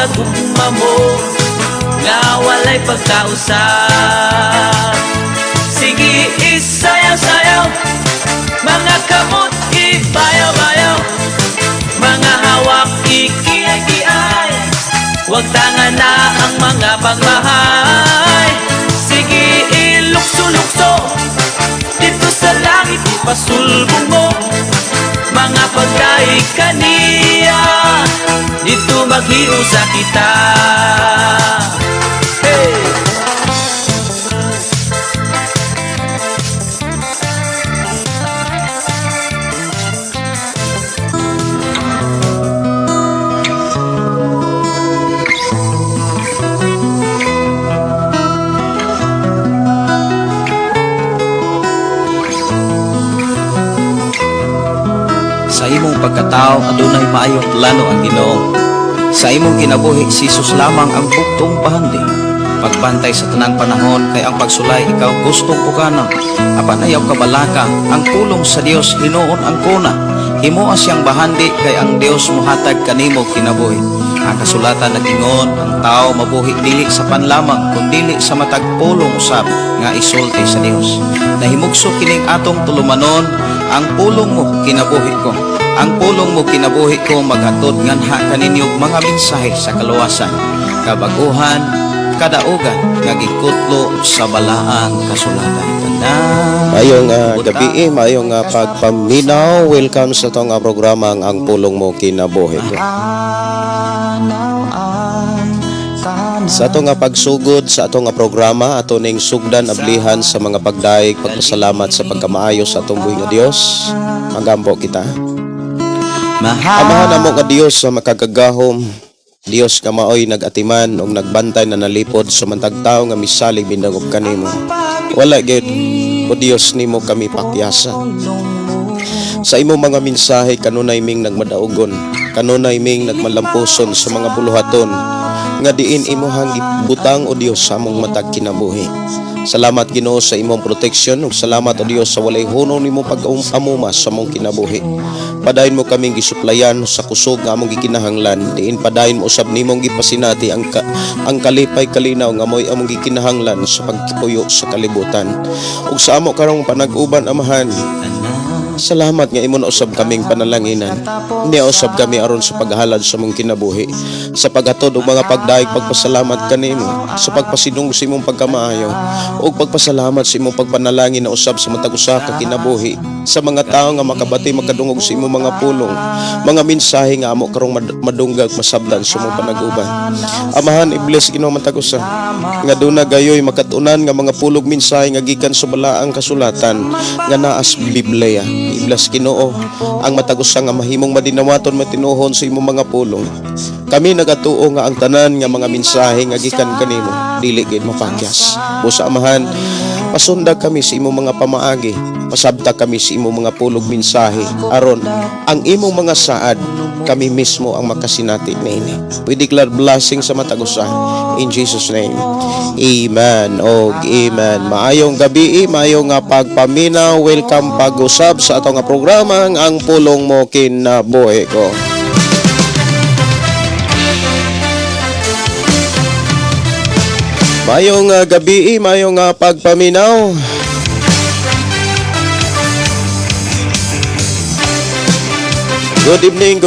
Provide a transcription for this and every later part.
Sa gugma mo nga walay pagkausap. Sige, isayaw-sayaw, mga kamot ibayaw-bayaw, mga hawak ikiyay-kiyay. Huwag tanga na ang mga pagmahay. Sige, ilukso-lukso dito sa langit, ipasulbong mo mga pagdaig kaniya. Dito maghiusa kita. Hey! Sa imong pagkatao, adunay maayong plano ang Ginoo. Sa imong kinabuhi, si Jesus lamang ang buktong pahandi. Pagbantay sa tanang panahon kay ang pagsulay ikaw gustong pukana. Apan ayaw kabalaka, ang pulong sa Dios hinuon ang kuna. Himoa siyang bahandi kay ang Dios mohatag kanimo kinabuhi. Ang kasulatan nag-ingon, ang tao mabuhi dili sa panlamang kundili sa matag pulong usab nga isulti sa Dios. Nahimugso kining atong tulumanon, ang pulong mo kinabuhi ko. Ang pulong mo kinabuhi ko maghatod nganha kaninyo mga mensahe sa kaluwasan, kabaguhan, kadaugan nga gikutlo sa balaang kasulatan. Tanan Maayong buta gabi, maayong pagpaminaw. Welcome sa atong programa ang Pulong Mo Kinabuhi Ko. Sa atong pagsugod sa atong programa, ato ning sugdan ablihan sa mga pagdaig, pagpasalamat sa pagkamaayo sa atong buhi nga Dios. Magampo kita. Amahan namo nga Dios sa makagagahom, Dios nga maoy nag-atiman ug nagbantay na nalipod sa mantag tawo nga misalig bindangop kanimo. Wala gyud o Dios nimo kami pakyasa. Sa imong mga mensahe kanunay ming nagmadaugon, kanunay ming nagmalampuson sa mga buluhaton nga diin imuhang gibutang o Dios sa among matag kinabuhi. Salamat, Ginoo, sa imong proteksyon ug salamat o Dios sa walay hunong nimo pag-amuma sa among kinabuhi. Padayon mo kaming gisuplayan sa kusog nga among gikinahanglan. Diin padayon mo usab nimong gipasinati ang kalipay kalinaw nga mo'y among gikinahanglan sa pagkipuyo sa kalibutan. Ug sa amo karong panag-uban, Amahan, salamat nga imo na usab kaming panalanginan. Niya usab kami aron sa paghalad sa mong kinabuhi, sa paghatod og mga pagdaig pagpasalamat kanimo, sa pagpasidungog sa imong pagkamaayo, ug pagpasalamat sa imong pagpanalangin na usab sa matag usa ka kinabuhi, sa mga tawo nga makabati makadungog sa imong mga pulong, mga mensahe nga amo karong madunggag masabdan sa imong panag-uban. Amahan, i-bless, Ginoo, matag usa nga duna gayoy makatunan nga mga pulog mensahe nga gikan sa balaang kasulatan nga naas Biblia. I-bless, Ginoo, ang matag usa nga mahimong madinawaton matinuhon sa imong mga pulong. Kami nagatuo nga ang tanan nga mga mensahe nga gikan kanimo dili gid mapakyas. Busa, Amahan, pasunda kami sa imong mga pamaagi, pasabta kami sa imong mga pulog mensahe aron ang imong mga saad kami mismo ang makasinati niini. We declare blessing sa matag usa in Jesus' name. Amen og amen. Maayong gabi, maayong nga pagpaminaw. Welcome pag-usab sa atong nga programa ang Pulong Mo Kinabuhi Ko. Maayong gabi, maayong pagpaminaw. Good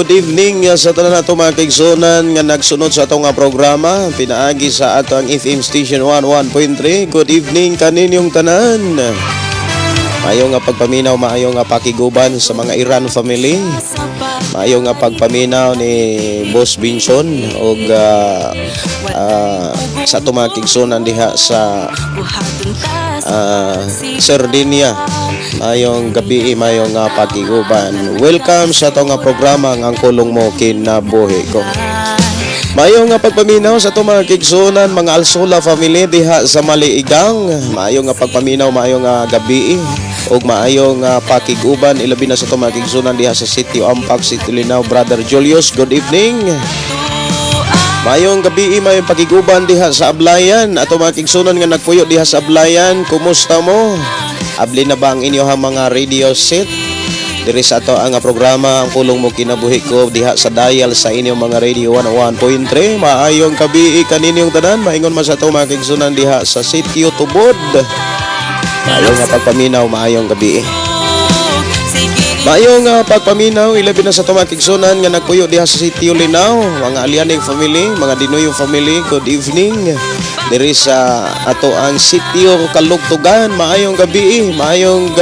evening sa tanan nato mga kaigsunan nga nagsunod sa atong programa pinaagi sa atong FM station 11.3. Good evening kaninyong tanan. Maayo nga pagpaminaw, maayo nga pakiguban sa mga Iran family. Maayo nga pagpaminaw ni Boss Binson og sa atong mga kaigsunan diha sa Sardinia. Mayong gabi, mayong nga pakiguban. Welcome sa atong nga programa nga ang Pulong Mo Kinabuhi Ko. Maayong nga pagpaminaw sa atong mga kaigsunan, mga Alsola family diha sa Maliigang. Maayong nga pagpaminaw, maayong nga gabi ug maayong nga pakiguban ilabi na sa atong mga kaigsunan diha sa City Ampak, City Linaw, Brother Julius. Good evening. Maayong gabi, maayong pakiguban diha sa Ablayan. Ato mga kaigsunan nga nagpuyo diha sa Ablayan, kumusta mo? Abli na ba ang inyong mga radio set? Diri sa ato ang programa, Ang Pulong Mo Kinabuhi Ko, diha sa dial sa inyong mga radio 101.3. Maayong gabii kaninyong tanan, maingon man sa ato mga kaigsunan diha sa Sitio Tubod. Maayong nga pagpaminaw, maayong gabi. Sige. Maayong pagpaminaw, ilabi na sa atong mga kaigsunan nga nagpuyo diha sa Sitio Linaw, mga Alyaning family, mga Dinoyo family, good evening. Diri sa ato ang Sitio Kalugtugan, maayong gabi, maayong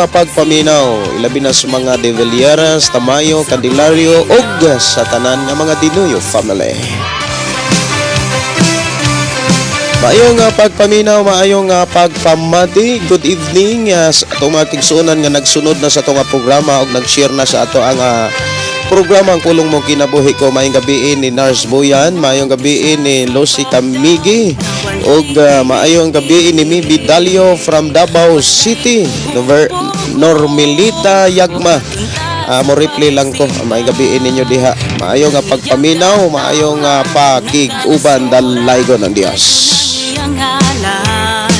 pagpaminaw, ilabi na sa mga De Villieras, Tamayo, Candelario ug sa tanan nga mga Dinoyo family. Maayong pagpaminaw, maayong pagpamati. Good evening sa atong mga kaigsuonan nga nagsunod na sa atong programa ug nag-share na sa ato ang programa Ang Pulong Mo Kinabuhi Ko. Maayong gabi ni Nars Boyan, maayong gabi ni Lucy Kamigi ug maayong gabi ni Mibi Dalio from Davao City, Normilita Yagma. Mo reply lang ko. Maayong gabi ninyo diha. Maayong nga pagpaminaw, maayong pakig-uban, dalaygon ng Dios. Ang ngalan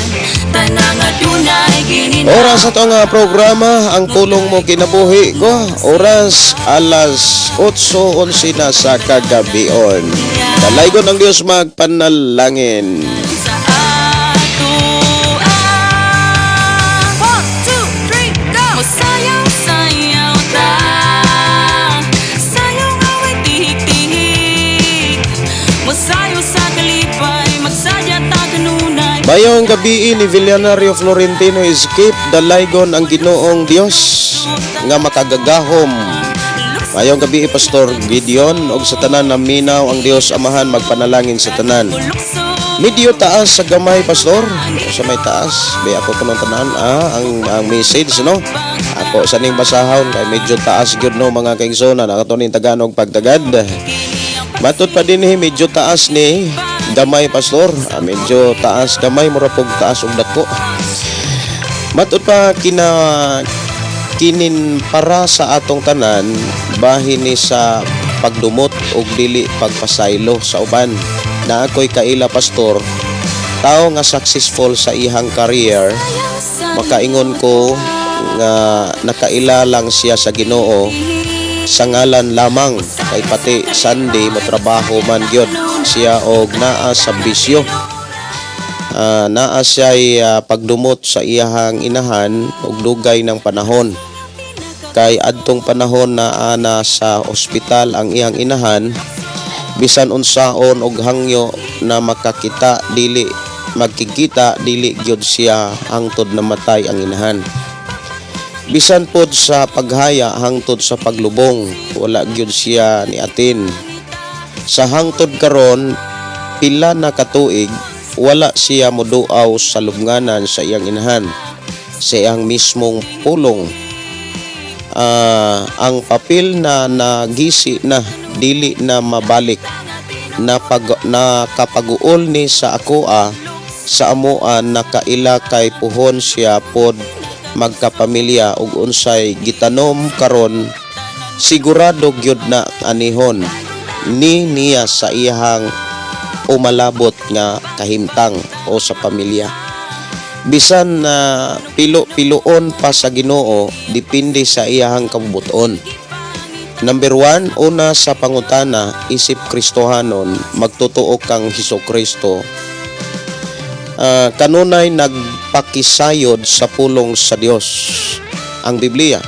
tanang adunay ginin. Oras sa atong programa, Ang Pulong Mo Kinabuhi Ko. Oras alas 8:11 na sa kagabion. Dalaygon ng Dios, magpanalangin. Sa ato ah. One, two, three, go! Mosayaw, sayaw ta. Sayaw nga way tihik-tihik. Mosayaw sa kalipay. Magsaya ta kanunay. Maayong gabi ni Villanario Florentino Escape, dalaygon ang Ginoong Dios nga makagagahom. Maayong gabi, Pastor Gideon, og sa tanan na minaw, ang Dios Amahan magpanalangin sa tanan. Medyo taas sa gamay, Pastor. Sa may taas, be ako kuno tanan ang message, no. Ako sa ning basahon kay medyo taas gyud, no, mga kaigsoon, ato ning Tagalog pagtagad. Matod pa din eh, medyo taas ni gamay, Pastor. Medyo taas gamay, mura pog taas og dako. Matod pa kina kinin para sa atong tanan, bahin ni sa pagdumot og dili pagpasaylo sa uban. Na ako'y kaila, Pastor, tao nga successful sa ihang career, makaingon ko nga nakaila lang siya sa Ginoo sa ngalan lamang kay pati Sunday motrabaho man gyud siya og naa sa bisyo. Naa siya'y pagdumot sa iyahang inahan og dugay ng panahon. Kay adtong panahon na ana sa ospital ang iyang inahan, bisan unsaon og hangyo na makakita dili magkikita, dili gyud siya hangtod namatay ang inahan. Bisan pod sa paghaya hangtod sa paglubong, wala gyud siya ni atin. Sa hangtod karon pila na katuig, wala siya moduaw sa lubnganan sa iyang inahan sa iyang mismong pulong. Ang papel na nagisi na dili na mabalik na pag nakapaguol ni sa akoa sa amoa nakaila kay puhon siya pod magkapamilya ug unsay gitanom karon sigurado gyud na anihon ni niya sa iyahang umalabot nga kahimtang o sa pamilya. Bisan na pilo-piloon pa sa Ginoo, depende sa iyahang kabubuton. Number 1, una sa pangutana, isip Kristohanon, magtotoo kang Hesus Kristo. Kanunay nagpakisayod sa pulong sa Dios, ang Biblia.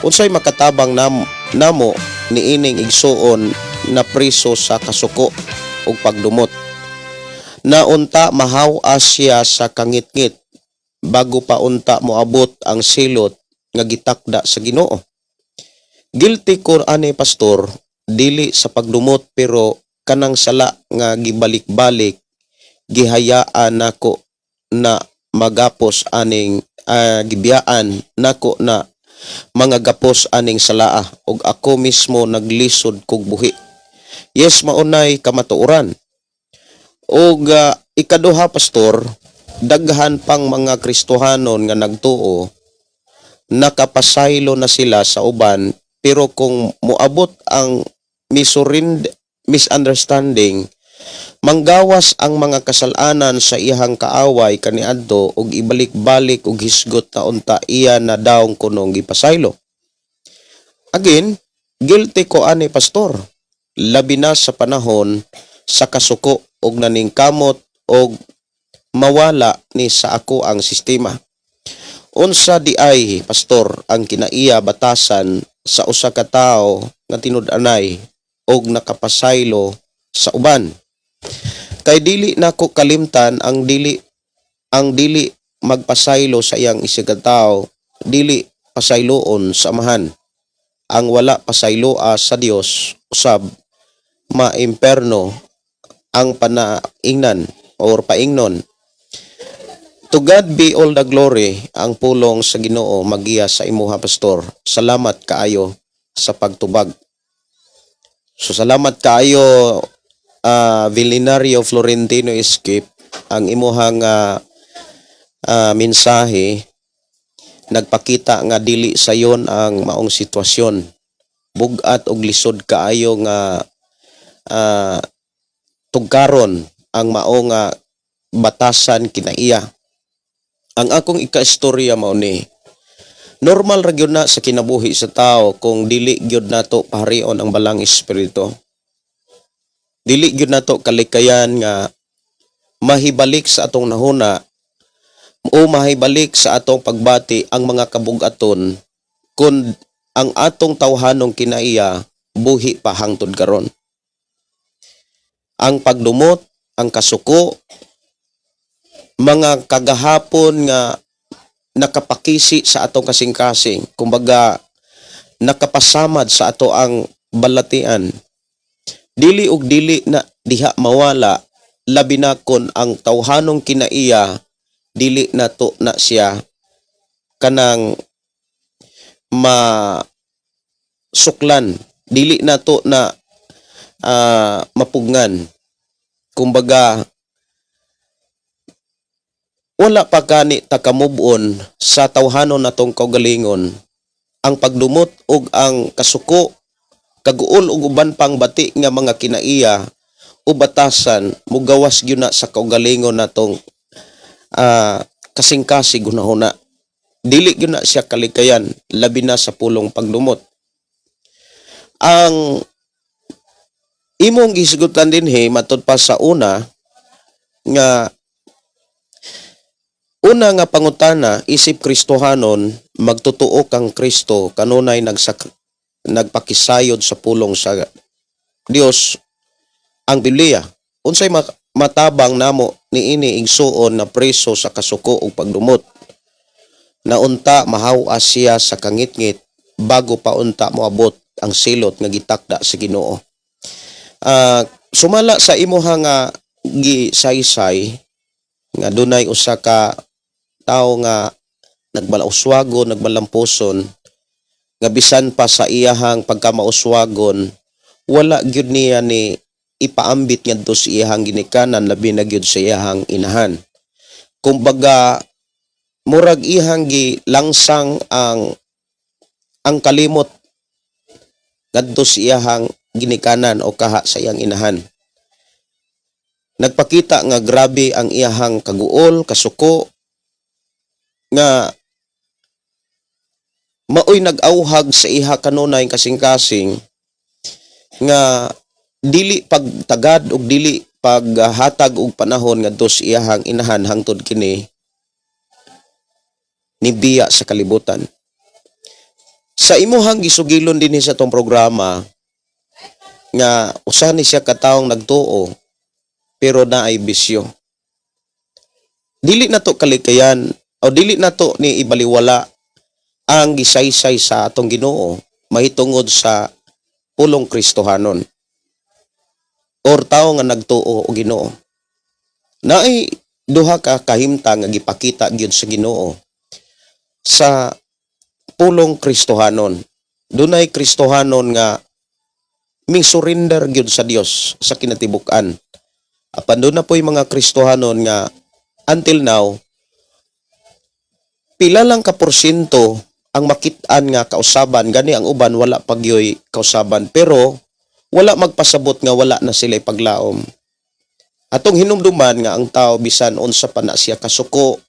Unsay makatabang namo niining igsuon na priso sa kasuko ug pagdumot? Naunta mahaw-as siya sa kangitngit bago pa unta moabot ang silot nga gitakda sa Ginoo. Guilty ko ani, Pastor, dili sa pagdumot pero kanang sala nga gibalik-balik, gihayaan nako na magapos aning gibiyaan nako na mga gapos aning salaa ug ako mismo naglisod kog buhi. Yes, maunay kamatuoran. Ug ikaduha, Pastor, daghan pang mga Kristohanon nga nagtuo, nakapasaylo na sila sa uban, pero kung moabot ang misunderstanding Manggawas ang mga kasalanan sa iyang kaaway kaniadto ug ibalik-balik og hisgot na unta iya na daw kunong gipasaylo. Again, guilty ko ani, pastor. Labi na sa panahon sa kasuko og naningkamot og mawala ni sa ako ang sistema. Unsa di ay, pastor, ang kinaiya batasan sa usa ka tawo nga tinud-anay og nakapasaylo sa uban? Kay dili nako kalimtan ang dili magpasaylo sa iyang isigkatawo, dili pasayloon sa Amahan. Ang wala pasayloa sa Dios usab, maimperno ang panaingnan or paingnon. To God be all the glory, ang pulong sa Ginoo magiya sa imuha, pastor. Salamat kaayo sa pagtubag. So salamat kaayo, Villinario Florentino Escape. Ang imuhang mensahe nagpakita nga dili sayon ang maong sitwasyon. Bugat og lisod kaayo nga tugkaron ang maong batasan kinaiya. Ang akong ikaistorya mao ni normal ra gyud na sa kinabuhi sa tao kung dili gyud nato paharion ang Balaang Espiritu. Dili gyud nato kalikayan nga mahibalik sa atong nahuna o mahibalik sa atong pagbati ang mga kabugaton kung ang atong tawhanong kinaiya buhi pa hangtod karon. Ang pagdumot, ang kasuko, mga kagahapon nga nakapakisi sa atong kasing-kasing, kumbaga nakapasamad sa ato ang balatian. Dili og dili na diha mawala, labi na kon ang tawhanong kinaiya dili nato na siya kanang ma suklan, dili nato na mapugngan. Kumbaga wala pa gani ta ka-move on sa tawhanon natong kaugalingon. Ang pagdumot ug ang kasuko, kaguol ug uban pang bati nga mga kinaiya o batasan, mugawas gyud na sa kaugalingon natong kasing-kasing hunahuna. Dili gyud na siya kalikayan, labi na sa pulong pagdumot. Ang imong gisgutan dinhi matud pa sa una nga pangutana, isip Kristohanon, magtotoo kang Kristo, kanunay nagpakisayod sa pulong sa Dios, ang Biblia. Unsay matabang namo niini, igsuon na preso sa kasuko ug pagdumot? Na unta mahaw-as siya sa kangitngit bago pa unta moabot ang silot nga gitakda sa Ginoo. Sumala sa imuha nga gisaysay nga dunay usa ka tawo nga nagmalauswagon, nagmalampuson, nga bisan pa sa iyahang pagkamauswagon, wala gyud niya ni ipaambit ngadto sa iyahang ginikanan, labi na gyud sa iyahang inahan. Kumbaga murag iyahang gilangsang ang kalimot ngadto sa iyahang ginikanan o kaha sa iyang inahan. Nagpakita nga grabe ang iyahang kaguol, kasuko, nga maoy nag-auhag sa iha kanunay kasing-kasing nga dili pagtagad og dili paghatag og panahon ngadto sa iyahang inahan hangtod kini nibiya sa kalibutan. Sa imuhang gisugilon dinhi sa atong programa nga usa ni siya katawong nagtuo pero naay bisyo. Dili na to kalikayan o dili na to ni ibaliwala ang gisaysay sa atong Ginoo mahitungod sa pulong Kristohanon or tawo nga nagtuo og Ginoo. Naay duha ka kahimtang nga gipakita gyud sa Ginoo sa pulong Kristohanon. Dunay Kristohanon nga mi surrender gyud sa Dios sa kinatibuk-an. Apan duna po'y mga Kristohanon nga until now, pila lang ka porsyento ang makit-an nga kausaban, gani ang uban wala pagyoy kausaban, pero wala magpasabot nga wala na sila paglaom. Atong hinumduman nga ang tao, bisan unsa pa na siya kasuko,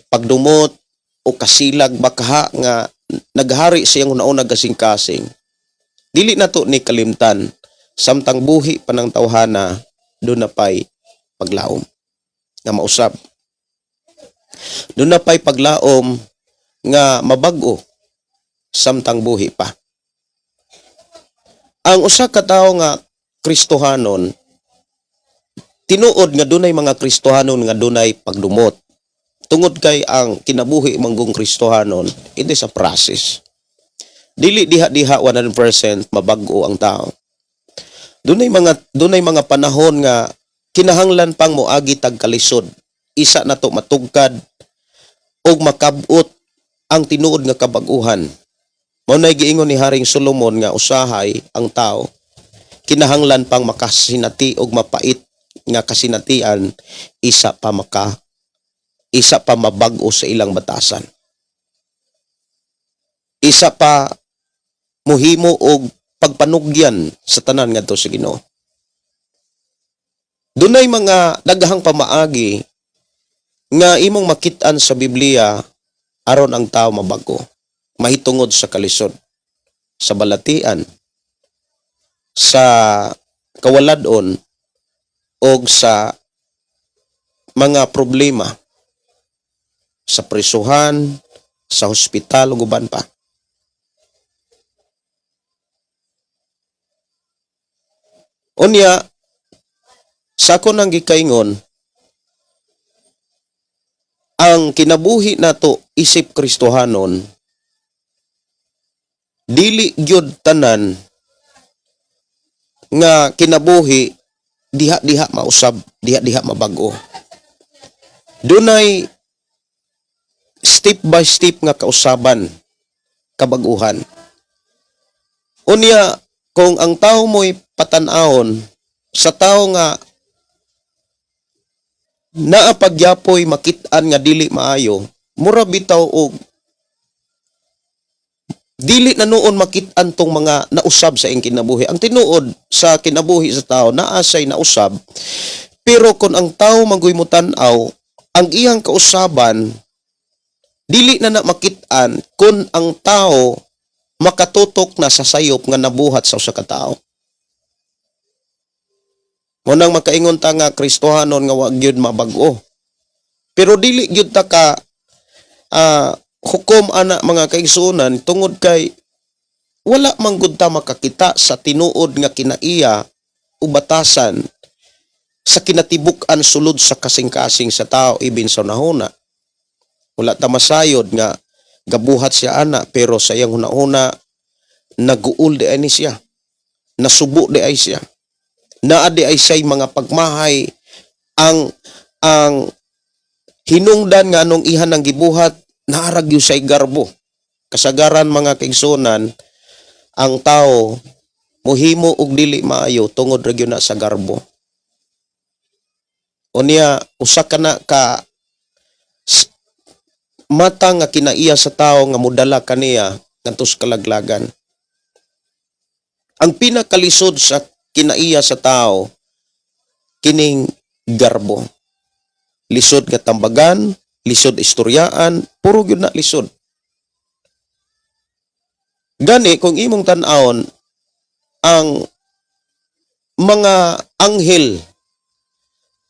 pagdumot o kasilag bakaha nga naghari siyang una kasing-kasing. Dili nato ni kalimtan, samtang buhi pa ng tawhana, duna pay paglaom nga mausab. Duna pay paglaom nga mabag-o samtang buhi pa. Ang usa ka tawo nga Kristohanon, tinuod nga dunay mga Kristohanon nga dunay pagdumot. Tungod kay ang kinabuhi manggong Kristohanon, it is a process. Dili diha-diha 100% mabag-o ang tao. Dunay mga panahon nga kinahanglan pang moagi tag kalisod. Isa na to matugkad og makabot ang tinuod nga kabag-uhan. Mao nay giingon ni Haring Solomon nga usahay ang tao kinahanglan pang makasinati og mapait nga kasinatian isa pa mabag-o sa ilang batasan. Isa pa muhimo og pagpanugyan sa tanan ngadto sa Ginoo. Dunay mga daghang pamaagi nga imong makit-an sa Biblia aron ang tao mabago mahitungod sa kalisod, sa balatian, sa kawaladon og sa mga problema sa prisuhan, sa hospital ug uban pa. Unya, sa ako nang gikaingon, ang kinabuhi nato isip Kristohanon, dili gyud tanan nga kinabuhi diha-diha mausab, diha-diha mabag-o. Dunay step by step nga kausaban, kabaguhan. Unya, kung ang tao mo'y patan-awon sa tao nga naa pagyapoy makit-an nga dili maayo, mura bitaw og dili na noon makit-an tong mga nausab sa iyang kinabuhi. Ang tinuod sa kinabuhi sa tao, naa siya'y nausab, pero kung ang tao magoy mo tan-aw, ang iyang kausaban dili na na makit-an kung ang tao makatutok na sa sayop nga nabuhat sa usa ka tawo. Mao nang makaingon ta nga Kristohanon nga wa gyud mabag-o. Pero dili gyud ta ka hukom ana, mga kaigsuonan, tungod kay wala man gud ta makakita sa tinuod nga kinaiya o batasan sa kinatibuk-an sulod sa kasing-kasing sa tao, ibin sa hunahuna. Wala ta masayod nga gabuhat siya ana, pero sa iyang hunahuna naguol diay ni siya. Nasubo diay siya. Naa diay siya'y mga pagmahay, ang hinungdan nga anong ihan ng gibuhat, naa ra gyud siya'y garbo. Kasagaran, mga kaigsuonan, ang tao muhimo og dili maayo tungod ra gyud na sa garbo. Unya, usa ka na ka mata nga kinaiya sa tao nga modala kaniya ngadto sa kalaglagan. Ang pinakalisod sa kinaiya sa tao, kining garbo. Lisod nga tambagan, lisod istoryaan, puro gyud na lisod. Gani kung imong tan-awon ang mga anghel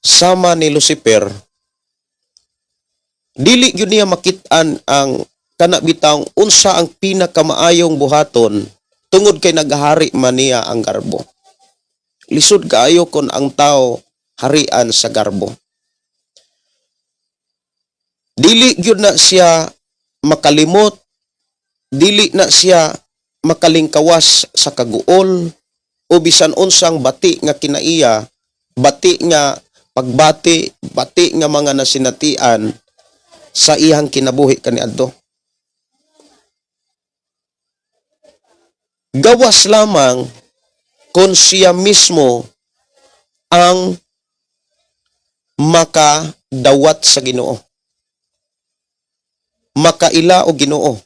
sama ni Lucifer, dili gyud niya makit-an ang kana bitawng unsa ang pinakamaayong buhaton tungod kay nagahari man niya ang garbo. Lisod kaayo kon ang tao harian sa garbo. Dili gyud na siya makalimot, dili na siya makalingkawas sa kaguol o bisan unsang bati nga kinaiya, bati nga pagbati, bati nga mga nasinatian sa iyang kinabuhi kaniadto. Gawas lamang kung siya mismo ang makadawat sa Ginoo. Makaila og Ginoo.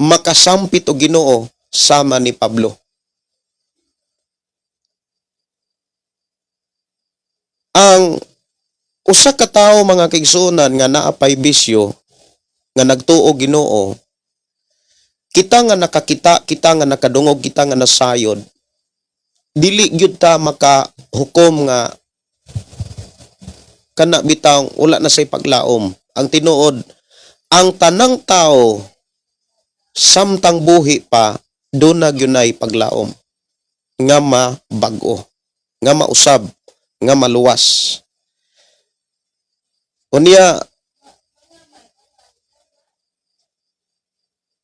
Makasampit og Ginoo sama ni Pablo. Ang Usa ka tawo, mga kaigsuonan, nga naa pay bisyo nga nagtuo Ginoo, kita nga nakakita, kita nga nakadungog, kita nga nasayod, dili gyud ta makahukom nga kana bitawng wala na say paglaom. Ang tinuod, ang tanang tao samtang buhi pa, duna gyunay paglaom nga mabag-o, nga mausab, nga maluwas. Unya,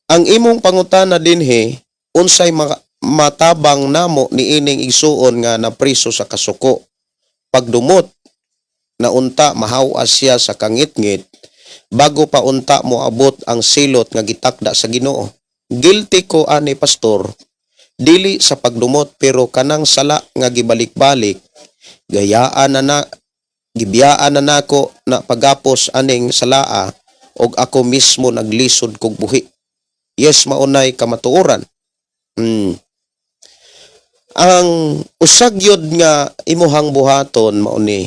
ang imong pangutana dinhi, unsay matabang namo niining igsuon nga napriso sa kasuko? Pagdumot na unta mahawas siya sa kangitngit bago pa unta moabot ang silot nga gitakda sa Ginoo. Guilty ko ani, pastor, dili sa pagdumot pero kanang sala nga gibalik-balik, gayaan na na gibiyaan na nako na pagapos aning salaa og ako mismo naglisod kog buhi. Yes, maunay kamatuoran. Ang usag yun nga imuhang buhaton mao ni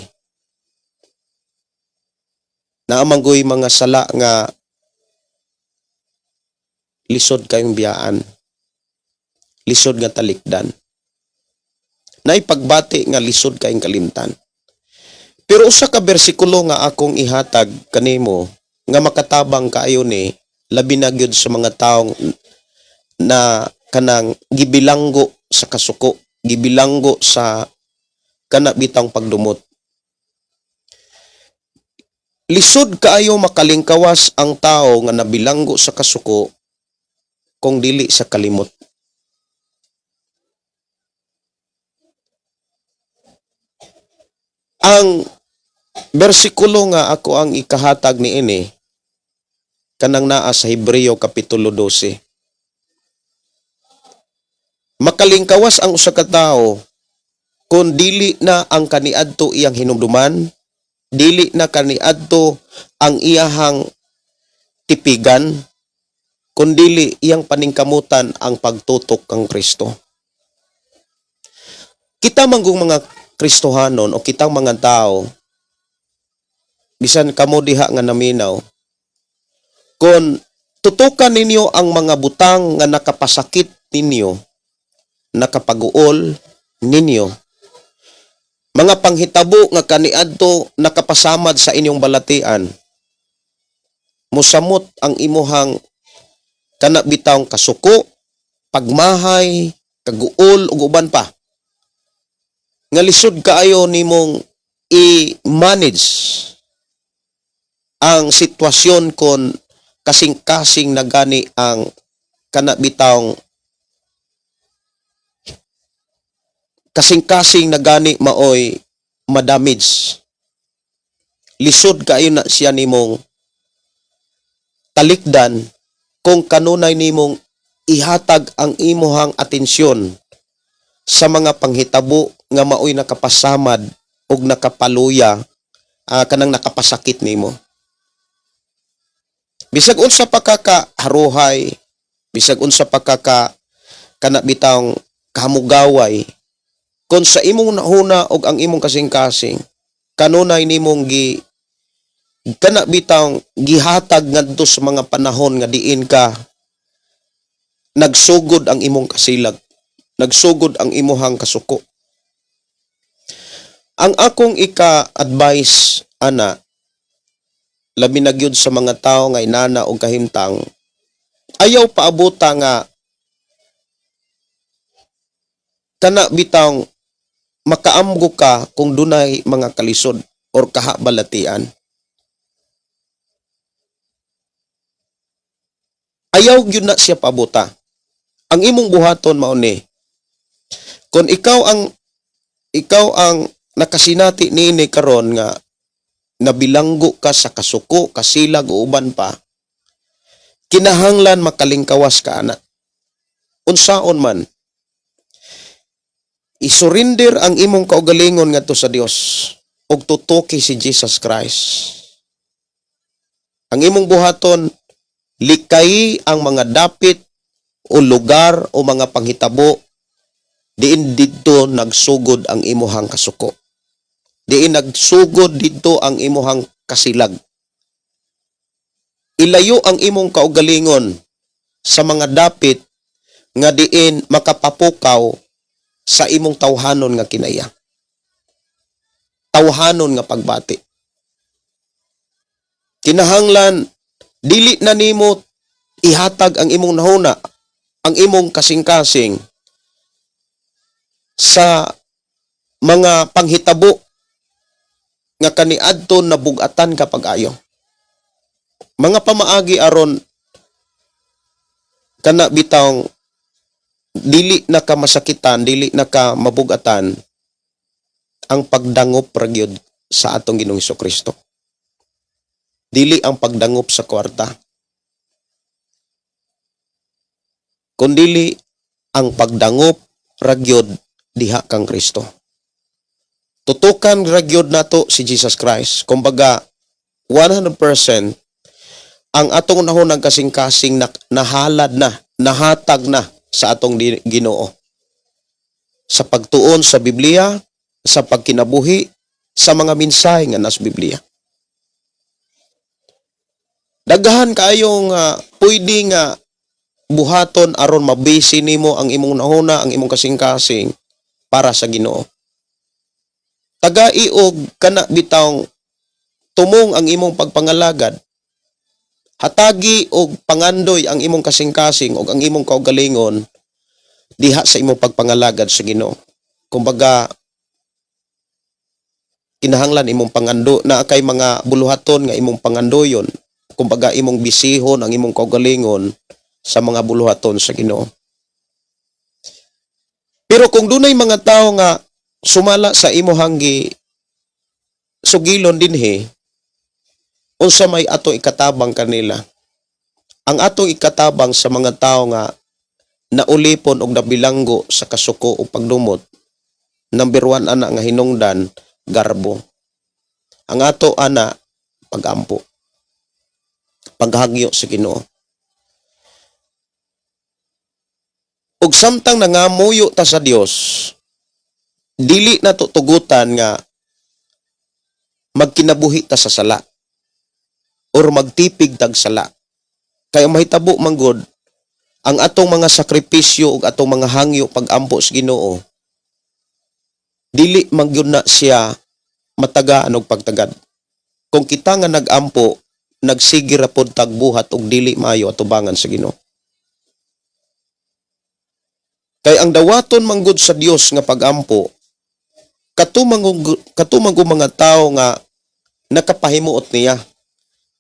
naa man goy mga sala nga lisod kayong biyaan. Lisod nga talikdan. Naipagbati nga lisod kayong kalimtan. Pero usa ka bersikulo nga akong ihatag kanimo nga makatabang kaayo ni, labi na gyud sa mga taong na kanang gibilanggo sa kasuko, gibilanggo sa kana bitang pagdumot. Lisod kaayo makalingkawas ang tao nga nabilanggo sa kasuko kung dili sa kalimot. Ang bersikulo nga ako ang ikahatag niini kanang naa sa Hebreo kapitulo 12. Makalingkawas ang usa ka tawo kung dili na ang kaniadto iyang hinumduman, dili na kaniadto ang iyahang tipigan, kun dili iyang paningkamutan ang pagtutok kang Kristo. Kita manggong mga Kristohanon o kitang mga tao, bisan kamo diha nga naminaw, kung tutukan ninyo ang mga butang nga nakapasakit ninyo, nakapaguol ninyo, mga panghitabo nga kaniadto nakapasamad sa inyong balatian, musamot ang imuhang kana bitawng kasuko, pagmahay, kaguol ug uban pa. Nga lisod kaayo nimong i-manage ang sitwasyon kon kasing-kasing na gani ang kana bitawng kasing-kasing na gani maoy madamage. Lisod kaayo na siya nimong talikdan kung kanunay nimong ihatag ang imuhang atensyon sa mga panghitabo nga maoy nakapasamad og nakapaluya, kanang nakapasakit nimo. Bisag unsa pa ka kaharuhay, bisag unsa pa ka ka kana bitawng kahamugaway, kung sa imong nahuna og ang imong kasing-kasing kanunay nimong gi kana bitawng gihatag ngadto sa mga panahon nga diin ka nagsugod ang imong kasilag, nagsugod ang imuhang kasuko. Ang akong ika-advise ana, labi na gyud sa mga tawo nga inana og kahimtang, ayaw paabuta nga kana bitawng makaamgo ka kung dunay mga kalisod or kahabalatian. Ayaw gyud na siya paabuta. Ang imong buhaton mao ni, kung ikaw ang nakasinati niini karon nga nabilanggo ka sa kasuko, kasilag o uban pa, kinahanglan makalingkawas ka ana. Unsaon man, isurrender ang imong kaugalingon ngadto sa Dios ug tutuki si Jesus Christ. Ang imong buhaton, likay ang mga dapit o lugar o mga panghitabo diin didto nagsugod ang imuhang kasuko. Diin nagsugod didto ang imuhang kasilag. Ilayo ang imong kaugalingon sa mga dapit nga diin makapapukaw sa imong tawhanon nga kinaya. Tawhanon nga pagbati. Kinahanglan dili na nimo ihatag ang imong nahuna, ang imong kasing-kasing sa mga panghitabo nga kaniadto na bugatan ka pag-ayo. Mga pamaagi aron kana bitawng dili na ka masakitan, dili na ka mabugatan, ang pagdangop ra gyud sa atong Ginoong Kristo. Dili ang pagdangop sa kwarta, kundili ang pagdangop ra gyud diha kang Kristo. Tutukan ra gyud nato si Jesus Christ. Kumbaga 100% ang atong nahunang kasing-kasing na, nahalad na, nahatag na sa atong Ginoo. Sa pagtuon sa Biblia, sa pagkinabuhi, sa mga mensahe nga nas Biblia. Daghan kaayong pwede nga buhaton aron mabisi nimo ang imong nahuna, ang imong kasing-kasing para sa Ginoo. Tagai og kana bitawng tumong ang imong pagpangalagad. Hatagi og pangandoy ang imong kasing-kasing og ang imong kaugalingon diha sa imong pagpangalagad sa Ginoo. Kumbaga kinahanglan imong pangando na kay mga buluhaton nga imong pangandoyon. Kumbaga imong bisihon ang imong kaugalingon sa mga buluhaton sa Ginoo. Pero kung dunay mga tao nga sumala sa imuhang gi sugilon dinhi, unsa may ato ikatabang kanila? Ang atong ikatabang sa mga tao nga naulipon og nabilanggo sa kasuko o pagdumot, number 1 ana nga hinungdan, garbo. Ang ato ana, pagampo, paghagyo sa Ginoo. Ug samtang nangamuyo ta sa Dios, dili na tugutan nga magkinabuhi ta sa sala or magtipig tag sala. Kay ang mahitabo manggod, ang atong mga sakripisyo ug atong mga hangyo pagampo sa Ginoo, dili man gyud na siya matagaan og pagtagad. Kung kita nga nagampo, nagsige ra pod tagbuhat og dili maayo atubangan sa Ginoo. Kay ang dawaton manggod sa Dios nga pagampo, kato mga tao nga nakapahimuot niya.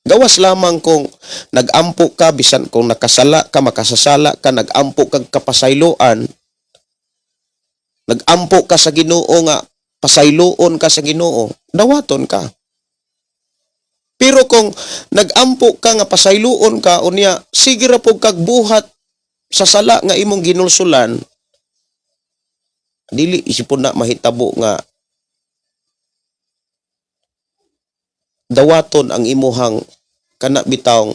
Gawas lamang kung nagampo ka, bisan kung nakasala ka, makasasala ka, nagampo kag kapasayloan, nagampo ka sa Ginoo nga pasayloon ka sa Ginoo, dawaton ka. Pero kung nagampo ka nga pasayloon ka, unya sige ra pud kag buhat sa sala nga imong ginulsulan, dili isipon na mahitabo nga dawaton ang imuhang kana bitawng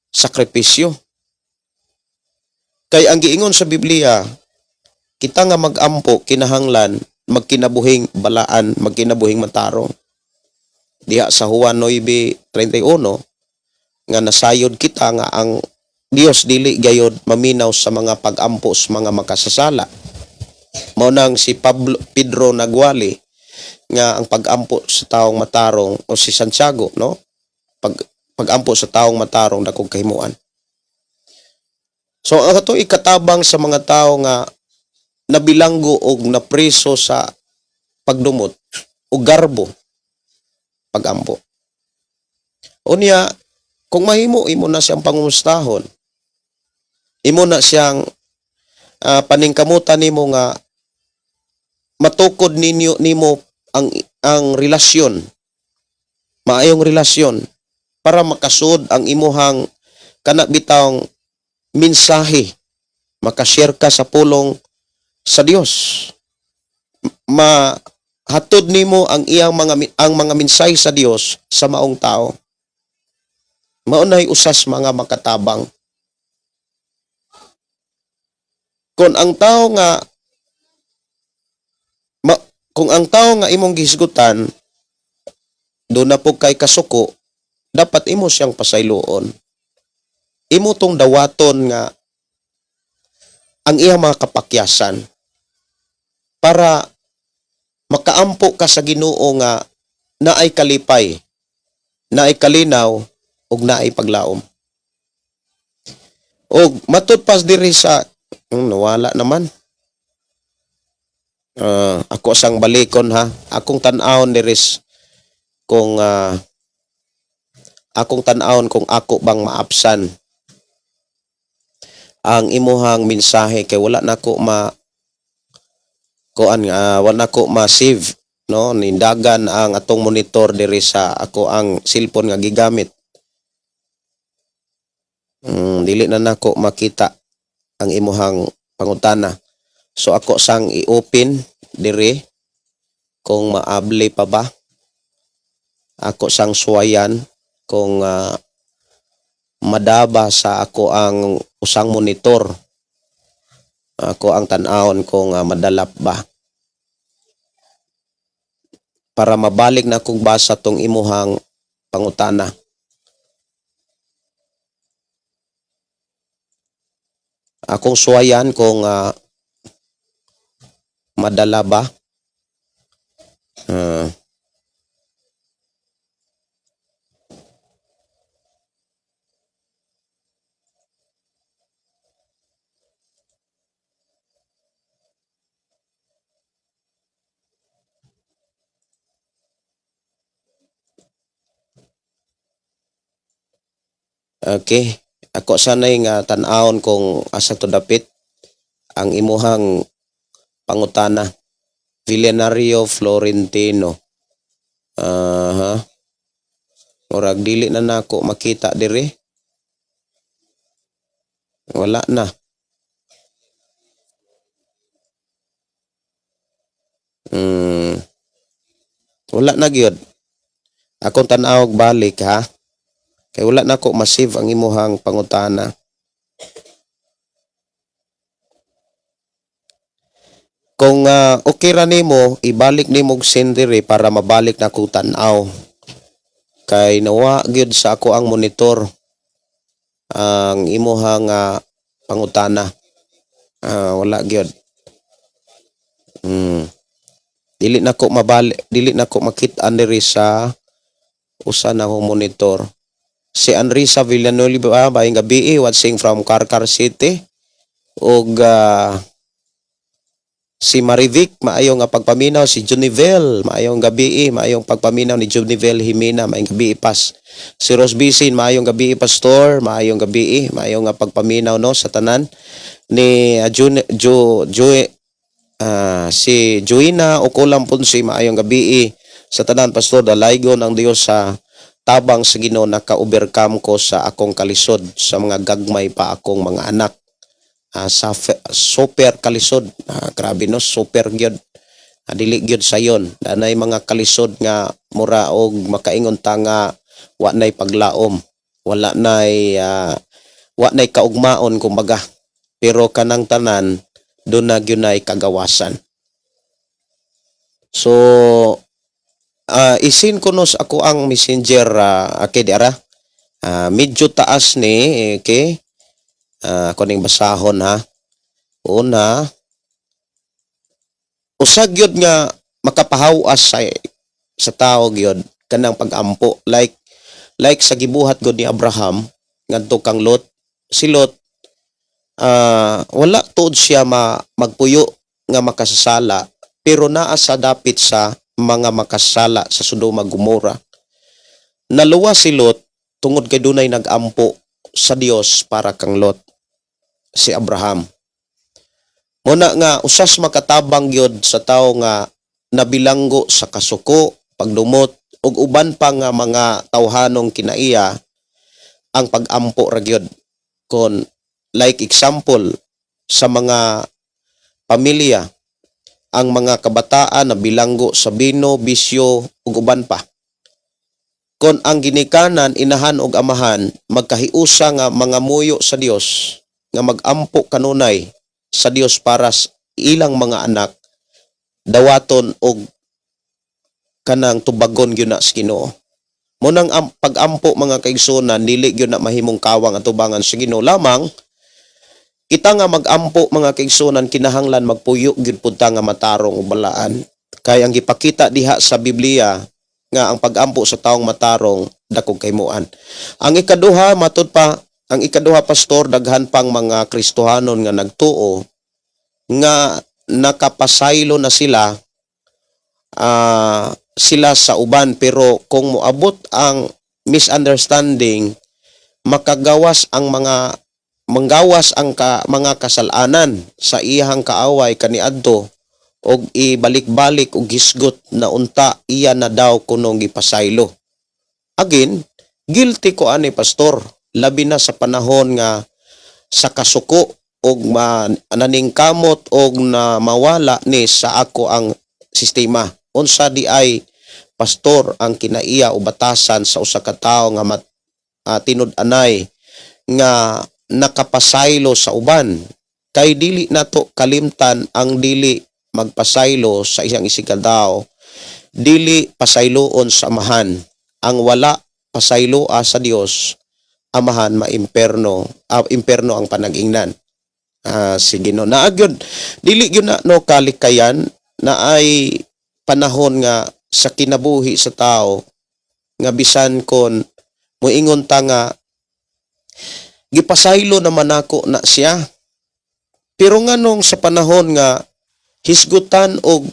sakripisyo. Kay ang giingon sa Biblia, kita nga magampo kinahanglan magkinabuhing balaan, magkinabuhing matarong. Diha sa Juan 9:31 nga nasayod kita nga ang Dios dili gayod maminaw sa mga pagampo sa mga makasasala. Mao nang si Pablo Pedro nagwali nga ang pagampo sa taong matarong, o si Santiago, no, pagampo sa taong matarong dakong kahimuan. So ang ato ikatabang sa mga tao nga nabilanggo og napreso sa pagdumot o garbo, pagampo. Unya kung mahimo, imo na siyang pangumustahon. Imo na siyang paningkamutan nimo nga matukod ninyo nimo ang relasyon, maayong relasyon, para makasud ang imuhang kana bitawng mensahe, makashare ka sa pulong sa Dios, mahatod nimo ang mga mensahe sa Dios sa maong tao. Mao nay usas mga makatabang. Kung ang tao nga Kung ang tao nga imong gihisgutan duna po kay kasuko, dapat imo siyang pasayloon. Imo tong dawaton nga ang iyang mga kapakyasan para makaampo ka sa Ginoo nga naay kalipay, naay kalinaw ug naay paglaom. Og matud pas diri sa nawala naman. Ako sang balikon ha. Akong tan-awon diri kung akong tan-awon kung ako bang maapsan ang imuhang mensahe kay wala nako ma kuan nga wala nako ma-save, no? Nindagan ang atong monitor diri sa ako ang cellphone nga gigamit. Dili na nako makita ang imuhang pangutana, so ako sang i-open diri kung maabli pa ba. Ako sang suwayan kung madaba sa ako ang usang monitor. Ako ang tan-awon kung madalap ba para mabalik na kong basa tong imuhang pangutana. Akong suwayan kung madala ba. Okay. Ako sanay nga tan-awon kung asa to dapit ang imuhang pangutana. Villanario Florentino. Aha. Murag dili na nako makita diri. Wala na. Wala na gyud. Akong tan-awog balik ha. Kay wala na ko ma-save ang imuhang pangutana. Kung okay ra nimo, ibalik nimo og send diri para mabalik na ko tan-aw. Kay nawa gyud sa ako ang monitor ang imuhang pangutana. Wala gyud. Dili na ko mabalik, dili na ko makit-an diri sa usa na akong monitor. Si Anrisa Villanueva, maayong gabi, watching from Carcar City. Ug si Marivic, maayong nga pagpaminaw. Si Junivel, maayong gabi, maayong pagpaminaw ni Junivel Jimena, maayong gabi pas. Si Rose Bisin, maayong gabi, pastor, maayong gabi, maayong nga pagpaminaw, no, sa tanan. Ni Jun, Jo, Jo, si Joina Okolam Ponce, maayong gabi sa tanan, pastor, dalaygon ang Dios sa tabang sa Ginoo, naka-overcome ko sa akong kalisod sa mga gagmay pa akong mga anak. Sa super kalisod, grabe no, super gyud. Dili gyud sayon. Danay mga kalisod nga mura og makaingon ta nga wa nay paglaom, wala nay kaugmaon kumbaga. Pero kanang tanan doon na gyud nay kagawasan. So isin ko no sa ako ang Messenger, okay di ara. Medyo taas ni, okay. Ako ning basahon ha. Una, usa gyud nga makapahawas sa tao gyud kanang pag-ampo, like sa gibuhat gud ni Abraham ngadto kang Lot. Si Lot, wala tuod siya magpuyo nga makasasala, pero naa sa dapit sa mga makasala sa Sodoma, Gomora. Naluwas si Lot tungod kay dunay nagampo sa Dios para kang Lot, si Abraham. Muna nga usas makatabang gyud sa tawo nga nabilanggo sa kasuko, pagdumot ug uban pa nga mga tawhanong kinaiya, ang pag-ampo ra gyud. Kon like example sa mga pamilya, ang mga kabataan na bilanggo sa bino, bisyo ug uban pa. Kon ang ginikanan, inahan ug amahan magkahiusa nga mga muyo sa Dios, nga magampo kanunay sa Dios para sa ilang mga anak, dawaton og kanang tubagon gyud na sa Ginoo. Mao nang pag-ampo, mga kaigsunan, dili gyud na mahimong kawang atubangan sa Ginoo. Lamang kita nga mag-ampo, mga kaigsunan, kinahanglan magpuyo gyud pud ta nga matarong ug balaan. Kay ang gipakita diha sa Biblia nga ang pag-ampo sa taong matarong, dakog kahimuan. Ang ikaduha, matud pa, ang ikaduha, pastor, daghan pang mga Kristohanon nga nagtuo nga nakapasaylo na sila sila sa uban, pero kung moabot ang misunderstanding, makagawas ang mga manggawas ang mga kasalanan sa iyang kaaway kaniadto og ibalik-balik og hisgot na unta iya na daw kunong gipasaylo. Again, guilty ko ani, pastor, labi na sa panahon nga sa kasuko og naningkamot og na mawala ni sa ako ang sistema. Unsa di ay, pastor, ang kinaiya o batasan sa usa ka tawo nga tinud-anay nga nakapasaylo sa uban? Kay dili nato kalimtan, ang dili magpasaylo sa isang isigkatawo, dili pasayloon sa Amahan. Ang wala pasayloa sa Dios Amahan, maimperno, imperno ang panag-ingnan. Sige no, naa gyud, dili gyud na no kalikayan na ay panahon nga sa kinabuhi sa tao nga bisan kon moingon ta nga gipasaylo naman nako na siya, pero nganong sa panahon nga hisgutan og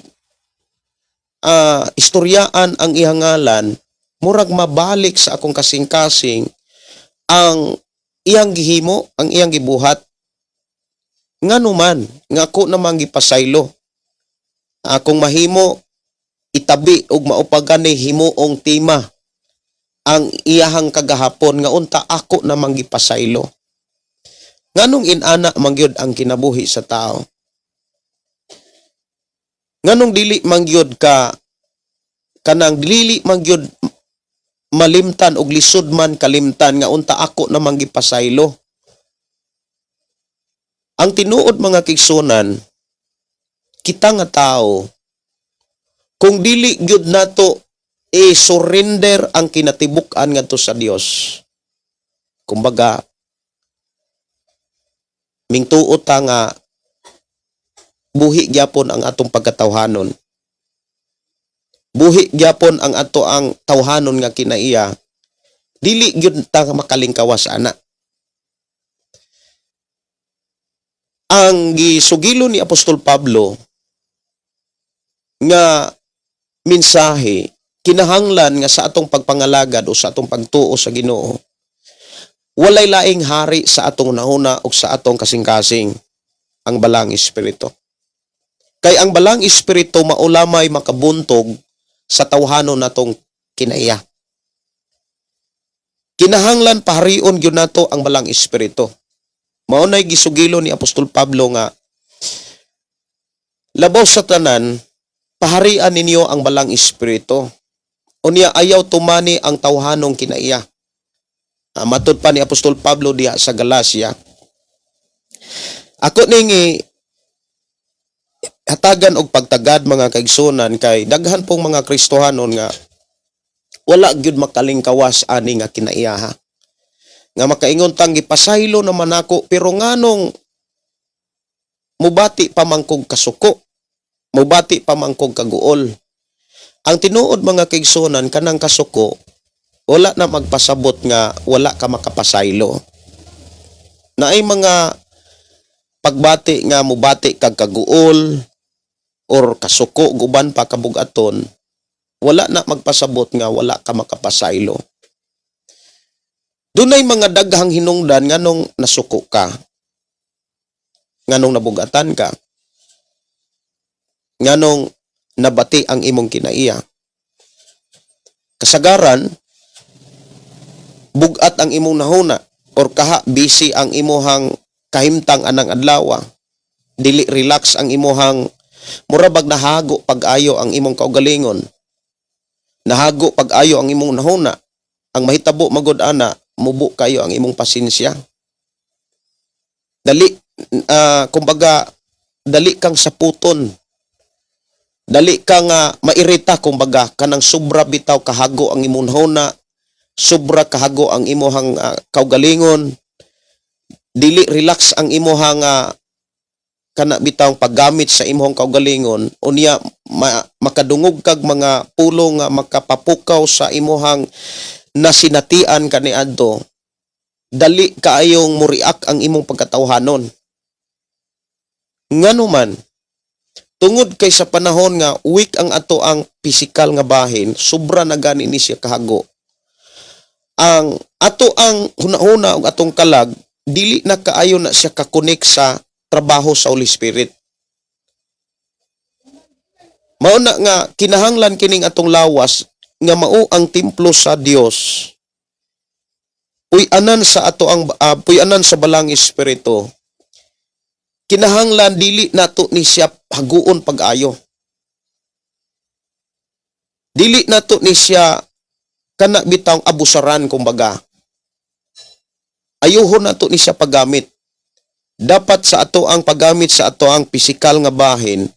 istoryaan ang iyang ngalan, murag mabalik sa akong kasing-kasing ang iyang gihimo, ang iyang gibuhat? Ngano man nga ako namang gipasaylo? Akong mahimo itabi og mao pa gani himuong tema ang iyahang kagahapon nga unta ako namang gipasaylo. Nganong inana mangyud ang kinabuhi sa tao? Nganong dili mangyud ka kanang dili mangyud malimtan og lisod man kalimtan nga unta ako namang gipasaylo? Ang tinuod, mga kaigsunan, kita nga tao, kung dili gyud nato i-surrender ang kinatibuk-an ngadto sa Dios. Kumbaga, mingtuo ta nga buhi gyapon ang atong pagkatawhanon. Buhi gyapon ang ato ang tawhanon nga kinaiya. Dili gyud ta makalingkawas ana. Ang gisugilo ni Apostol Pablo nga mensahe, kinahanglan nga sa atong pagpangalagad o sa atong pagtuo sa Ginoo, walay laing hari sa atong nahuna o sa atong kasing-kasing, ang Balang Espiritu. Kay ang Balang Espiritu mao lamay makabuntog sa tawhanon natong kinaiya. Kinahanglan paharion gyud nato ang Balang Espiritu. Mao nay gisugilo ni Apostol Pablo nga labaw sa tanan, paharian ninyo ang Balang Espiritu. Unya ayaw tumani ang tawhanong kinaiya. Matud pa ni Apostol Pablo diha sa Galacia. Ako ning hatagan og pagtagad, mga kaigsunan, kay daghan pong mga Kristohanon nga wala gyud makalingkawas ani nga kinaiyaha. Nga makaingon tang gipasaylo naman ako, pero nganong mubati pa man kog kasuko, mubati pa man kog kaguol? Ang tinuod, mga kaigsunan, kanang kasuko wala na magpasabot nga wala ka makapasaylo. Naay mga pagbati nga mubati kag kaguol or kasuko, guban pa kabugaton, wala na magpasabot nga wala ka makapasaylo. Dunay mga daghang hinungdan nganong nasuko ka, nganong nabugatan ka, nganong nabati ang imong kinaiya. Kasagaran, bugat ang imong nahuna or kaha busy ang imuhang kahimtang anang adlaw. Dili relax ang imuhang, mura bag nahago pag-ayo ang imong kaugalingon. Nahago pag-ayo ang imong nahuna. Ang mahitabo magod ana, mubo kayo ang imong pasensya. Dali kumbaga dali kang saputon. Dali ka nga mairita kumbaga, kanang sobra bitaw kahago ang imong huna, sobra kahago ang imuhang kaugalingon, dili relax ang imuhang kana bitaw paggamit sa imong kaugalingon. Unya makadungog kag mga pulong nga makapapukaw sa imuhang nasinatian kaniadto, dali kaayong mo-react ang imong pagkatawhanon. Ngano man, tungod kay sa panahon nga weak ang ato ang pisikal nga bahin, sobra na gani ni siya kahago. Ang ato ang hunahuna ug atong kalag dili na kaayo na siya ka-connect sa trabaho sa Holy Spirit. Mao na nga kinahanglan kining atong lawas nga mao ang templo sa Dios. Puy-anan sa ato ang puy-anan sa Balaang Espiritu. Kinahanglan dili nato ni siya haguon pag-ayo. Dili nato ni siya kana bitawng abusaran kumbaga. Ayuhon nato ni siya paggamit. Dapat sa ato ang paggamit sa ato ang pisikal nga bahin,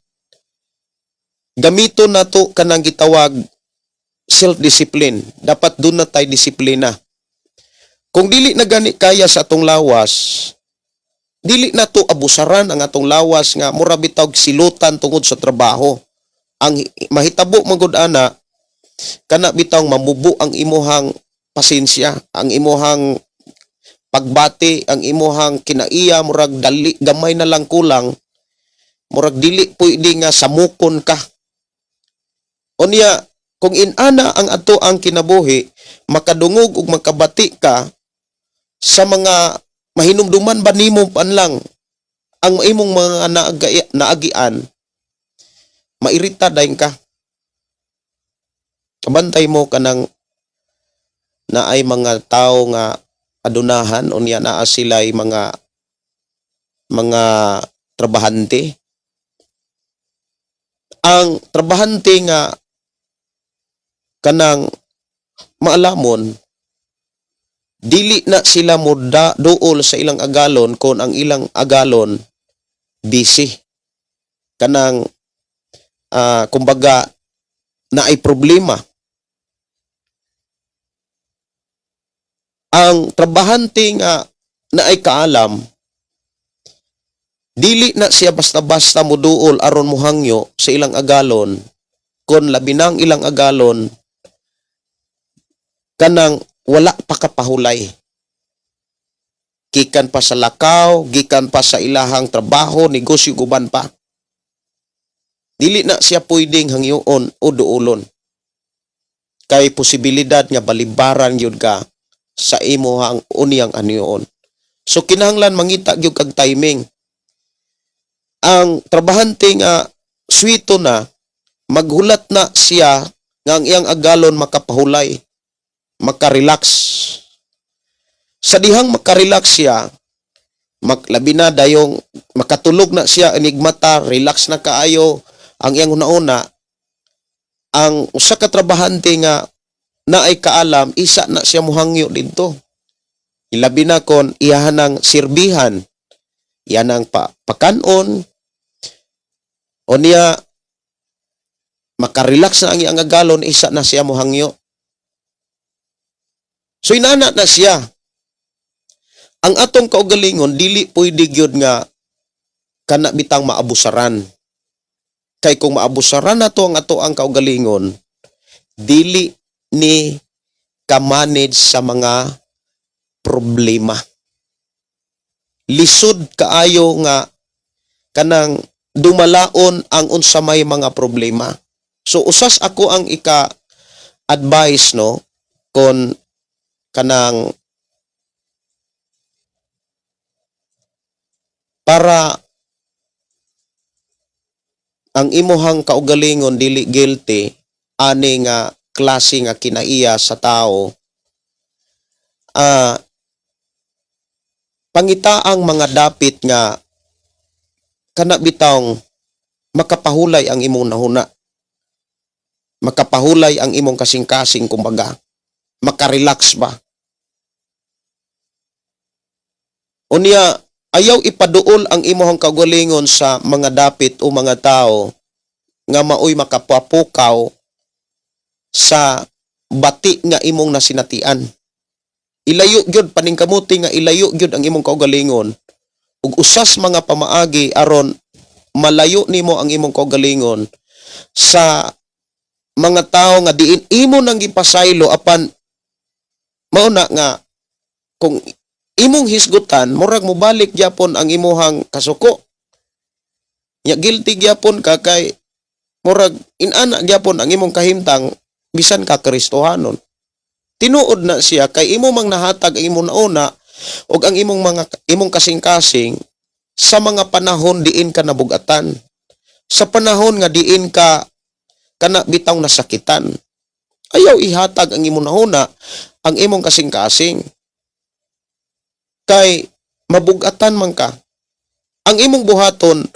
gamiton nato kanang gitawag self-discipline. Dapat duna tay disiplina. Kung dili na gani kaya sa atong lawas, dili nato abusaran ang atong lawas nga mura bitaw silutan tungod sa trabaho. Ang mahitabo man gud ana, kana bitaw mamubo ang imuhang pasensya, ang imuhang pagbati, ang imuhang kinaiya, murag dali gamay na lang kulang, murag dili pwede nga samukon ka. Unya kung inana ang ato ang kinabuhi, makadungog ug makabati ka sa mga mahinumduman ba nimo panlang ang imong mga naagian, mairita dayon ka. Kabantay mo kanang naay mga tao nga adunahan, unya naa sila'y mga trabahante. Ang trabahante nga kanang maalamon, dili na sila muda duol sa ilang agalon kon ang ilang agalon busy, kanang kumbaga naay problema. Ang trabahante nga naay kaalam, dili na siya basta-basta muduol aron muhangyo sa ilang agalon kon labi nang ilang agalon kanang wala pa kapahulay, gikan pa sa lakaw, gikan pa sa ilahang trabaho, negosyo, guban pa. Dili na siya pwedeng hangyoon o duolon kay posibilidad nga balibaran gyud ka sa imuhang unyang hangyoon. So kinahanglan mangita gyud kag timing. Ang trabahante nga swito na, maghulat na siya nga ang iyang agalon makapahulay, makarelax. Sa dihang makarelax siya, labi na dayong makatulog na siya, enigmata, relax na kaayo ang iyang hunauna. Ang usa ka trabahante nga naay kaalam, isa na siya muhangyo didto. Ilabi na kon iyahan ng sirbihan, iyan ang pakanon, o niya makarelax na ang iyang agalon, isa na siya muhangyo. So inana na siya. Ang atong kaugalingon dili pwede gyud nga kana bitang maabusaran. Kay kung maabusaran nato ang ato ang kaugalingon, dili ni ka-manage sa mga problema. Lisod kaayo nga kanang dumalaon ang unsa may mga problema. So usas ako ang ika advice, no, kon kanang para ang imuhang kaugalingon dili guilty ani nga klase nga kinaiya sa tao, pangita ang mga dapit nga kana bitawng makapahulay ang imong nahuna, makapahulay ang imong kasing-kasing kumbaga, makarelax ba. Unya ayaw ipaduol ang imong kaugalingon sa mga dapit o mga tao. nga maoy makapapukaw sa bati nga imong nasinatian. Ilayo gyud, paningkamuti nga ilayo gyud ang imong kaugalingon, ug usas mga pamaagi aron malayo nimo ang imong kaugalingon sa mga tao nga diin imo nang gipasaylo, apan mao na nga kung imong hisgutan, murag mobalik gyapon ang imuhang kasuko nya. Guilty gyapon ka kay murag inana gyapon ang imong kahimtang bisan ka Kristohanon. Tinuod na siya kay imo mang nahatag ang imong nauna ug ang imong mga imong kasing-kasing sa mga panahon diin ka nabugatan, sa panahon nga diin ka kana bitaw nasakitan. Ayaw ihatag ang imong nauna, ang imong kasing-kasing, kay mabugatan man ka. Ang imong buhaton,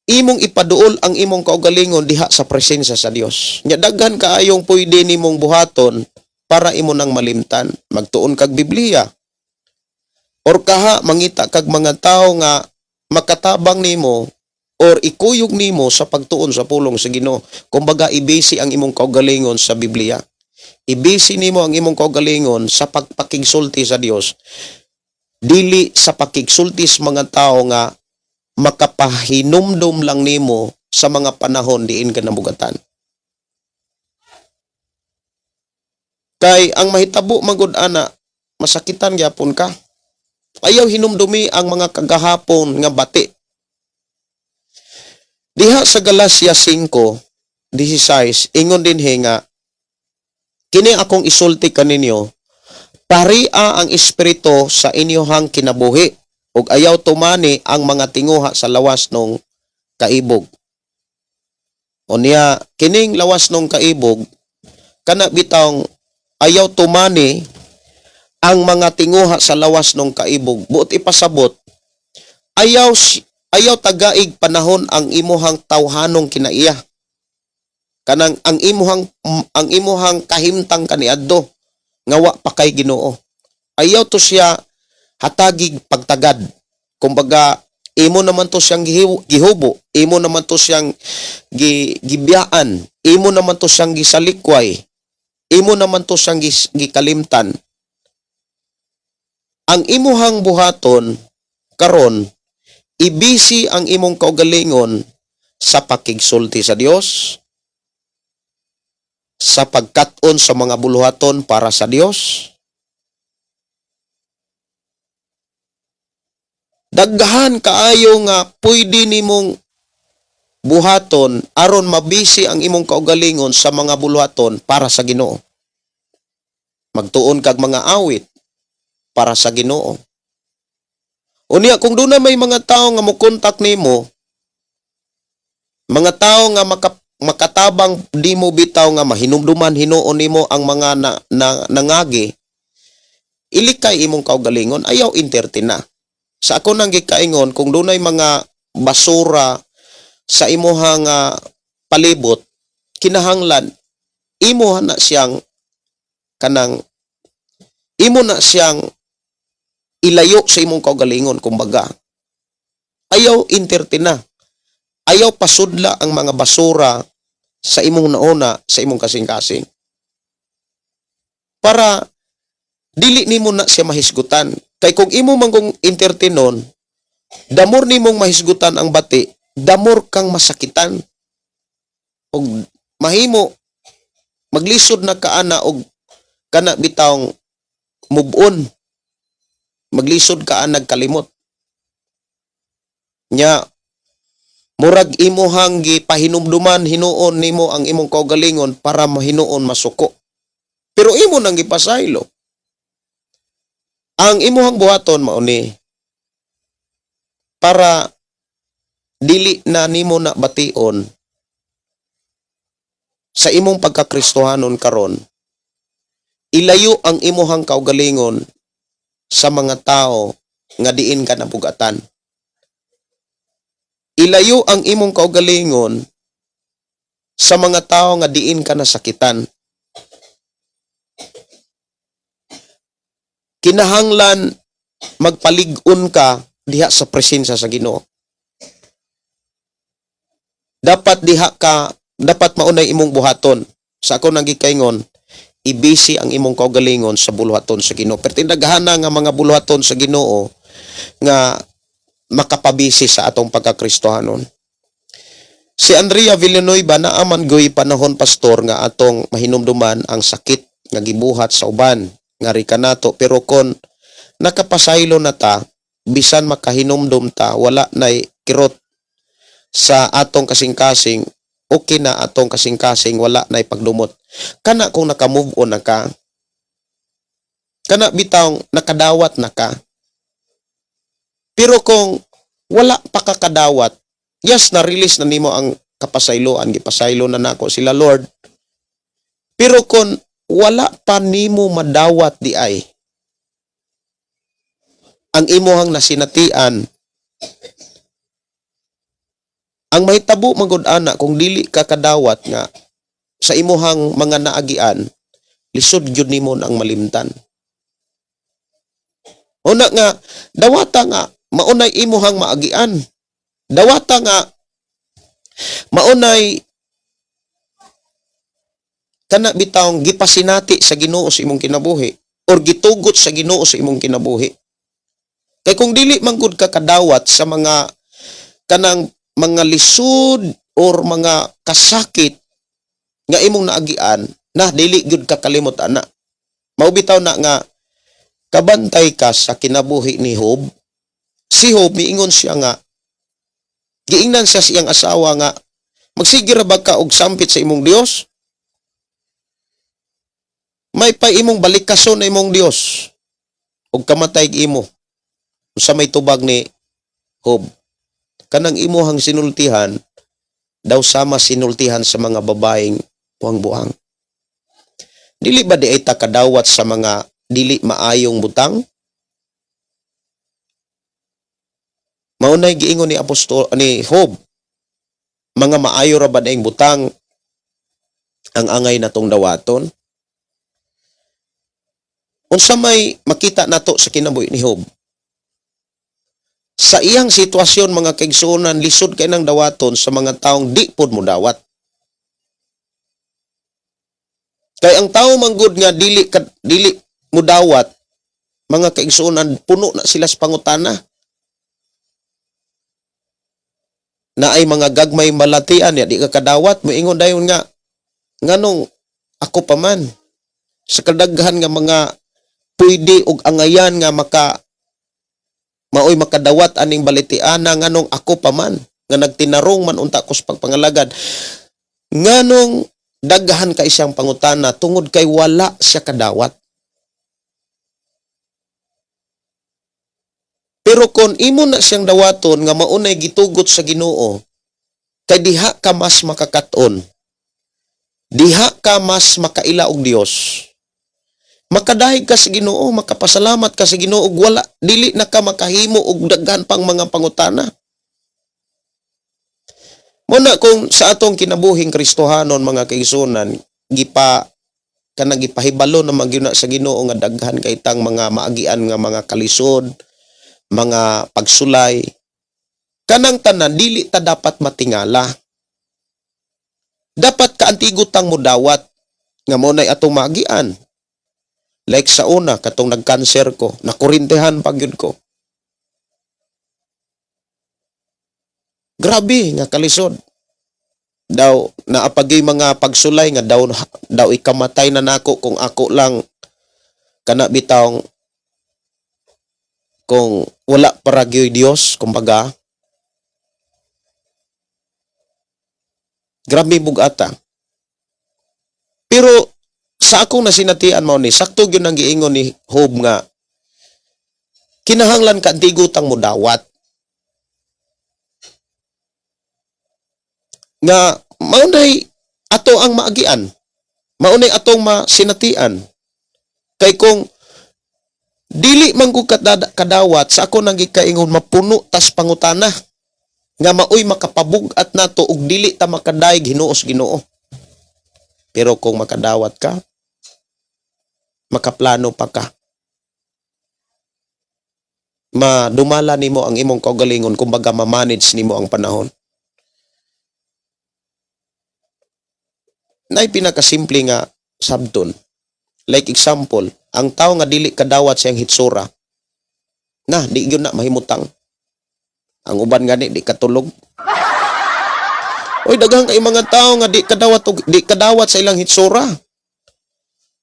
imong ipaduol ang imong kaugalingon diha sa presensya sa Dios. Nya daghan kaayong pwede nimong buhaton para imo nang malimtan. Magtuon kag Biblia. Or kaha mangita kag mga tao nga makatabang nimo or ikuyog nimo sa pagtuon sa pulong sa Ginoo. Kumbaga, ibisi ang imong kaugalingon sa Biblia. Ibisi nimo ang imong kaugalingon sa pagpakigsulti sa Dios. Dili sa pakigsulti sa mga tao nga makapahinumdum lang nimo sa mga panahon diin ka nabugatan. Kay ang mahitabo magud ana, masakitan gyapon ka. Ayaw hinumdumi ang mga kagahapon nga bati. Diha sa Galacia 5:16, ingon dinhi nga, "Kini akong isulti kaninyo, paria ang Espiritu sa inyohang kinabuhi ug ayaw tumani ang mga tinguha sa lawas nung kaibog." Unya, kining lawas nung kaibog, kana bitawng ayaw tumani ang mga tinguha sa lawas nung kaibog. Buot ipasabot, ayaw tagaig panahon ang imuhang tawhanong kinaiya. Kanang ang imuhang kahimtang kaniadto nga wa pa kay Ginoo. Ayaw to siya hatagig pagtagad. Kumbaga, imo naman to siyang gihubo, imo naman to siyang gibiyaan, imo naman to siyang gisalikway, imo naman to siyang gikalimtan. Ang imuhang buhaton karon, ibisi ang imong kaugalingon sa pakigsulti sa Dios, sa pagkat-on sa mga buluhaton para sa Dios. Daghan kaayo nga pwede nimong buhaton aron mabisi ang imong kaugalingon sa mga buluhaton para sa Ginoo. Magtuon kag mga awit para sa Ginoo. Unya, kung doon na may mga tao nga mokontak nimo, mga tao nga makatabang di mo bitaw nga mahinumduman hinuon nimo ang mga nangagi, ilikay imong kaugalingon, ayaw entertain na. Sa ako nang gikaingon, kung dunay mga basura sa imuhang palibot, kinahanglan imo na siyang kanang imo na siyang ilayo sa imong kaugalingon, kumbaga. Ayaw entertain na. Ayaw pasudla ang mga basura sa imong nauna, sa imong kasing-kasing. Para dili nimo na siya mahisgutan. Kay kung imo man kung entertainon, damor nimong mahisgutan ang bati, damor kang masakitan. Og mahimo maglisod na ka ana og kana bitawng move on. Maglisod ka nagkalimot. Nya murag imuhang gipahinumduman hinuon nimo ang imong kaugalingon para mahinuon masuko. Pero imo nang gipasaylo. Ang imuhang buhaton mao ni para dili na nimo na bation sa imong pagkakristohanon karon, ilayo ang imuhang kaugalingon sa mga tao nga diin ka nabugatan. Ilayo ang imong kaugalingon sa mga tao nga diin ka nasakitan. Kinahanglan magpalig-on ka diha sa presensya sa Ginoo. Dapat diha ka, dapat maunay imong buhaton. Sa ako nang gikaingon, ibisi ang imong kaugalingon sa buluhaton sa Ginoo. Pero tindaghana nga mga buluhaton sa Ginoo nga makapabisi sa atong pagkakristohanon. Si Andrea Villanueva, naaman goy panahon, pastor, nga atong mahinumduman ang sakit nga gibuhat sa uban nga rika nato, pero kon nakapasaylo na ta, bisan makahinumdum ta, wala nay kirot sa atong kasing-kasing. Okay na atong kasing-kasing, wala nay pagdumot kana kung naka-move on na ka, kana bitawng nakadawat na ka. Pero kung wala pa ka kadawat, yes, na-release na nimo ang kapasayloan, gipasaylo na nako sila, Lord. Pero kung wala pa nimo madawat di ay ang imuhang nasinatian, ang mahitabo magud ana, kung dili ka kadawat nga sa imuhang mga naagian, lisod gyud nimo ang malimtan. Una nga dawata nga maunay imuhang maagian, dawata nga maunay kana bitawng gipasinati sa Ginoo sa imong kinabuhi or gitugot sa Ginoo sa imong kinabuhi. Kay kung dili man gud ka kadawat sa mga kanang mga lisod or mga kasakit nga imong naagian na, dili gyud ka kalimot ana. Mao bitaw na nga kabantay ka sa kinabuhi ni Job. Si Job, miingon siya nga giingnan siya sa iyang asawa nga, "Magsige ra ba ka og sampit sa imong Dios? May pa imong balikason na imong Dios ug kamatay imo." Sa may tubag ni Job, "Kanang imuhang sinultihan daw sama sinultihan sa mga babaeng buhang-buhang." Dili ba di ay ta kadawat sa mga dili maayong butang? Maunay giingon ni apostol ni Job, "Mga maayo ra ba diayng butang ang angay natong dawaton?" Unsa may makita nato sa kinabuhi ni Job? Sa iyang sitwasyon, mga kaigsuonan, lisod kay nang dawaton sa mga taong di pod mo dawat. Kay ang tao manggod nga dili mo dawat, mga kaigsuonan, puno na sila sa pangutana. Na ay mga gagmay malatian ya di ka kadawat, moingon dayon nga, "Nganong ako pa man sa kadaghan nga mga pwede og angayan nga maoy makadawat aning balitiana, nganong ako pa man nga nagtinarong man unta ko sa pagpangalagad?" Nganong daghan kay siyang pangutana? Tungod kay wala siya kadawat. Pero kon imo na siyang dawaton nga maunay gitugot sa Ginoo, kay diha ka mas makakaton, diha ka mas makaila og Dios, makadahig ka sa Ginoo, makapasalamat ka sa Ginoo ug wala dili na ka makahimo og daghan pang mga pangutana. Muna kung sa atong kinabuhing Kristohanon, mga kaigsuonan, gipa kanang gipahibalo na magyuna sa Ginoo nga daghan kay tang mga maagian nga mga kalisod, mga pagsulay. Kanang tanan, dili ta dapat matingala. Dapat kaantigo tang mudawat nga mo nay atong maagian. Like sa una, katong nagkanser ko, nakurintehan pa gyud ko. Grabe nga kalisod. Daw naapagay mga pagsulay nga daw daw ikamatay na nako kung ako lang kana bitawng kung wala para gyoy Dios, kumbaga. Grabe bugata. Pero sa akong nasinatian, mao ni sakto gyud ang giingon ni Job nga kinahanglan ka antigutang mo dawat nga maunay ato ang maagian, maunay atong masinatian. Kay kung dili man ko kadawat, sa ako nang gikaingon, mapuno tas pangutana nga maoy makapabug-at nato ug dili ta makadayeg hinuos Ginoo. Pero kung makadawat ka, makaplano pa ka, madumala nimo ang imong kaugalingon, kumbaga ma-manage nimo ang panahon. Nay pinakasimple nga sabton. Like example, ang tao nga dili kadawat sa iyang hitsura, na di gyud na mahimutang. Ang uban gani di katulog. Oy, daghang kay mga tao nga di kadawat sa ilang hitsura.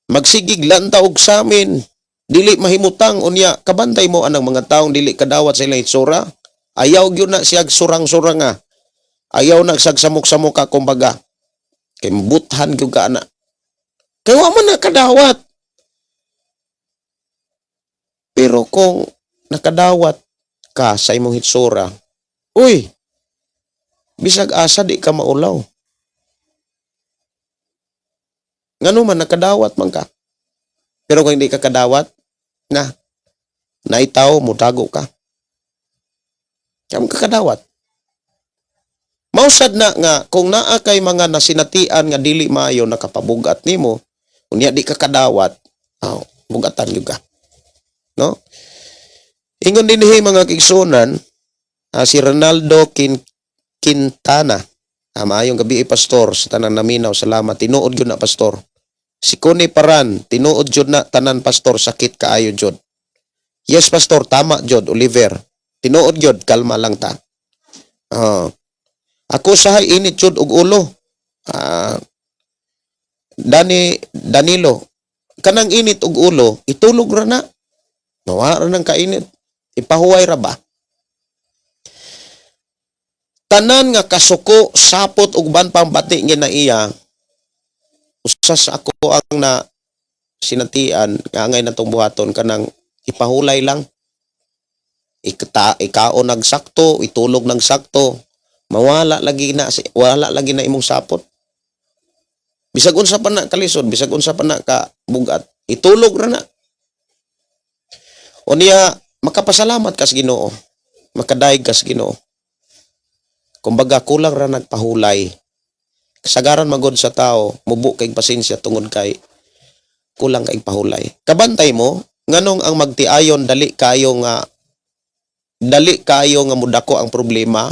Magsigig lanta og samin, dili mahimutang. Unya kabantay mo anang mga taong dili kadawat sa ilang hitsura. Ayaw gyud na siyag surang-surang nga. Ayaw na siyag samok-samok ka kumbaga. Kay buthan gyud ka ana. Kay wa man na kadawat. Pero kung nakadawat ka sa imong hitsura, uy, bisag asa di ka maulaw. Ngano man nakadawat man ka. Pero kung hindi ka kadawat, na, naitaw, mutago ka. Kaya ka kadawat. Mausad na nga kung naa kay mga nasinatian nga dili maayo nakapabugat nimo, unya di ka kadawat, aw, bugatan gyud ka. No? Ingon dinhi, mga kaigsuonan, si Ronaldo Quintana. Maayong gabi, pastor, sa tanan naminaw, salamat. Tinuod gyud na, pastor. Si Connie Paran, tinuod jud na tanan, pastor, sakit kaayo jud. Yes, pastor, tama jud, Oliver. Tinuod jud, kalma lang ta. Ako sahay init jud og ulo. Dani Danilo, kanang init og ulo, itulog ra na. Mawa ra nang kainit. Ipahuway ra ba? Tanan nga kasuko, sapot ug ban pang bati nga naiya, usa sa ako ang na sinatian nga angay natong buhaton kanang ipahulay lang. Ikta ikaon nagsakto, itulog nagsakto. Mawala lagi na wala lagi na imong sapot. Bisag unsa pa na kalisod, bisag unsa pa na ka bugat, itulog ra na. Unya makapasalamat ka sa Ginoo. Makadayeg ka sa Ginoo. Kumbaga kulang ra nagpahulay. Kasagaran magod sa tao, mubo kay pasensya tungod kay kulang kay pahulay. Kabantay mo nganong ang magtiayon dali kayo nga mudako ang problema,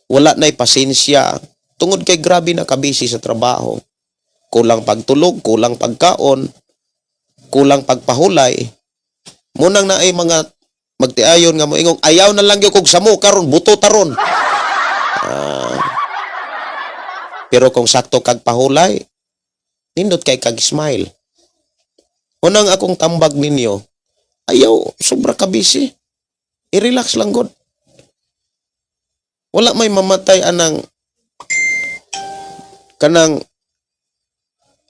wala na'y pasensya tungod kay grabe na kabisi sa trabaho, kulang pagtulog, kulang pagkaon, kulang pagpahulay. Munang naay mga magtiayon nga moingong, "Ayaw na lang gyud kog samo karon, buto taron." Pero kung sakto kag pahulay, nindot kay kag smile. Unang akong tambag ninyo, ayaw sobra ka busy, i-relax lang gud. Wala may mamatay anang kanang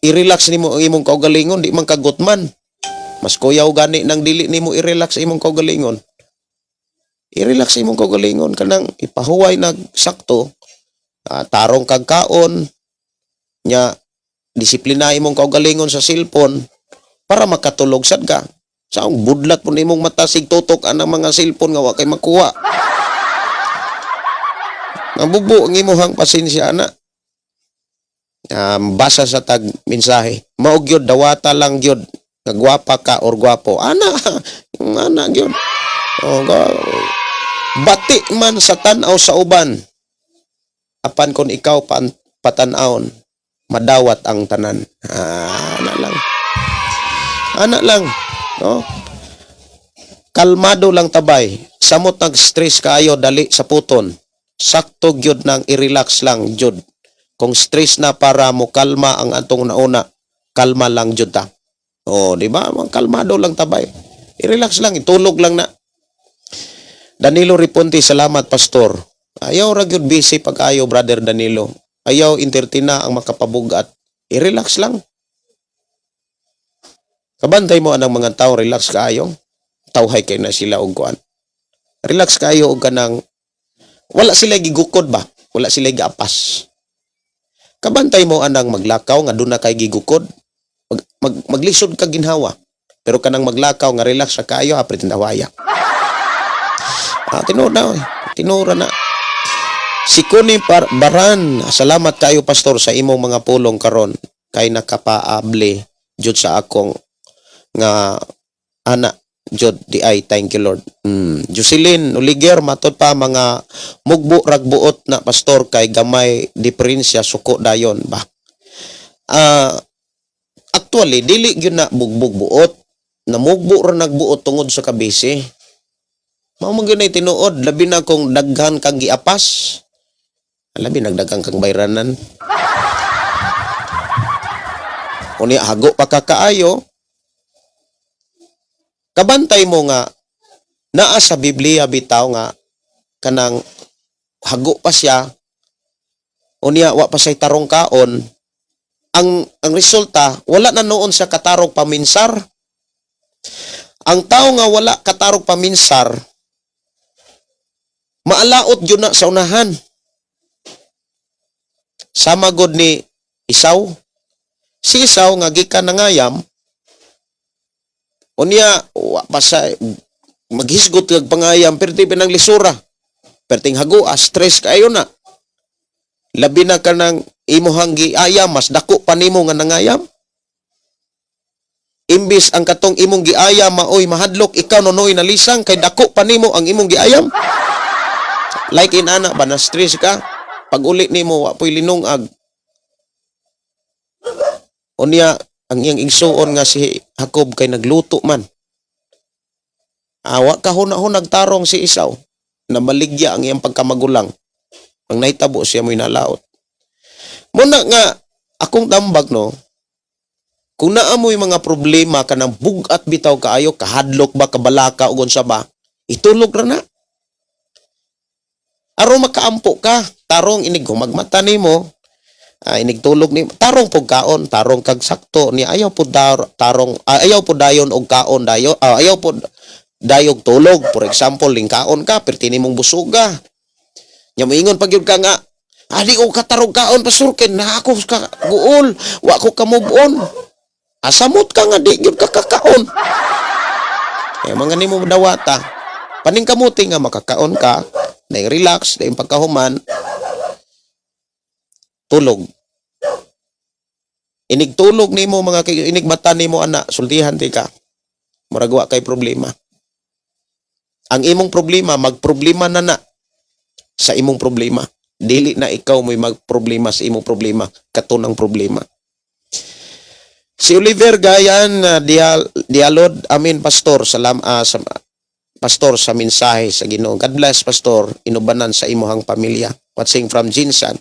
i-relax nimo ang imong kaugalingon, di man kagutman. Mas kuyaw gani nang dili nimo i-relax imong kaugalingon. I-relax imong kaugalingon kanang ipahuway nag sakto, tarong kag kaon nya, disiplina imong kaugalingon sa cellphone para makatulog sad ka. Sa ang budlat po nimong mata sig tutok anang mga cellphone nga wa kay makuha. Mabubo ang imuhang pasensya ana. Basa sa tag mensahe. Mao gyud, dawata lang gyud nga gwapa ka or gwapo. Ana, ana gyud. Oh, bati man sa tan-aw sa uban. Apan kon ikaw patan-awon, madawat ang tanan. Ana lang. Ana lang, no? Kalmado lang tabay. Samot nag-stress kaayo dali sa puton. Sakto gyud nang i-relax lang jud. Kung stress na para mo kalma ang atong nauna, kalma lang jud ta. Oh, di ba? Mga kalmado lang tabay. I-relax lang, itulog lang na. Danilo Riponte, salamat, pastor. Ayaw ra gyud busy pag ayo, brother Danilo. Ayaw entertain ang makapabugat. I-relax lang. Kabantay mo anang mga tao, relax kaayo. Tawhay kay na sila og kuan. Relax kayo og kanang wala sila gigukod ba? Wala sila giapas. Kabantay mo anang maglakaw nga duna kay gigukod. Maglisod ka ginhawa. Pero kanang maglakaw nga relax sa kayo, ha, pretendawaya. Tinuod na, oy. Tinuod na. Si Connie Baran, salamat kayo, pastor, sa imong mga pulong karon kay nakapaable jud sa akong nga ana jud di ay, thank you, Lord. Jocelyn Oliger, matod pa mga mugbo ragbuot na, pastor, kay gamay diferensya, suko dayon ba. Actually, dili gyud na bugbog buot. Namugbo ra nagbuot tungod sa kabisi. Mao man gyud nay tinuod, labi na kung daghan kang giapas. Labi nagdaghan kang bayranan. Unya hago pa ka kaayo. Kabantay mo nga naa sa Biblia bitaw nga kanang hago pa siya, unya wa pa say tarong kaon, ang resulta, wala na noon siya katarong paminsar. Ang tao nga wala katarong paminsar, maalaot yun na sa unahan. Sama god ni Isaw. Si Isaw nga gikan nangayam, unya wa pa sa maghisgot kag pangayam, perti pinang lisura, perting hagoa, stress kayo na. Labi na ka ng imuhang giayam, mas dako pa nimo nga nangayam. Imbis ang katong imong giayam maoy mahadlok, ikaw nonoy nalisang kay dako pa nimo ang imong giayam. Like in ana ba, na stress ka, pag uli nimo wa poy linungag. Unya ang iyang igsuon nga si Jacob kay nagluto man. Awa ka huna-hunag tarong si Isaw na maligya ang iyang pagkamagulang. Ang nahitabo, siya mo'y nalaot. Muna nga akong tambag, no, kung naa mo'y mga problema kanang bugat bitaw kaayo, kahadlok ba, kabalaka ug unsa ba, itulog ra na. Aron makaampo ka, tarong inig humagmata nimo, inig tulog nimo, tarong pug kaon, tarong kag sakto ni ayaw pud tarong, ayaw pud dayon og kaon dayo, ayaw pud dayog tulog. For example, lingkaon ka, perti nimong busuga. Nya moingon pag yun ka nga, "Adi ko katarong kaon, pastor, kay na ako ka guol, wa ko ka move on." Asamot ka nga di gyud ka kakaon. Eh, mga nimo dawata. Paningkamuti nga makakaon ka, dahil relax, dahil pagkahuman, tulog. Inig tulog nimo mga kay inig mata nimo ana, sultihan ti ka. Murag wa kay problema. Ang imong problema, magproblema na na sa imong problema. Dili na ikaw mo'y magproblema sa imong problema, katunang problema. Si Oliver Gayan Dialod, amin pastor, salam sa pastor sa mensahe sa Ginoo. God bless, pastor, inubanan sa imuhang pamilya. Watching from Jinsan.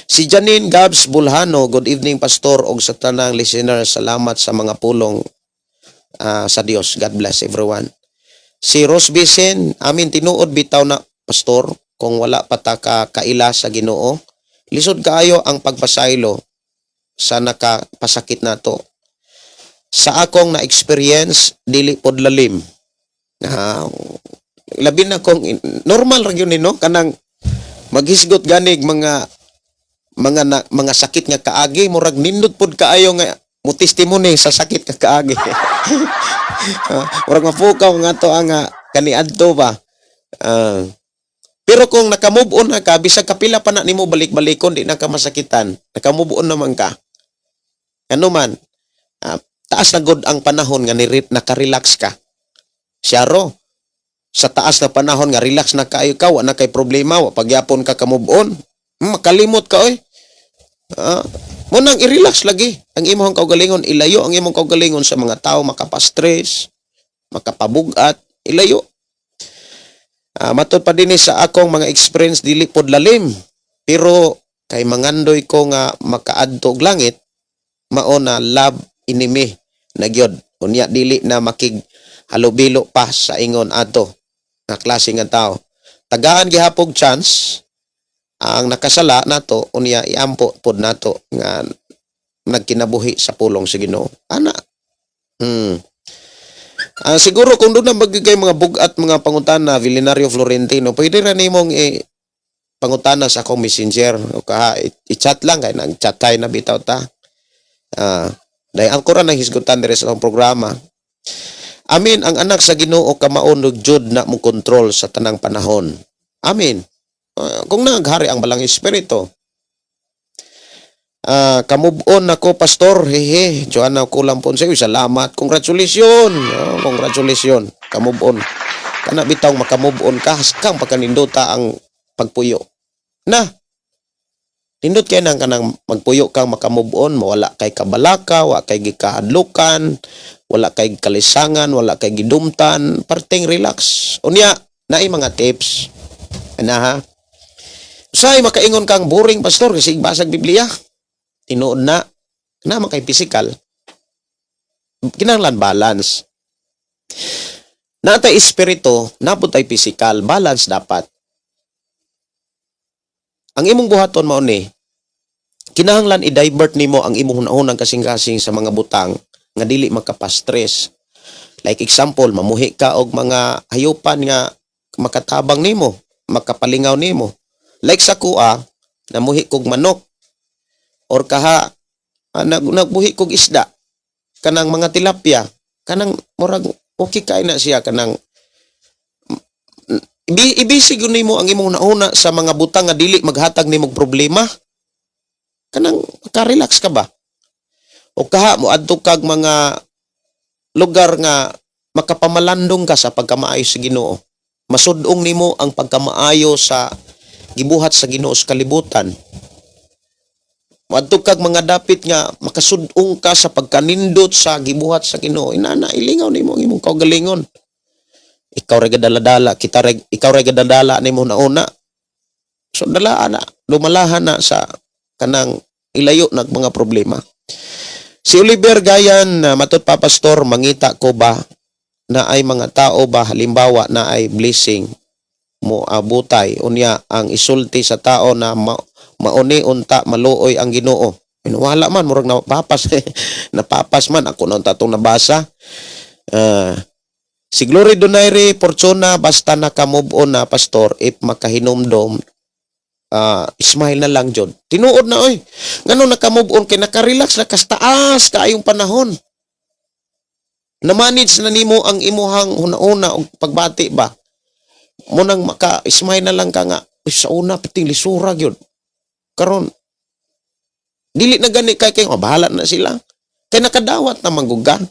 Si Janine Gabs Bulhano, good evening, pastor og sa tanang listener, salamat sa mga pulong sa Dios. God bless everyone. Si Rose Bisen, amin tinuod bitaw na, pastor, kung wala pa ta ka kaila sa Ginoo, lisod kaayo ang pagpasaylo sa nakapasakit nato. Sa akong na-experience, dili pod lalim. Labi na kung normal ra gyud ni, no, kanang maghisgot ganig mga mga na, mga sakit nga kaagi, murag nindot pod kaayo nga mo testimony sa sakit nga kaagi. Murag mapukaw nga to ang kaniadto ba. Pero kung naka-move on na ka, bisag kapila pa na nimo balik-balikon, di na ka masakitan. Naka-move on naman ka. Ano man, taas na gud ang panahon nga naka-relax ka. Siyaro, sa taas na panahon nga relax na kaayo ka, wa na kay problema, wa pagyapon ka ka-move on. Makalimot ka oy. Mo nang i-relax lagi ang imong kaugalingon, ilayo ang imong kaugalingon sa mga tao makapa-stress, makapabugat, ilayo. Matod pa dinhi sa akong mga experience, dili pod lalim. Pero kay mangandoy ko nga makaadto og langit, mao na love enemy na gyud. Unya dili na makig halubilo pa sa ingon ato nga klase nga tao. Tagaan gihapog chance ang nakasala nato, unya iampo pod nato nga nagkinabuhi sa pulong sa Ginoo. Ana. Siguro kung doon na magigay mga bugat mga pangutana, Villinario Florentino, pwede ra nimong pangutana sa akong Messenger o ka i-chat lang kay nag-chat tayo na bitaw ta. Dahil ang Quran ang hisgutan dire sa akong programa. Amin, ang anak sa Ginoo kamao jud na mo kontrol sa tanang panahon. Amin. Kung naghari ang balang espiritu. Ka-move on ako, pastor. Hehe. Joanna kulang po sa iyo. Salamat. Congratulations. Oh, congratulations. Ka-move on. Kana bitaw maka-move on ka, haskang pagkanindota ang pagpuyo. Na. Nindot kay nang kanang magpuyo kang maka-move on, mawala kay kabalaka, wa kay gikahadlukan, wala kay kalisangan, wala kay gidumtan, parteng relax. Unya, naay mga tips. Ana ha. Usahay makaingon kang boring, pastor, kasi basag Biblia. Tinuod na na man kay physical. Kinahanglan balance. Natay espiritu, napud tay physical, balance dapat. Ang imong buhaton mao ni, kinahanglan i-divert nimo ang imong hunahunang kasing-kasing sa mga butang nga dili makapastress. Like example, mamuhi ka og mga hayupan nga makatabang nimo, makapalingaw nimo. Like sa kuha, namuhi kog manok or kaha nagbuhi kog isda, kanang mga tilapia, kanang murag okay kay na siya, kanang ibisi gyud nimo ang imong nauna sa mga butang nga dili maghatag nimo og problema, kanang maka-relax ka ba. O kaha mo adto kag mga lugar nga makapamalandong ka sa pagkamaayo sa Ginoo, masud-ong nimo ang pagkamaayo sa gibuhat sa Ginoo sa kalibutan. Moadto kag mga dapit nga makasud-ong ka sa pagkanindot sa gibuhat sa Ginoo, inana ilingaw nimo ang imong kaugalingon. Ikaw ra gadala-dala kita ra, ikaw ra gadala nimo nauna. So dalaan na, lumalahan na sa kanang ilayo nag mga problema. Si Oliver Gayan, matud pa, pastor, mangita ko ba na ay mga tao ba, halimbawa na ay blessing mo abutay, unya ang isulti sa tao na mauni unta maluoy ang Ginoo. Wala man, murag napapas napapas man ako nang tatong nabasa. Si Glory Donaire Fortuna, basta naka-move on na, pastor, if makahinumdom, smile na lang jud. Tinuod na oy. Ngano naka-move on kay naka-relax na kas taas kaayong panahon. Na-manage na nimo ang imuhang huna-huna og pagbati ba. Mo nang maka-smile na lang ka nga, "Uy, sa una piting lisura gyud. Karon dili na gani kay kay oh, bahala na sila." Kay nakadawat na manggugan.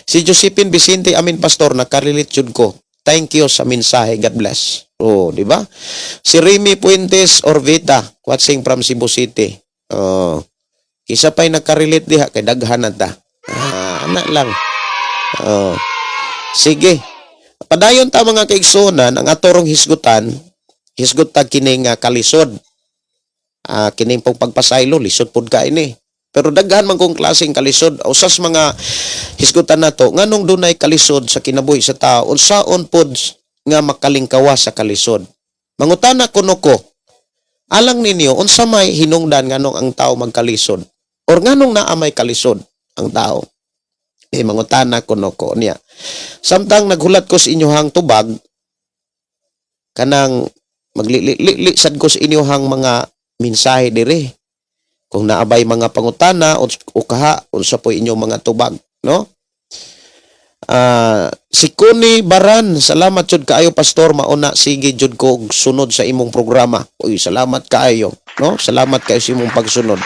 Si Josephine Vicente, "Amin pastor, nakarelate jud ko. Thank you sa mensahe. God bless." Oh, di ba? Si Remy Puentes Orvita, watching from Cebu City. Oh. Kisa pa'y nakarelate diha kay daghan na ta. Ah, ana lang. Oh. Sige. Padayon ta, mga kaigsuonan, ang atorong hisgutan, hisgot ta kini nga kalisod. Ah, kining pong pagpasaylo, lisod pud ka ini. Pero daghan man kong klaseng kalisod. Usas mga hisgutan nato, nganong dunay kalisod sa kinabuhi sa tao, unsaon pod nga makalingkawa sa kalisod? Mangutana kuno ko, alang ninyo, unsa may hinungdan nganong ang tao magkalisod? Or nganong naa may kalisod ang tao? Eh, mangutana kuno ko niya. Samtang naghulat ko sa inyohang tubag, kanang maglili sad ko sa inyohang mga mensahe dire. Kung naabay mga pangutana o kaha, unsa po inyong mga tubag, no? Ah, si Kuni Baran, "Salamat jud kaayo, pastor, mauna sige jud ko og sunod sa imong programa." Uy, salamat kaayo, no? Salamat kaayo sa imong pagsunod.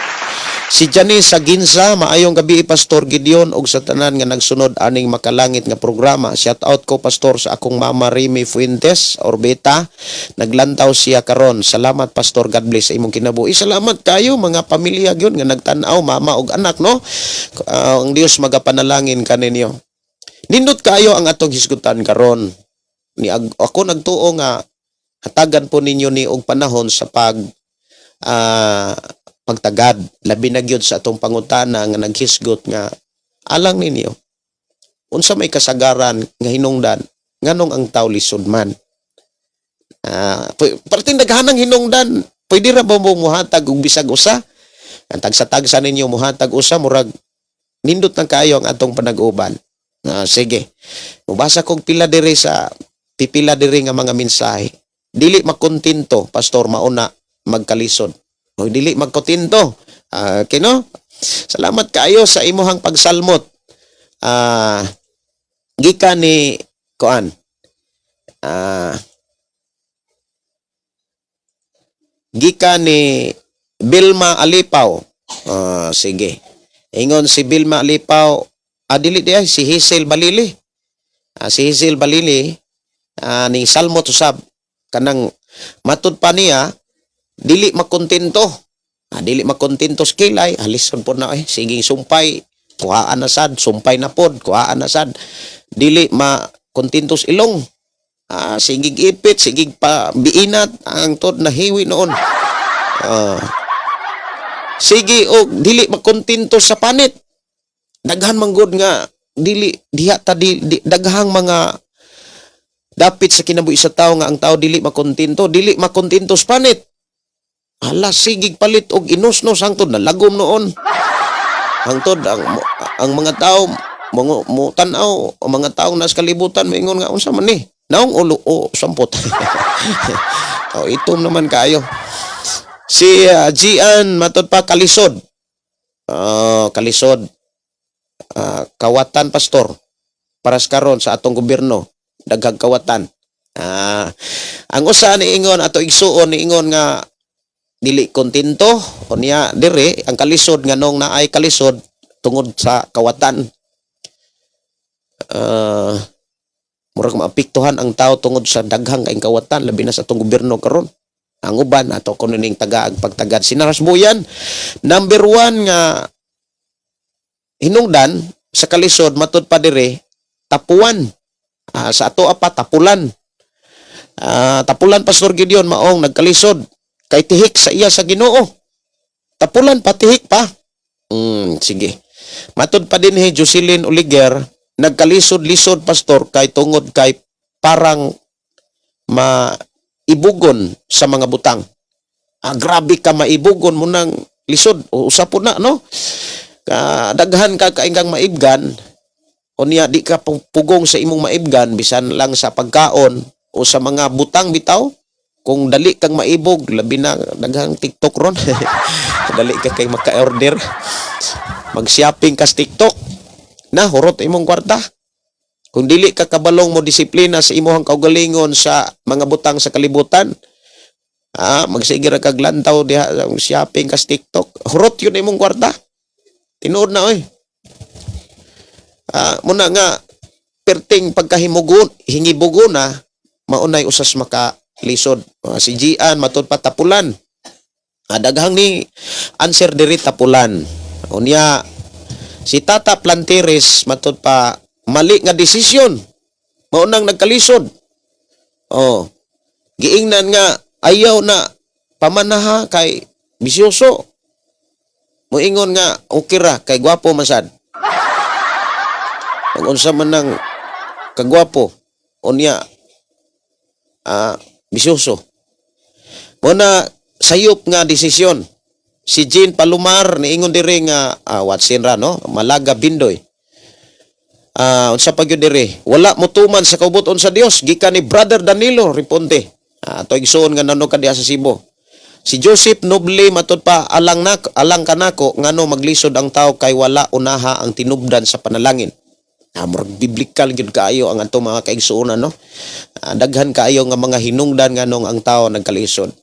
Si Janice Saginsa, "Maayong gabi, Pastor Gideon ug sa tanan nga nagsunod aning makalangit nga programa. Shout out ko, pastor, sa akong mama Remy Fuentes Orbeta. Naglantaw siya karon. Salamat, pastor, God bless sa imong kinabuhi." Salamat kayo mga pamilya gyud nga nagtan-aw, mama ug anak, no? Ah, ang Dios magapanalangin kaninyo. Nindot kayo ang atong hisgutan karon. Ni ako nagtuo nga hatagan po ninyo ni og panahon sa pagtagad, labi na gyud sa atong pangutana nga naghisgot nga alang ninyo, unsa may kasagaran nga hinungdan nganong ang tao lisod man? Perting daghanang hinungdan, pwede ra ba mo muhatag og bisag usa? Ang tagsa-tagsa ninyo muhatag usa, murag nindot na kaayo ang atong panag-uban. Sige, mubasa kog pila diri sa pipila diri nga mga mensahe. "Dili makontento, pastor, mauna magkalisod." O dili magkontento. Kino? Salamat kaayo sa imuhang pagsalmot. Gikan ni kuan. Gikan ni Bilma Alipaw. Sige. Ingon si Bilma Alipaw, dili di ay si Hazel Balili. Si Hazel Balili ning salmot usab kanang matud pa niya dili makontento. Ah, dili makontento sa kilay, alison po na eh. Siging sumpay, kuhaan na sad, sumpay na pod, kuhaan na sad. Dili makontento sa ilong. Ah, sigig ipit, sigig pa biinat, ang tod nahiwi noon. Ah. Sige og dili makontento sa panit. Daghan man gud nga dili diha ta di, daghang mga dapit sa kinabuhi sa tao nga ang tao dili makontento sa panit. Hala, sigig palit og inusnos hangtod nalagom noon. Hangtod ang mga tao mo, mo tan-aw ang mga taong nasa kalibutan, moingon nga, "Unsa man ni? Naong ulo o sampot?" Oh, itom naman kayo. Si Gian, matod pa, kalisod. Oh, kalisod. Ah, kawatan, pastor. Para sa karon sa atong gobyerno, daghang kawatan. Ah, ang usa niingon ato igsuon, niingon nga dili kontento unya dire ang kalisod, nganong naay kalisod tungod sa kawatan. Murag maapektuhan ang tao tungod sa daghang kaing kawatan, labi na sa atong gobyerno karon. Ang uban ato kuno ning tagaag pagtagad sinarasbuyan, number 1 nga hinungdan sa kalisod, matud pa dire, tapuan. Ah, sa ato apa, tapulan. Ah, tapulan, Pastor Gideon, maong nagkalisod kay tihik sa iya sa Ginoo. Tapulan pa, tihik pa. Sige. Matud pa din he Jocelyn Oliger, nagkalisod-lisod, pastor, kay tungod kay parang maibugon sa mga butang. Ah, grabe ka maibugon mo nang lisod. O, usa po na, no? Ka, daghan ka kaingang maibgan, unya di ka pugong sa imong maibgan, bisan lang sa pagkaon o sa mga butang bitaw. Kung dali kang maibog, labi na daghang TikTok ron. Dali ka kay maka-order. Mag-shopping ka sa TikTok. Na, hurot imong kwarta. Kung dili ka kabalong mo disiplina sa imuhang kaugalingon sa mga butang sa kalibutan, ah, magsige ra kag lantaw diha, shopping ka sa TikTok, hurot yun imong kwarta. Tinuod na oy. Ah, muna nga perting pagkahimugon, hingibugo na, maunay usas makalisod. Ah, si Gian, matud pa, tapulan. Ah, daghang ni answer diri, tapulan. Unya si Tata Planteres, matud pa, mali nga desisyon. Maunang nagkalisod. Oh. Giingnan nga ayaw na pamanaha kay bisyoso. Moingon nga okay ra kay gwapo man sad. Ang unsa man nang kagwapo unya ah, bisyoso. Mo na sayop nga desisyon. Si Jean Palomar niingon diri nga watsin ra no, Malaga Bindoy. Ah, unsa pa gyud diri? Wala motuman sa kaubuton sa Dios gikan ni Brother Danilo Riponte. Ah, ato igsuon nga nanog ka diha sa Cebu. Si Joseph Noble, matud pa, alang nak alang kanako ngano maglisod ang tao kay wala unaha ang tinubdan sa panalangin. Ah, murag biblical gyud kaayo ang ato mga kaigsuonan, no. Ah, daghan kaayo nga mga hinungdan nganong ang tao nagkalisod.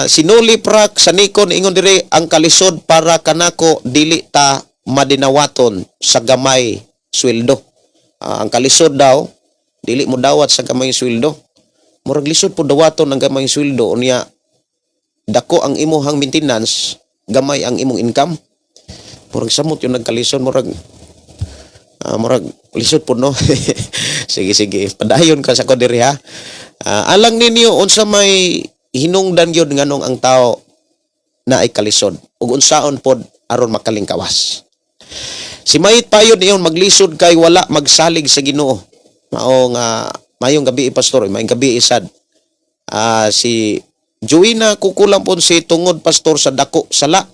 Sinuli Prak sa Nikon ingon diri, ang kalisod para kanako, dili ta madinawaton sa gamay sweldo. Ah, ang kalisod daw, dili mo dawat sa gamay sweldo. Murag lisod po dawaton ang gamay sweldo unya dako ang imuhang maintenance, gamay ang imong income. Murag samot yung nagkalisod, murag lisod po, no. Sige, sige, padayon ka sa ko diri ha. Ah, alang ninyo, unsa may hinungdan gyud nganong ang tao na ay kalisod ug unsaon pod aron makalingkawas? Si Mayit Payod niyon, maglisod kay wala magsalig sa Ginoo. Mao nga mayong gabi, pastor, mayong gabi isad. Ah, si Joina kukulang po si tungod, pastor, sa dako sala.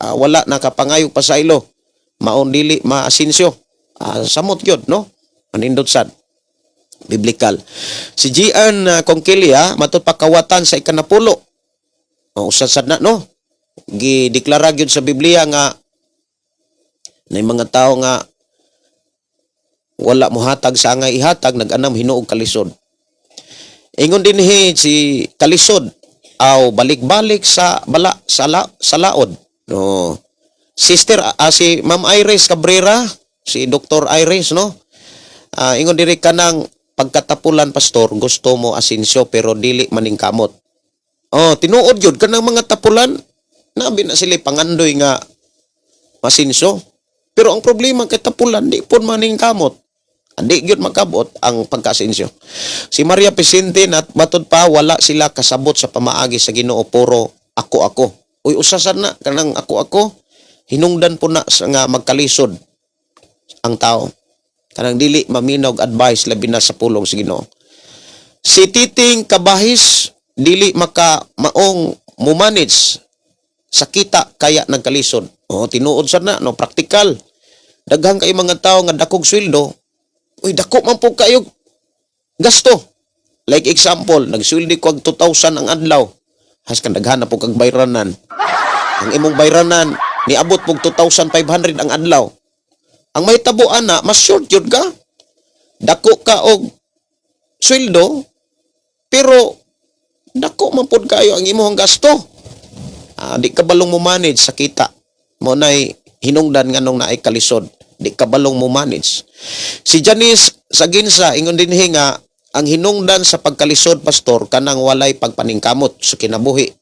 Ah, wala nakapangayo pasaylo. Maon dili maasinsyo. Ah, samot gyud, no? Manindot sad. Biblical. Si Gian Conquilia, matud pa, kawatan sa ikanapulo. O, usad sad na, no? Gideklara gyud sa Biblia nga na mga tao nga wala mohatag sa angay ihatag, nag-anam hinuog kalisod. Ingon din he si kalisod aw balik-balik sa bala sa laod. No. Sister, si Ma'am Iris Cabrera, si Dr. Iris, no. Ah, ingon diri, kanang pagkatapulan, pastor, gusto mo asinsyo pero dili maningkamot. Oh, tinuod yun kanang mga tapulan. Nabi na sila pangandoy nga masinso. Pero ang problema kay tapulan, di pud maningkamot. Hindi gyud makabot ang pagkasinso. Si Maria Vicente na matud pa, wala sila kasabot sa pamaagi sa Ginoo, puro ako ako. Uy, usasan na kanang ako ako, hinungdan po na sa nga magkalisod ang tao. Kanang dili maminog advice, labi na sa pulong sa Ginoo. Si Titing Kabahis, dili maka maong mumanage sa kita kaya nagkalisod. Oh, tinuod sad na no, praktikal. Daghan kay mga tao nga dakog sweldo, uy, dako man po kayo gasto. Like example, nagsweldo ko og 2,000 ang adlaw. Has kan daghan na po kag bayranan. Ang imong bayranan niabot pog 2,500 ang adlaw. Ang mahitabo ana, mas short yun ka. Dako ka og sweldo, pero dako man pud kayo ang imong gasto. Ah, di ka balong mo manage sa kita. Mo nay hinungdan nganong naay kalisod. Di ka balong mo manage. Si Janice sa Ginsa, ingon dinhi nga ang hinungdan sa pagkalisod, pastor, kanang walay pagpaningkamot sa kinabuhi.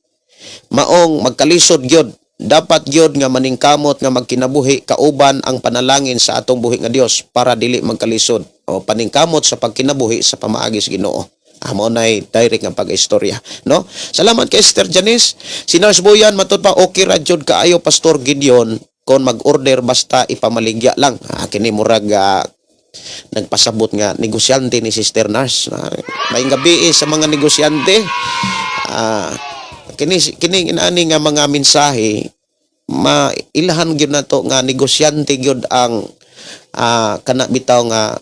Maong magkalisod gyud. Dapat gyud nga maningkamot nga magkinabuhi kauban ang panalangin sa atong buhi nga Dios para dili magkalisod o paningkamot sa pagkinabuhi sa pamaagi sa Ginoo. Amo nay direct nga pag-istorya, no? Salamat kay Esther Janice. Si Nurse Boyan, matud pa, okay ra jud kaayo, Pastor Gideon, kon mag-order basta ipamaligya lang. Ah, kini murag nagpasabot nga negosyante ni Sister Nurse. Ah, maayong gabi eh, sa mga negosyante. Ah, kini kini inaani nga mga mensahe, mailahan gyud nato nga negosyante gyud ang kana bitaw nga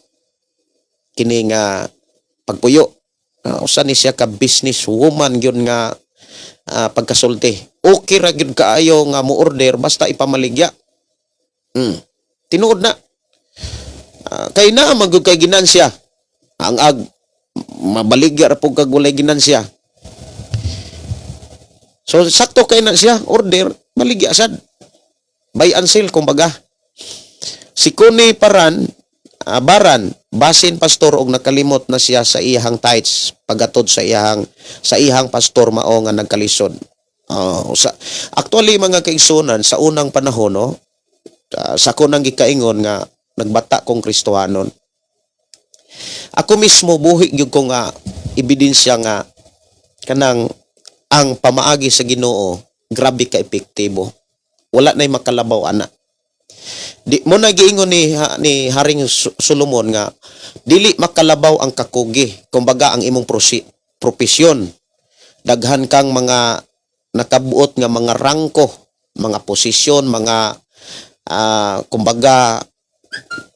kini nga pagpuyo. Usa ni siya ka business woman gyud nga pagkasulti. Okay ra gyud kaayo nga mo order basta ipamaligya. Tinuod na. Ah, kay naa man gyud kay ginansya. Ang ag mabaligya ra pud kag walay ginansya. So sakto kay na siya order, baligya sad. Buy and sell kumbaga. Si Kuni Paran, Baran, basin, pastor, og nakalimot na siya sa iyahang tithes pagatod sa iyahang pastor, mao nga nagkalisod. Sa actually mga kaigsunan, sa unang panahon, no, sa ko nang gikaingon nga nagbata kong Kristohanon. Ako mismo buhi gyud ko nga ebidensya nga kanang ang pamaagi sa Ginoo grabe ka epektibo. Wala nay makalabaw ana. Di mo na giingon ni Haring Solomon nga dili makalabaw ang kakugi. Kumbaga ang imong propesyon. Daghan kang mga nakabuot nga mga rangko, mga posisyon, mga kumbaga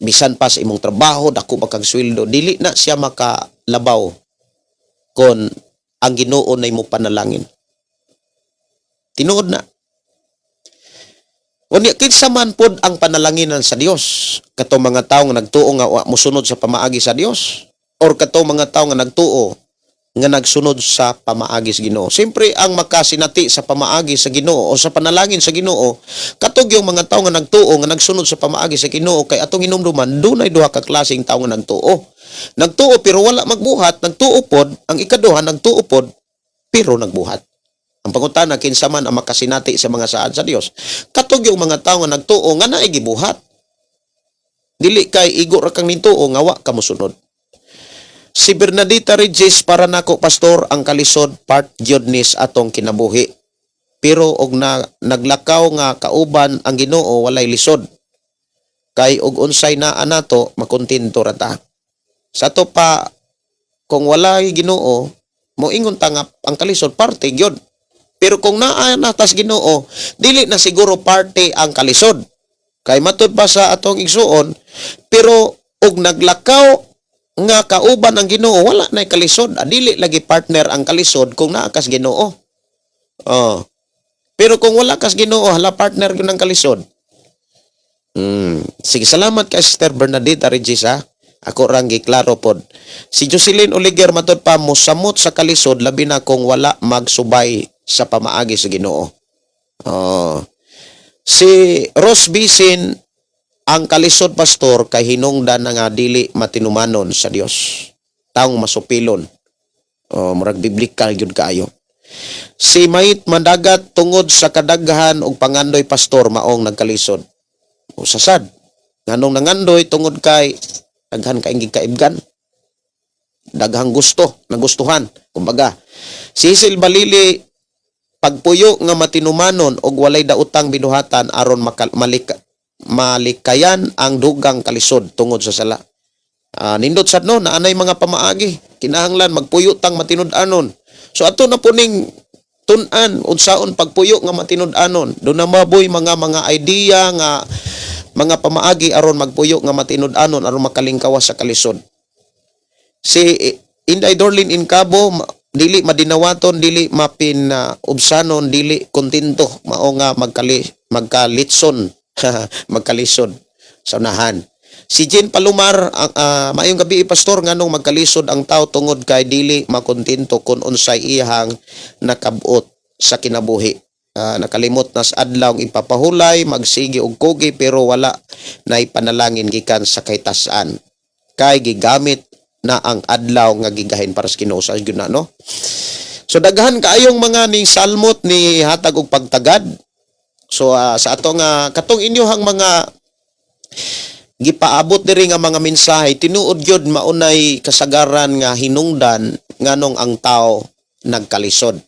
bisan pa sa imong trabaho dako pa kag sweldo, dili na siya makalabaw kon ang Ginoo na imo panalangin. Tinuod na. Unya, kinsa man pod ang panalanginan sa Dios? Katong mga tawo nga nagtuo nga wa mosunod sa pamaagi sa Dios or katong mga tawo nga nagtuo nga nagsunod sa pamaagi sa Ginoo? Siyempre, ang makasinati sa pamaagi sa Ginoo o sa panalangin sa Ginoo, katong yung mga tawo nga nagtuo nga nagsunod sa pamaagi sa Ginoo, kay atong hinumduman dunay duha ka klaseng tawo nga nagtuo. Nagtuo pero wala magbuhat, nagtuo pod, ang ikaduha, nagtuo pod pero nagbuhat. Ang pangutana, kinsa man ang makasinati sa mga saad sa Dios? Katong yung mga tawo nga nagtuo nga naay gibuhat. Dili kay igo ra kang nituo nga wa ka mosunod. Si Bernadita Regis, para nako, pastor, ang kalisod part gyud ni sa atong kinabuhi. Pero og na, naglakaw nga kauban ang Ginoo, walay lisod. Kay og unsay naa nato, makontento ra ta. Sa to pa, kung walay Ginoo, moingon ta nga ang kalisod parte gyud. Pero kung naa na tas Ginoo, dili na siguro parte ang kalisod. Kay matud pa sa atong igsuon, pero og naglakaw nga kauban ang Ginoo, wala na kalisod. Ah, dili lagi partner ang kalisod kung naa kas Ginoo. Oh. Pero kung wala kas Ginoo, hala, partner gyud ang kalisod. Sige, salamat kay Sister Bernadette Regis ha. Ako rang giklaro pod. Si Jocelyn Oliger, matud pa, mosamot sa kalisod labi na kung wala magsubay sa pamaagi sa Ginoo. Oh. Si Rose Bisin, ang kalisod, pastor, kay hinungdan na nga dili matinumanon sa Dios. Taong masupilon. Oh, murag biblical gyud kaayo. Si Mait Mandagat, tungod sa kadaghan og pangandoy, pastor, maong nagkalisod. Usasad. Nganong nangandoy? Tungod kay daghan kay kaibgan. Daghang gusto, nagustuhan. Kumbaga, si Cecil Balili, pagpuyo nga matinumanon og walay daotang binuhatan aron malikayan ang dugang kalisod tungod sa sala. Nindot sad, no, naanay mga pamaagi. Kinahanglan magpuyo tang matinud-anon. So ato na po ning tun-an unsaon pagpuyo nga matinud-anon. Duna maboy mga idea nga mga pamaagi aron magpuyo nga matinud-anon aron makalingkawas sa kalisod. Si Inday Dorlin Incabo, dili madinawaton, dili mapin ubsanon, dili kontento, mao nga magkalitson, magkalisod sa unahan. Si Jean Palomar, maayong gabi, pastor, nganong magkalisod ang tao? Tungod kay dili makontento kung unsay iyang nakabot sa kinabuhi. Nakalimot na sa adlaw ang ipapahulay, magsige og kugi pero wala na ipanalangin gikan sa kahitasan. Kay gigamit na ang adlaw nga gigahin para sa Ginoo sa gyud na, no. So daghan kaayong mga ni salmot ni hatag og pagtagad. So sa ato nga katong inyohang mga gipaabot diri nga mga mensahe, tinuod gyud maunay kasagaran nga hinungdan nganong ang tao nagkalisod.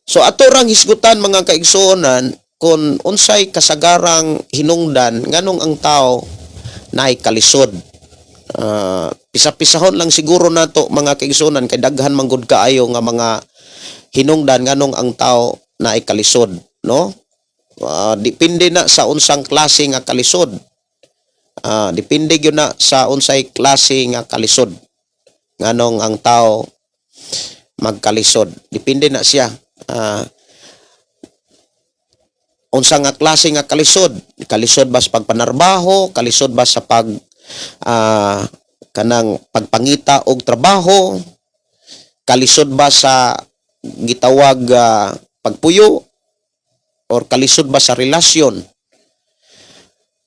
So ato rang hisgutan, mga kaigsuonan, kung unsay kasagarang hinungdan nganong ang tao naay kalisod. Pisa-pisahon lang siguro nato, mga kaigsuonan, kay daghan man gud kaayo nga mga hinungdan nganong ang tao naay kalisod, no? Depende na sa unsang klase nga kalisod. Depende gyud na sa unsay klase nga kalisod nganong ang tao magkalisod. Depende na siya. Unsa nga klase nga kalisod? Kalisod ba sa pagpanarbaho? Kalisod ba sa pag kanang pagpangita og trabaho? Kalisod ba sa gitawag pagpuyo? Or kalisod ba sa relasyon?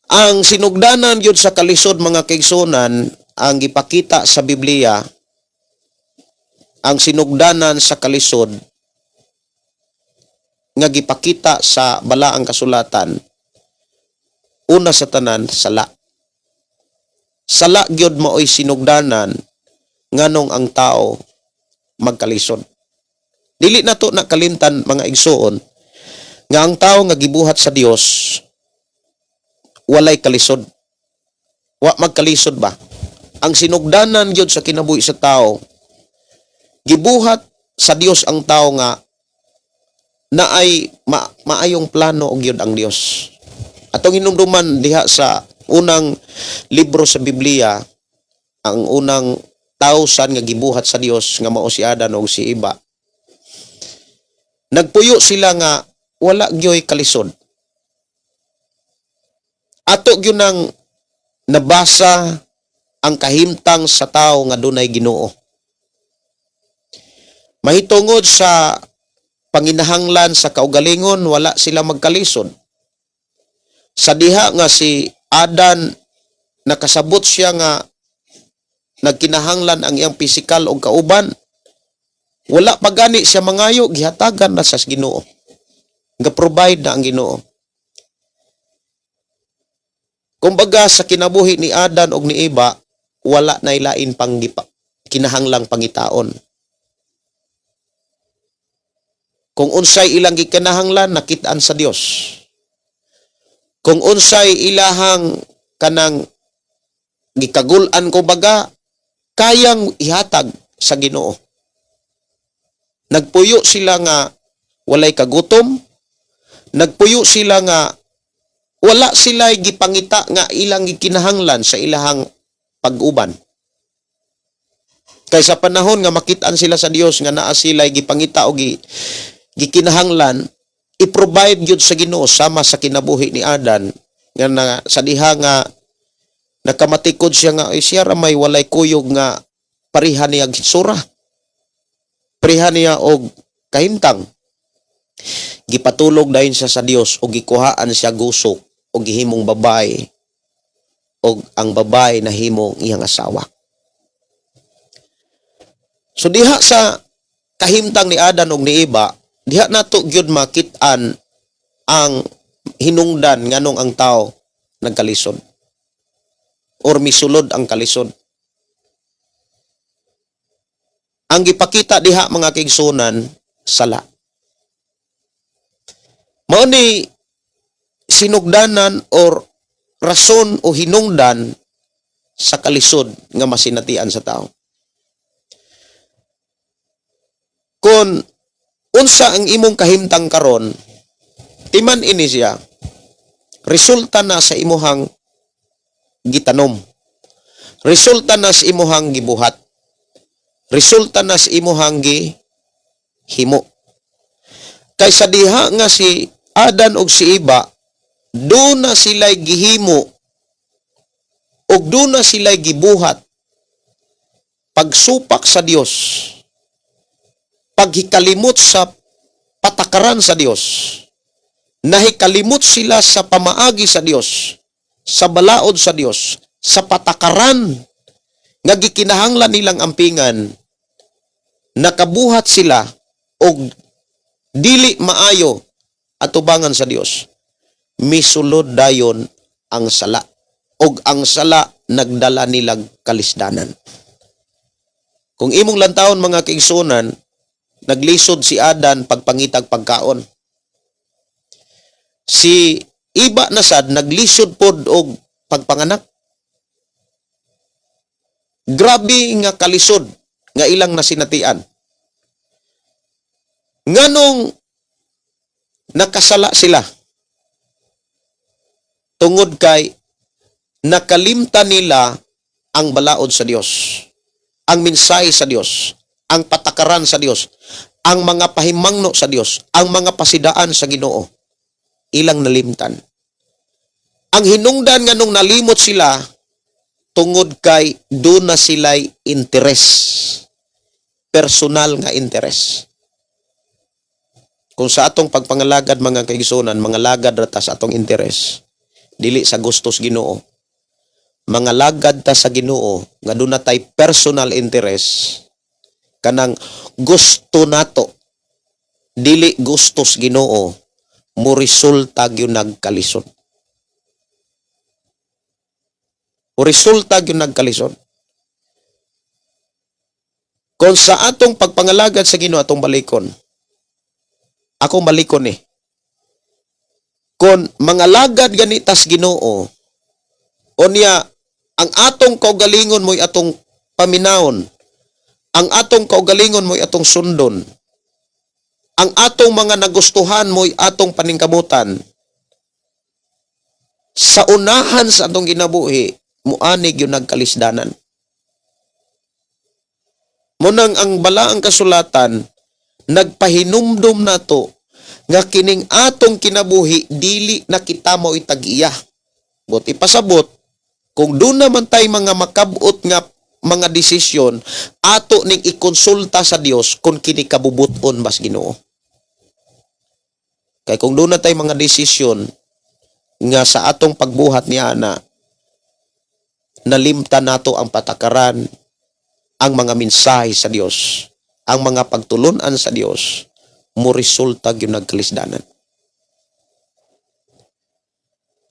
Ang sinugdanan gyud sa kalisod, mga kaigsuonan, ang gipakita sa Biblia, ang sinugdanan sa kalisod nga gipakita sa Balaang Kasulatan, una sa tanan, sala. Sala gyud maoy sinugdanan nganong ang tao magkalisod. Dili nato na kalimtan, mga igsuon, nga ang tao nga gibuhat sa Dios walay kalisod. Wa magkalisod ba? Ang sinugdanan gyud sa kinabuhi sa tao, gibuhat sa Dios ang tao nga naay maayong plano og gyud ang Dios. Atong hinumduman diha sa unang libro sa Biblia, ang unang tawsan nga gibuhat sa Dios nga mao si Adan ug si Eva. Nagpuyo sila nga wala gyoy kalisod. Ato gyud nang nabasa ang kahimtang sa tao nga dunay Ginoo. Mahitungod sa panginahanglan sa kaugalingon, wala sila magkalisod. Sa diha nga si Adan nakasabot siya nga nagkinahanglan ang iyang pisikal og kauban, wala pa gani siya mangayo, gihatagan na sa Ginoo. Ga-provide na ang Ginoo. Kumbaga sa kinabuhi ni Adan og ni Eva, wala na ilain pang kinahanglang pangitaon. Kung unsay ilang gikinahanglan, nakitaan sa Dios. Kung unsay ilahang kanang gikagul-an ko baga, kayang ihatag sa Ginoo. Nagpuyo sila nga walay kagutom, nagpuyo sila nga wala sila gipangita nga ilang gikinahanglan sa ilahang pag-uban. Kay sa panahon nga makitaan sila sa Dios nga naa sila gipangita o gikinahanglan, i-provide gyud sa Ginoo, sama sa kinabuhi ni Adan nga na, sa diha nga nakamatikod siya nga ay siya ra may walay kuyog nga pareha niya hitsura. Pareha niya og kahimtang. Gipatulog dayon siya sa Dios og gikuhaan siya gusok og gihimong babae og ang babae nahimong iyang asawa. So diha sa kahimtang ni Adan og ni Eva, diha nato gyud makit-an ang hinungdan nganong ang tao nagkalisod or misulod ang kalisod. Ang gipakita diha, mga kaigsunan, sala. Mao ni sinugdanan or rason o hinungdan sa kalisod nga masinatian sa tao. Kung unsa ang imong kahimtang karon, timan ini siya, resulta na sa imuhang gitanom. Resulta na sa imuhang gibuhat. Resulta na sa imuhang gihimo. Kay sa diha nga si Adan og si Eva, duna sila'y gihimo og duna sila'y gibuhat pagsupak sa Dios, paghikalimot sa patakaran sa Dios. Nahikalimot sila sa pamaagi sa Dios, sa balaod sa Dios, sa patakaran nga gikinahanglan nilang ampingan. Nakabuhat sila og dili maayo atubangan sa Dios. Misulod dayon ang sala, og ang sala nagdala nilag kalisdanan. Kung imong lantawon, mga kaigsunan, naglisod si Adan pagpangitag pagkaon. Si Iba na sad naglisod pod og pagpanganak. Grabe nga kalisod nga ilang nasinatian. Nganong nakasala sila? Tungod kay nakalimtan nila ang balaod sa Dios, ang mensahe sa Dios, ang patakaran sa Dios, ang mga pahimangno sa Dios, ang mga pasidaan sa Ginoo. Ilang nalimtan. Ang hinungdan nga nung nalimot sila, tungod kay duna sila'y interes. Personal nga interes. Kung sa atong pagpangalagad, mga kaigsunan, mga lagad ra ta sa atong interes, dili sa gustos Ginoo. Mga lagad ta sa Ginoo nga duna tay personal interest, kanang gusto nato, dili gustos Ginoo, mo resulta gyud nagkalisod. Mo resulta gyud nagkalisod. Kung sa atong pagpangalagad sa Ginoo, atong balikon. Akong balikon eh. Kung mangalagad gani tas Ginoo, unya ang atong kaugalingon mo'y atong paminawon, ang atong kaugalingon mo'y atong sundon, ang atong mga nagustuhan mo'y atong paningkamutan, sa unahan sa atong ginabuhi, muani gyud nagkalisdanan. Munang ang balaang kasulatan nagpahinumdum nato nga kining atong kinabuhi, dili na kita mo itag-iya. Buot ipasabot, kung duna man tay mga makabot nga mga desisyon, ato ning ikonsulta sa Dios kung kini kabubuton bas Ginoo. Kay kung duna tay mga desisyon nga sa atong pagbuhat ni ana nalimtan nato ang patakaran, ang mga mensahe sa Dios, ang mga pagtulunan sa Dios, mo resulta gyud nagkalisdanan.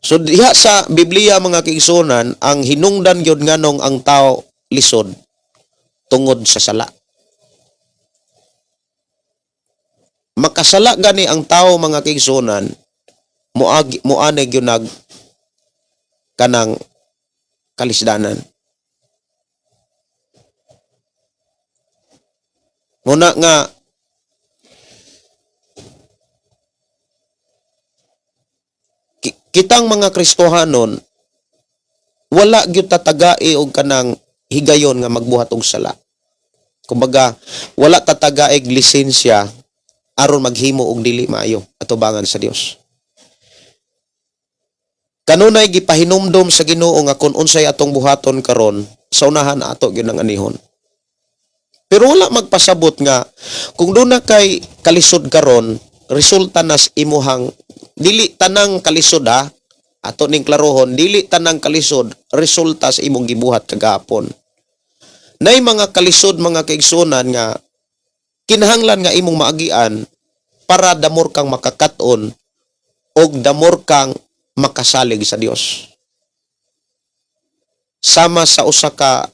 So diha sa Biblia, mga kaigsunan, ang hinungdan gyud nganong ang tao lisod, tungod sa sala. Makasala gani ang tao, mga kaigsunan, muagi muani gyud nag kanang kalisdanan. Muna nga kitang mga Kristohanon, wala gyud tatagae og kanang higayon nga magbuhat og sala. Kumbaga, wala tatagaeg lisensya aron maghimo og dili maayo atubangan sa Dios. Kanunay gipahinumdom sa Ginoo nga kung unsay atong buhaton karon, sa unahan ato gyud ang anihon. Pero wala magpasabot nga kung duna kay kalisod karon, resulta nas imuhang, dili tanang kalisod ha, ato ning klarohon, dili tanang kalisod resulta sa imong gibuhat kagahapon. Nay mga kalisod, mga kaigsunan, nga Kinahanglan nga imong maagian para the more kang makakat-on og the more kang makasalig sa Dios. Sama sa usa ka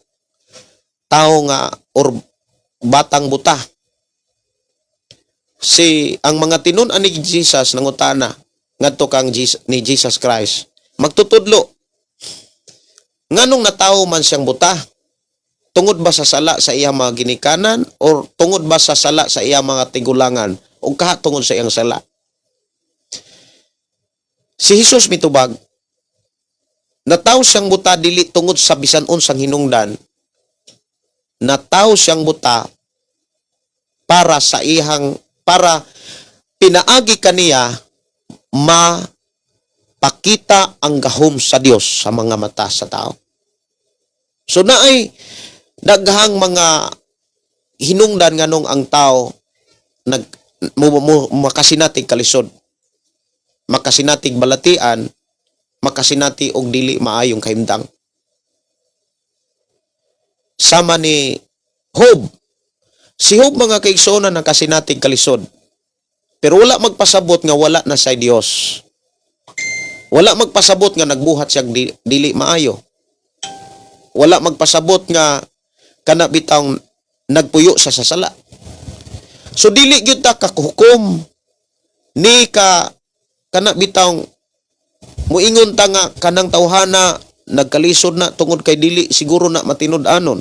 tawo nga or batang buta. Si ang mga tinun-an ni Jesus nangutana ngadto kang Jesus, ni Jesus Christ. Magtutudlo. Nganong natawo man siyang buta? Tungod ba sa sala sa iyang mga ginikanan or tungod ba sa sala sa iyang mga tigulangan o kaha tungod sa iyang sala? Si Jesus mitubag, natawo siyang buta dili tungod sa bisan unsang hinungdan. Natawo siyang buta para pinaagi kaniya mapakita ang gahom sa Dios sa mga mata sa tao. So naay daghang mga hinungdan nganong ang tao nag mo makasinatig kalisod, makasinatig balatian, makasinati og dili maayong kahimtang. Sama ni Job. Si Job, mga kaigsuonan, nakasinatig kalisod. Pero wala magpasabot nga wala na sa Dios. Wala magpasabot nga nagbuhat siya dili maayo. Wala magpasabot nga kana bitawng nagpuyo sa sala. So dili gyud ta kahukom ni ka kana bitawng muingon ta nga kanang tawhana nagkalisod na tungod kay dili siguro na matinud-anon.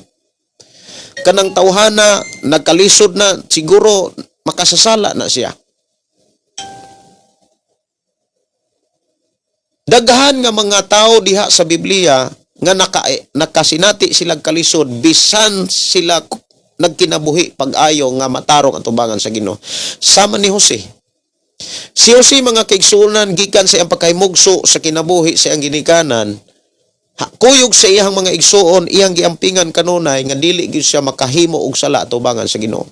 Kanang tawhana nagkalisod na siguro makasasala na siya. Daghan nga mga tao diha sa Biblia nga nakasinati silang kalisod bisan sila nagkinabuhi pag-ayo nga matarong ang tubangan sa Ginoo. Sama ni Jose. Si Jose, mga kaigsuonan, gikan sa iyang pagkahimugso sa kinabuhi sa iyang ginikanan, kuyog sa iyang mga igsuon, iyang giampingan kanunay nga dili gyud siya makahimo og sala tubangan sa Ginoo.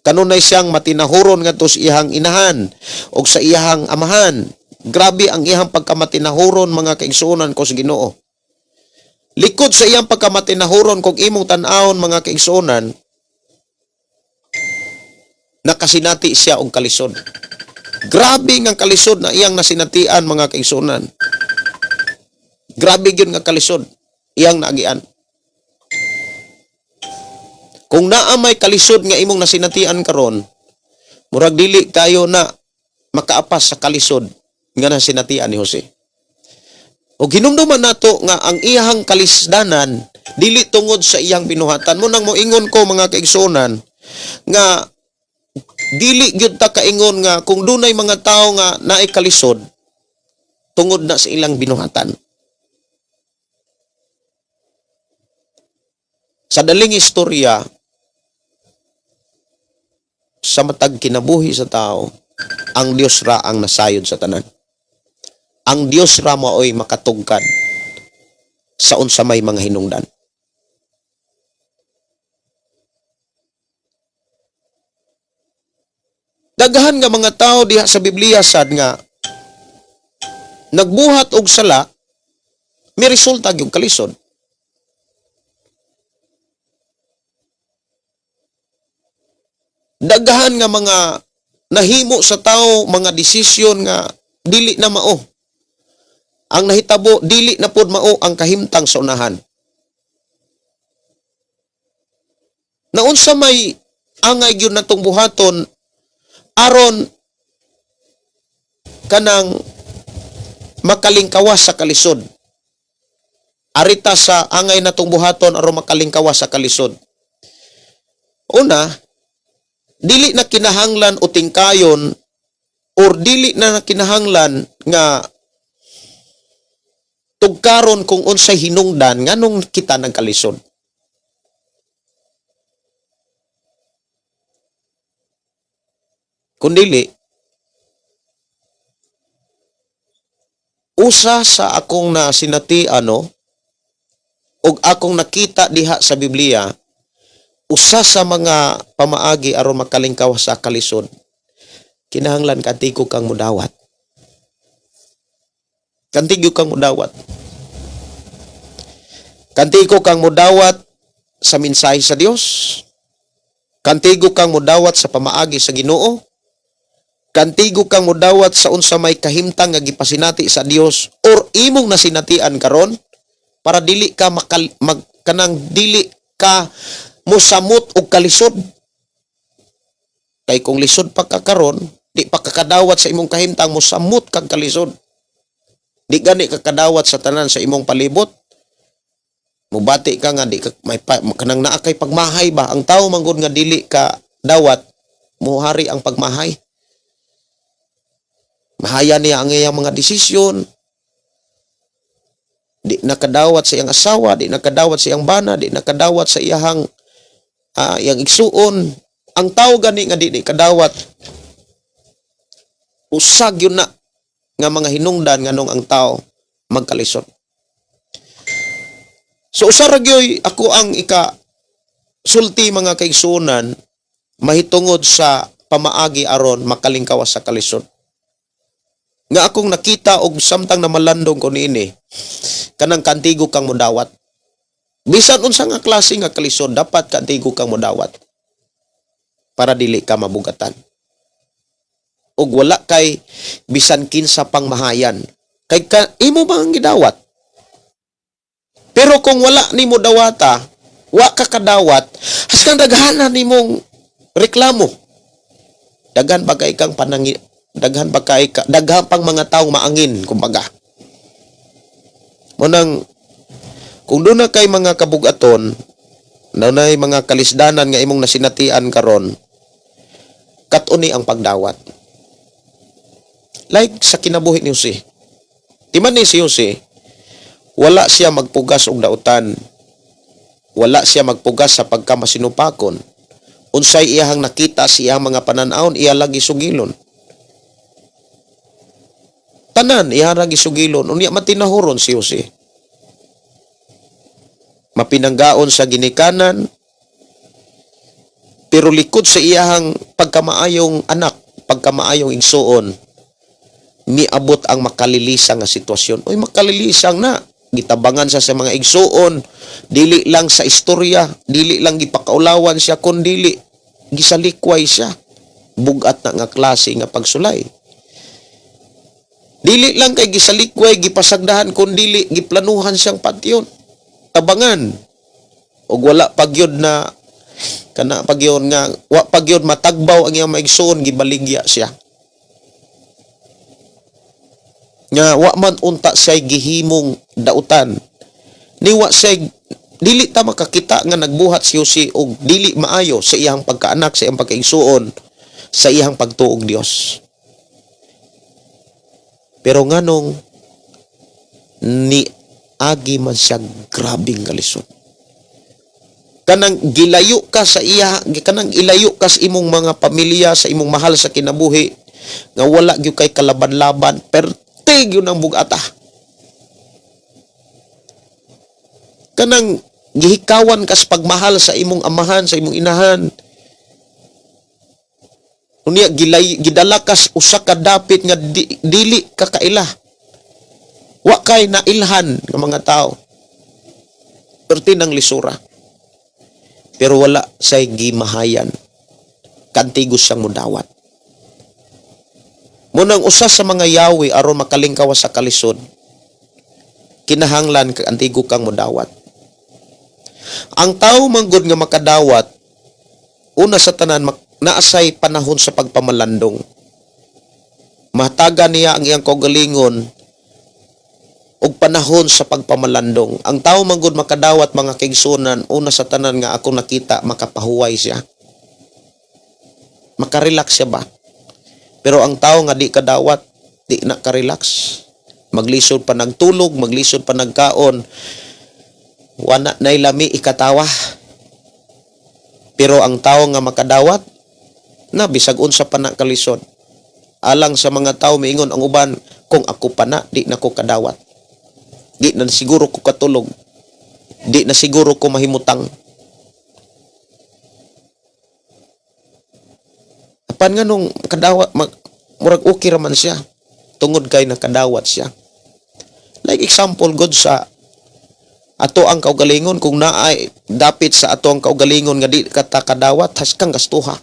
Kanunay siyang matinahuron ngadto sa iyang inahan og sa iyang amahan. Grabe ang iyang pagkamatinahuron, mga kaigsuonan ko sa Ginoo. Likod sa iyang pagkamatinahuron, kung imong tan-awon, mga kaigsuonan, nakasinati siya og kalisod. Grabe nga kalisod na iyang nasinatian, mga kaigsuonan. Grabe gyud nga kalisod iyang naagian. Kung naa may kalisod nga imong nasinatian karon, murag dili kayo na makaapas sa kalisod nga nasinatian ni Jose. O hinumduman nato nga ang iyang kalisdanan dili tungod sa iyang binuhatan. Mao nang moingon ko, mga kaigsuonan, nga dili gyud ta kaingon nga kung dunay mga tawo nga naay kalisod tungod na sa ilang binuhatan. Sa daling istorya, sa matag kinabuhi sa tao, ang Dios ra ang nasayod sa tanan. Ang Dios ra maoy makatugkad sa unsa may mga hinungdan. Daghan nga mga tao diha sa Biblia sad nga nagbuhat og sala, may resulta gyud kalisod. Daghan nga mga nahimo sa tao mga desisyon nga dili na mao. Ang nahitabo, dili na pod mao ang kahimtang sa unahan. Naunsa may angay gyud natong buhaton aron kanang makalingkawas sa kalisod? Arita sa angay natong buhaton aron makalingkawas sa kalisod. Una, dili na kinahanglan o tingkayon or dili na kinahanglan nga tugkaron kung unsay hinungdan nganong kita nagkalisod. Kung dili, usa sa akong nasinati ano og akong nakita diha sa Biblia, usa sa mga pamaagi aron makalingkaw sa kalisod, kinahanglan kantigo kang mudawat. Kantigo kang mudawat. Kantigo kang mudawat sa mensahe sa Dios. Kantigo kang mudawat sa pamaagi sa Ginoo. Kantigo kang mudawat sa unsa may kahimtang nga gipasinati sa Dios or imong nasinatian karon para dili ka makal, mag, kanang dili ka mosamot og kalisod. Kay kung lisod pa ka karon, di pa ka kadawat sa imong kahimtang, mosamot kag kalisod. Di gani ka kadawat sa tanan sa imong palibot. Mubati ka nga di ka may pa, kanang naa kay pagmahay ba? Ang tao manggod nga dili ka dawat, muhari ang pagmahay. Mahaya niya ang iyang mga desisyon. Di nakadawat sa iyang asawa, di nakadawat sa iyang bana, di nakadawat sa iyang igsuon. Ang tao gani nga di kadawat, usag yun na nga mga hinungdan nganong ang tao magkalisod. So usa ra gyoy ako ang ika sulti, mga kaigsuonan, mahitungod sa pamaagi aron makalingkawas sa kalisod. Nga akong nakita og samtang namalandong ko niini, kanang kantigo kang modawat. Bisan unsa nga klase nga kalisod, dapat kantigo kang modawat para dili ka mabugatan. Og wala kay bisan kinsa pang mahayan. Kay ka, imo ba ang gidawat? Pero kung wala nimo dawata, wa ka kadawat, haskan daghanan nimong reklamo. Daghan pa kay kang panangi, daghan pa kay ka, daghan pang mga taong maangin kumbaga. Munang kung doon na kay mga kabugaton, na mga kalisdanan nga imong nasinatian karon, kat-uni ang pagdawat. Like sa kinabuhi ni Jose. Timan ni si Jose, wala siya magpugas og dautan. Wala siya magpugas sa pagkamasinupakon. Unsay iyahang nakita sa iyang mga pananawon, iya lagi sugilon. Tanan, iya lagi sugilon. Unya matinahuron si Jose. Mapinanggaon sa ginikanan, pero likod sa iyahang pagkamaayong anak, pagkamaayong igsuon, miabot ang makalilisang nga sitwasyon. Uy, makalilisang na. Gitabangan sa mga igsuon, dili lang sa istorya, dili lang gipakaulawan siya, kun dili gisalikway siya. Bugat na nga klase nga pagsulay. Dili lang kay gisalikway, gipasagdahan, kun dili giplanuhan siyang patyon. Tabangan. Og wala pagyod na kana pagyon nga wa pagyod matagbaw ang iyang maigsuon, gibaligya siya. Nga wa man unta siya gihimong dautan, ni wa siya, dili ta makakita nga nagbuhat si Jose og dili maayo sa iyang pagkaanak, sa iyang pagkaigsuon, sa iyang pagtuog Dios. Pero nganong ni agi man siya grabing kalisod, kanang gilayo ka sa iya, kanang ilayo ka sa imong mga pamilya, sa imong mahal sa kinabuhi, nga wala gyud kay kalaban-laban, perte gyud ang bugata. Kanang gihikawan kas pagmahal sa imong amahan, sa imong inahan. Unya gilay, gidala kas usa ka dapit nga dili ka kaila. Wa kay nailhan nga mga tao. Perti ng lisura. Pero wala say gimahayan. Kantigos siyang mudawat. Munang usa sa mga yawi aron makalingkawas sa kalisod, kinahanglan kag antigo kang mudawat. Ang tao manggod nga makadawat, una sa tanan naasay panahon sa pagpamalandong. Mahatagan niya ang iyang kaugalingon og panahon sa pagpamalandong. Ang tao manggod makadawat, mga kaigsunan, una sa tanan nga ako nakita, makapahuway siya. Makarelax siya ba? Pero ang tao nga di kadawat, di na ka-relax. Maglisod pa nagtulog, maglisod pa nagkaon. Wala na'y lami ikatawa. Pero ang tao nga makadawat, na bisag unsa pa na kalisod. Alang sa mga tao, miingon ang uban, "Kung ako pa na, di na ko kadawat. Di na siguro ko katulog. Di na siguro ko mahimutang." Apan nga nung kadawat, murag okay raman siya. Tungod kay nakadawat siya. Like example, God, sa Ato ang kaugalingon, kung naay dapit sa ato ang kaugalingon nga di ka ta kadawat, haskang gastuha.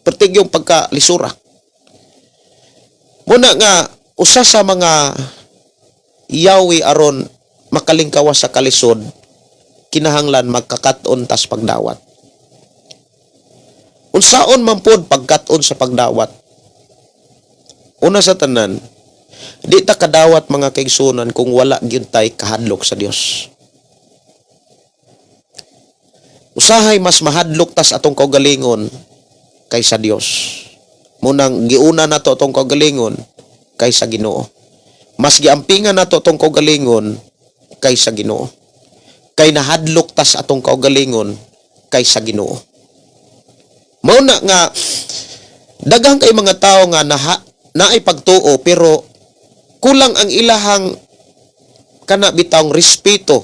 Pertig yung pagkalisura. Muna nga usa sa mga yawi aron makalingkawas sa kalisod, kinahanglan magkakat-on tas pagdawat. Unsaon man pod pagkat-on sa pagdawat? Una sa tanan, di ta kadawat, mga kaigsunan, kung wala gyud tay kahadlok sa Dios. Usahay mas mahadlok tas atong kaugalingon kaysa Dios. Munang giuna nato atong kaugalingon kaysa Ginoo. Mas giampingan nato atong kaugalingon kaysa Ginoo. Kay nahadlok tas atong kaugalingon kaysa Ginoo. Mao na nga daghang kay mga tao nga naay pagtuo pero kulang ang ilahang kana bitawng respeto.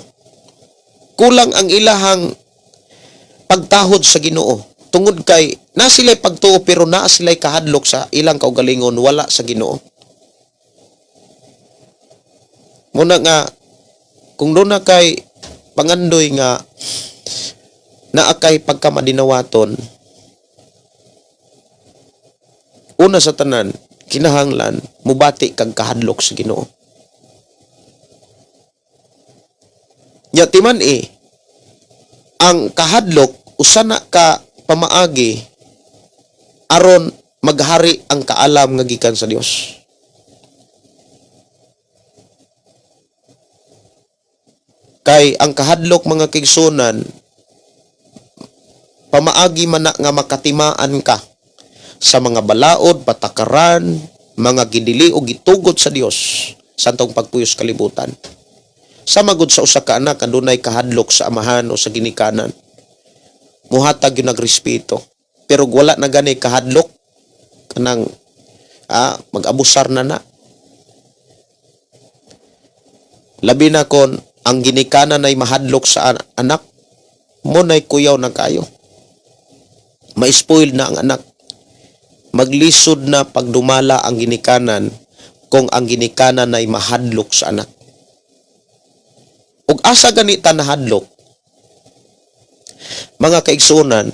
Kulang ang ilahang pagtahod sa Ginoo. Tungod kay na sila'y pagtuo pero naa sila'y kahadlok sa ilang kaugalingon, wala sa Ginoo. Muna nga kung doon na kay pangandoy nga naa kay pagkamadinawaton, una sa tanan, kinahanglan mubati kag kahadlok sa Ginoo. Nya timan eh, ang kahadlok usa na ka pamaagi aron maghari ang kaalam nga gikan sa Dios. Kay ang kahadlok, mga kaigsunan, pamaagi man na nga makatimaan ka sa mga balaod, patakaran, mga gidili o gitugot sa Dios sa atong pagpuyos kalibutan. Sama gud sa usa ka anak adunay kahadlok sa amahan o sa ginikanan. Muhatag yun nagrespeto. Pero wala na gani kahadlok, kanang mag-abusar na na. Labi na kon ang ginikanan ay mahadlok sa anak, mo na'y kuyaw na kayo. Ma-spoil na ang anak. Maglisod na pagdumala ang ginikanan kung ang ginikanan ay mahadlok sa anak. Ug asa gani ta nahadlok? Mga kaigsuonan,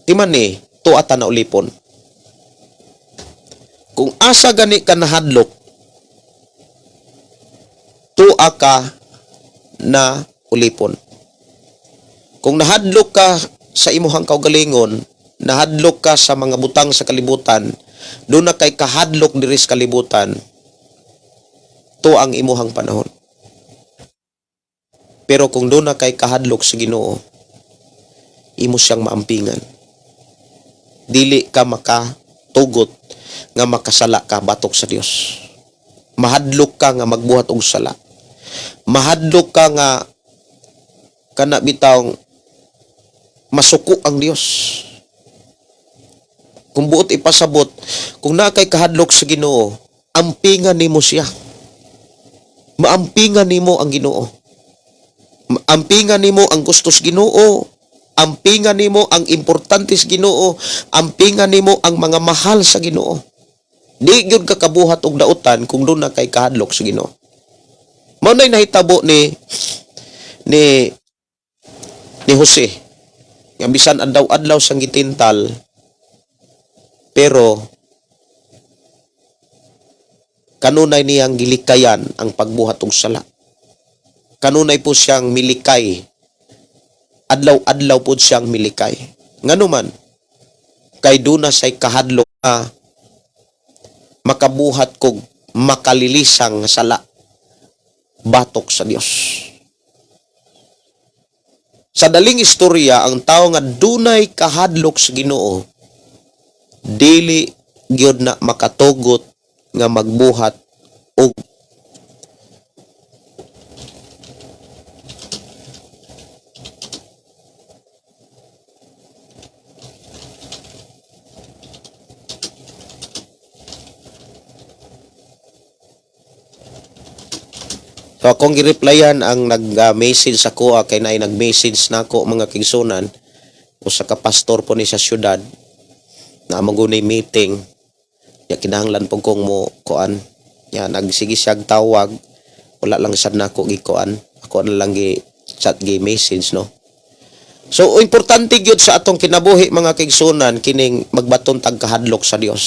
timan ni tuwa ta na ulipon. Kung asa gani ka nahadlok, tuwa ka na ulipon. Kung nahadlok ka sa imuhang kaugalingon, nahadlok ka sa mga butang sa kalibutan, doon na kay kahadlok diri sa kalibutan, to ang imuhang panahon. Pero kung doon na kay kahadlok sa Ginoo, imo siyang maampingan. Dili ka makatugot nga makasala ka batok sa Dios. Mahadlok ka nga magbuhat og sala. Mahadlok ka nga kana bitawng masuko ang Dios. Kung buot ipasabot, kung naa kay kahadlok sa Ginoo, ampingan nimo siya. Maampingan nimo ang Ginoo. Ampingan nimo ang gusto sa Ginoo. Ampingan nimo ang importante sa Ginoo. Ampingan nimo ang mga mahal sa Ginoo. Di gyud ka kabuhat og dautan kung doon na kay kahadlok sa Ginoo. Mao na'y nahitabo ni Jose. Nga bisan adlaw-adlaw siyang gitintal, pero kanunay niyang gilikayan ang pagbuhat og sala. Kanunay po siyang milikay. Adlaw-adlaw po siyang milikay. Ngano man, kay duna say kahadlok nga makabuhat kog makalilisang sala batok sa Dios. Sa daling istorya, ang tao nga dunay kahadlok sa Ginoo, dili gyud na makatugot nga magbuhat og. So akong gi-replyan ang nag-message sa kuha kay naay nag-message nako, mga kaigsunan, usa ka pastor po ni sa syudad na amo gunay meeting ya kinahanglan po kong mo kuan ya, nagsige siyag tawag, wala lang sad nako gikuan. Ako na lang gi chat, gi message, no. So importante gyud sa atong kinabuhi, mga kaigsunan, kining magbaton tag kahadlok sa Dios.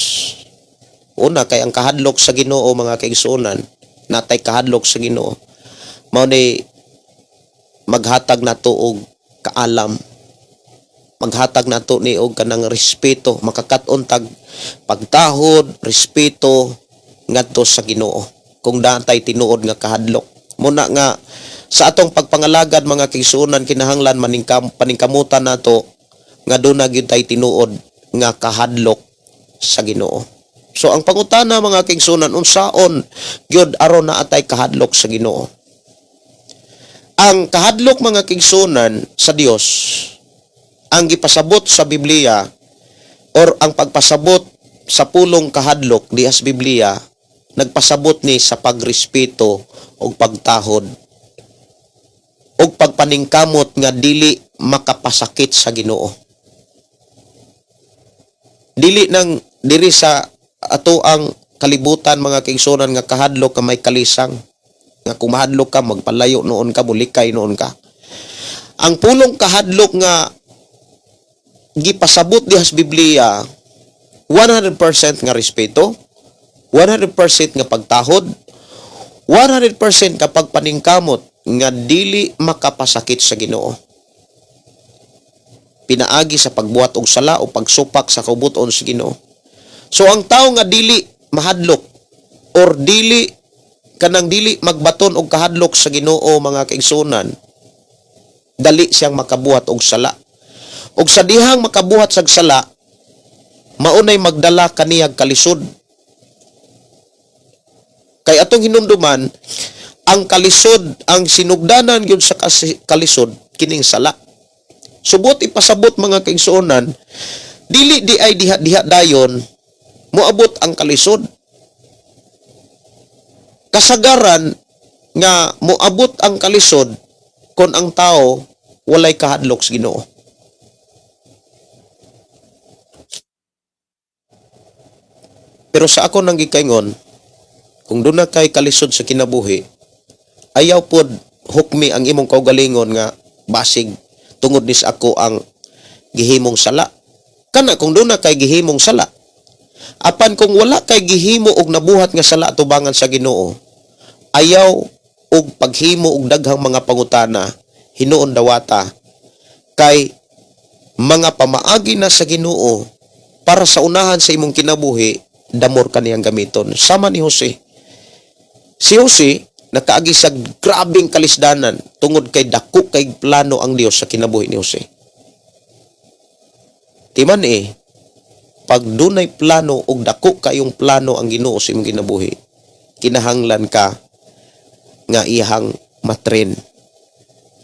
Una kay ang kahadlok sa Ginoo, mga kaigsunan, natay kahadlok sa Ginoo. Mao ni maghatag nato og kaalam. Maghatag nato ni og kanang respeto, makakat-on tag pagtahod, respeto ngadto sa Ginoo. Kung natay tinuod nga kahadlok. Muna nga sa atong pagpangalagad, mga kaigsuonan, kinahanglan paningkamutan nato nga duna gyud tay tinuod nga kahadlok sa Ginoo. So ang pangutana, mga kaigsuonan, unsaon gyud aron naa tay kahadlok sa Ginoo? Ang kahadlok, mga kaigsuonan, sa Dios, ang gipasabot sa Biblia or ang pagpasabot sa pulong kahadlok diha sa Biblia, nagpasabot ni sa pagrespeto ug pagtahod ug pagpaningkamot nga dili makapasakit sa Ginoo. Dili nang diri sa ato ang kalibutan, mga kaigsuonan, nga kahadlok ka may kalisang nga kung mahadlok ka, magpalayo noon ka, mulikay noon ka. Ang pulong kahadlok nga gipasabot diha sa Biblia, 100% nga respeto, 100% nga pagtahod, 100% nga pagpaningkamot nga dili makapasakit sa Ginoo pinaagi sa pagbuhat og sala o pagsupak sa kabubut-on sa Ginoo. So ang tao nga dili mahadlok or dili kanang dili magbaton og kahadlok sa Ginoo, mga kaigsunan, dali siyang makabuhat og sala. Og sa dihang makabuhat sag sala, maunay magdala kaniyag kalisod. Kay atong hinumduman, ang kalisod, ang sinugdanan gyud sa kalisod kining sala. Subot ipasabot, mga kaigsuonan, dili di ay diha diha dayon moabot ang kalisod. Kasagaran nga moabot ang kalisod kon ang tao walay kahadlok sa Ginoo. Pero sa ako nang gikaingon, kung duna kay kalisod sa kinabuhi, ayaw pod hukmi ang imong kaugalingon nga basig tungod nis ako ang gihimong sala. Kana kung duna kay gihimong sala. Apan kung wala kay gihimo og nabuhat nga sala tubangan sa Ginoo, ayaw og paghimo og daghang mga pangutana, hinuon dawata kay mga pamaagi na sa Ginoo para sa unahan sa imong kinabuhi, damor kaniyang gamiton. Sama ni Jose. Si Jose nakaagi sa grabeng kalisdanan tungod kay dako kay plano ang Dios sa kinabuhi ni Jose. Timan eh, pag dunay plano og dako kayong plano ang Ginoo sa imong kinabuhi, kinahanglan ka nga iyang matren.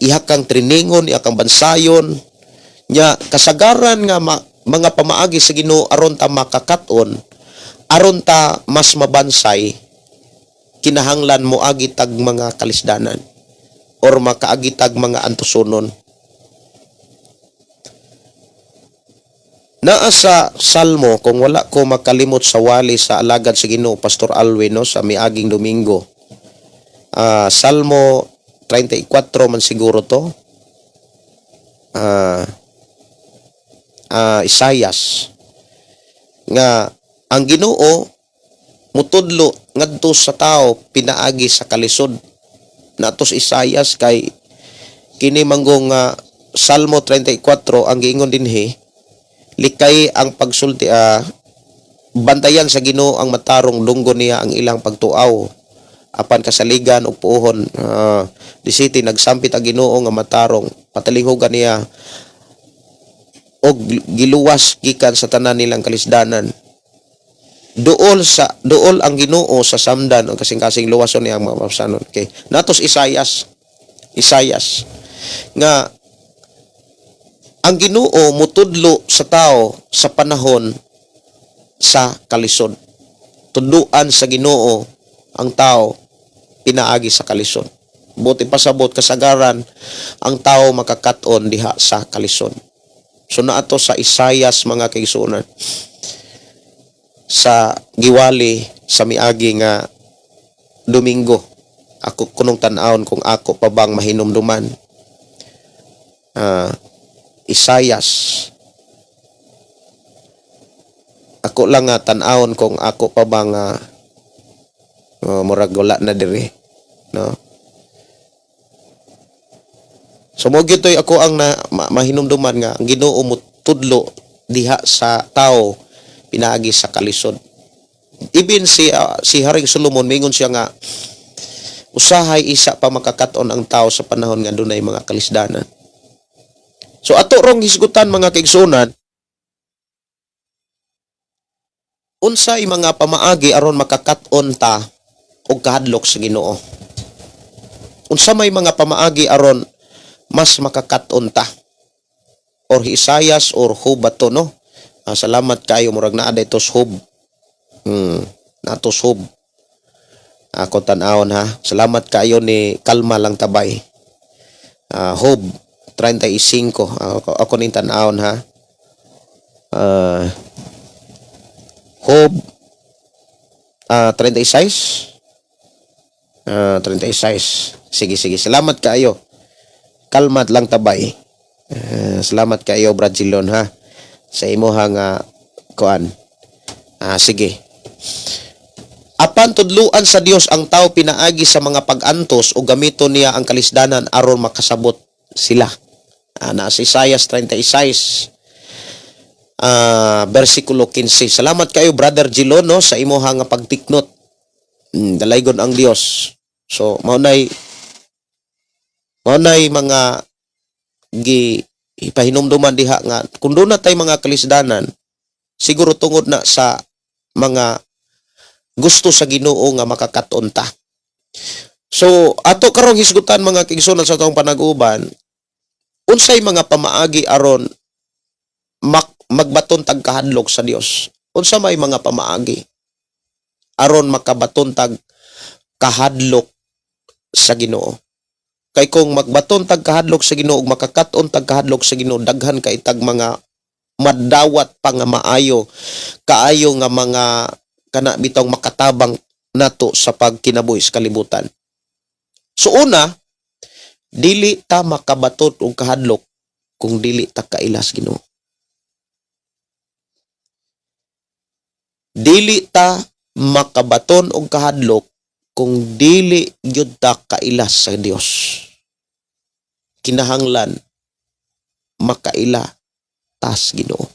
Iha kang treningon, iha kang bansayon, nya kasagaran nga mga pamaagi sa Ginoo aron ta makakaton, aron ta mas mabansay, kinahanglan mo agi tag mga kalisdanan or makaagi tag mga antusonon. Naa sa Salmo, kung wala ko makalimot sa wali sa alagad sa Ginoo, Pastor Alwin, no, sa miaging Domingo. Salmo 34 man siguro to. Isayas nga ang Ginoo mutudlo ngadto sa tao pinaagi sa kalisod. Natos Isayas kay kini manggong Salmo 34 ang giingon dinhi, likay ang pagsulti, bantayan sa Ginoo ang matarong, dunggon niya ang ilang pagtuaw apan kasaligan og puohon. Di city nagsampit ang Ginoo nga matarong, patalinghugan niya og giluwas gikan sa tanan nilang kalisdanan. Duol sa duol ang Ginoo sa samdan ang kasing-kasing, luwason niya ang mga mapsanon. Okay, natos Isayas. Isayas nga ang Ginoo mutudlo sa tao sa panahon sa kalisod. Tudluan sa Ginoo ang tao pinaagi sa kalisod. Buti pasabot, kasagaran ang tao makakaton diha sa kalisod. So naato sa Isayas, mga kaigsuonan, sa giwali sa miagi nga Domingo. Ako kunong tan-awon kung ako pa bang mahinumduman. Isayas. Ako lang nga tan-awon kung ako pa bang murag wala na diri, no? So mo gyud toy ako ang na, mahinumduman nga ang Ginoo mo tudlo diha sa tao pinaagi sa kalisod. Ibin si Haring Solomon, mingon siya nga usahay isa pa makakat-on ang tao sa panahon nga dunay mga kalisdanan. So ato rong hisgutan, mga kaigsuonan, unsay mga pamaagi aron makakat-on ta og kahadlok sa Ginoo? Unsa may mga pamaagi aron mas makakat-on ta? Or Isayas or Job ba to, no? Salamat kayo, murag naa dito sa Job. Nato Job. Ako tan-awon ha. Salamat kayo ni Kalma lang tabay. Job 35. Ako ning tan-awon ha. Job 36. 36. Sige, sige. Salamat kayo. Kalmat lang tabay. Salamat kayo, Brazilon, ha. Sa imuha nga kuan. Sige. Apan tudluan sa Dios ang tao pinaagi sa mga pag-antos o gamiton niya ang kalisdanan aron makasabot sila. Na si Isaias 36 versikulo 15. Salamat kayo, Brother Gilon, no, sa imuha nga pagtiknot. Dalaygon ang Dios. So mao nay mga gi ipahinumduman diha nga kung doon na tay mga kalisdanan, siguro tungod na sa mga gusto sa Ginoo nga makakaton ta. So ato karong hisgutan, mga kaigsuonan, sa atong panag-uban, unsay mga pamaagi aron magbaton tag kahadlok sa Dios? Unsa may mga pamaagi aron makabaton tag kahadlok sa Ginoo? Kay kung magbaton tag kahadlok sa Ginoo ug makakat-on tag kahadlok sa Ginoo, daghan kay tag mga madawat pa nga maayo kaayo nga mga kana bitong makatabang nato sa pagkinabuhi sa kalibutan. So una, dili ta makabaton og kahadlok kung dili ta kailas Ginoo. Dili ta makabaton og kahadlok kung dili gyud ta kailas sa Dios. Kinahanglan makaila tas Ginoo.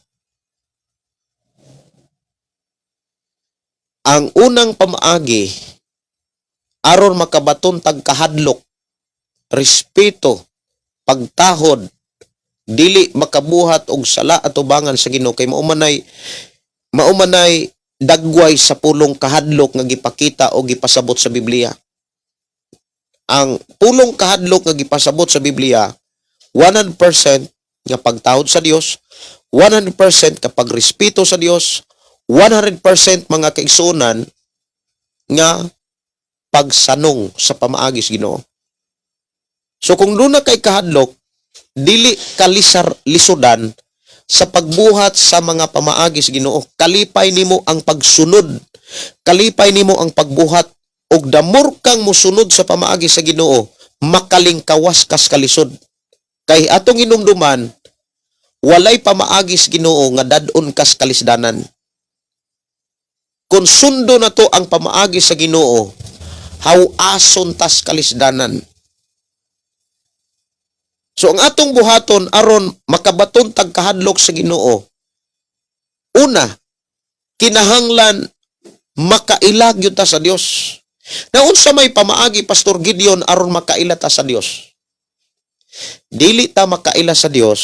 Ang unang pamaagi aron makabaton tag kahadlok, respeto, pagtahod, dili makabuhat og sala atubangan sa Ginoo, kay mao manay dagway sa pulong kahadlok nga gipakita o gipasabot sa Biblia. Ang pulong kahadlok nga gipasabot sa Biblia, 100% nga pagtahod sa Dios, 100% kapag respeto sa Dios, 100%, mga kaigsuonan, nga pagsanong sa pamaagi sa Ginoo. So kung doon na kay kahadlok, dili kalisar lisudan sa pagbuhat sa mga pamaagi sa Ginoo. Kalipay nimo ang pagsunod. Kalipay nimo ang pagbuhat og damor kang musunod sa pamaagi sa Ginoo, makalingkawas kas kalisod. Kay atong inumduman, walay pamaagi sa Ginoo nga dad-on kas kalisdanan. Kung sundo na to ang pamaagi sa Ginoo, hawason tas kalisdanan. So ang atong buhaton aron makabaton tag kahadlok sa Ginoo, una, kinahanglan makaila gyud ta sa Dios. Na unsa may pamaagi, Pastor Gideon, aron makaila ta sa Dios? Dili ta makaila sa Dios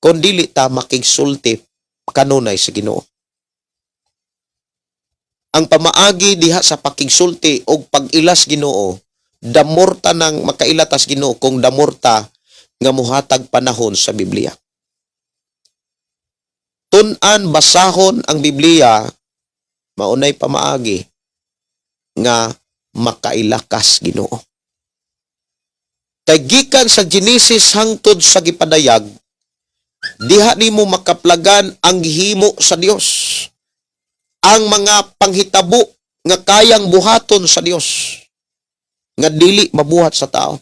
kung dili ta makigsulti kanunay sa Ginoo. Ang pamaagi diha sa pakigsulti og pag-ilas Ginoo, damor ta nang makaila tas Ginoo kung damor ta nga muhatag panahon sa Biblia. Tun-an, basahon ang Biblia, maunay pamaagi nga makailakas Ginoo. Kay gikan sa Genesis hangtod sa gipadayag, diha nimo makaplagan ang gihimo sa Dios. Ang mga panghitabo nga kayang buhaton sa Dios. Nga dili mabuhat sa tao.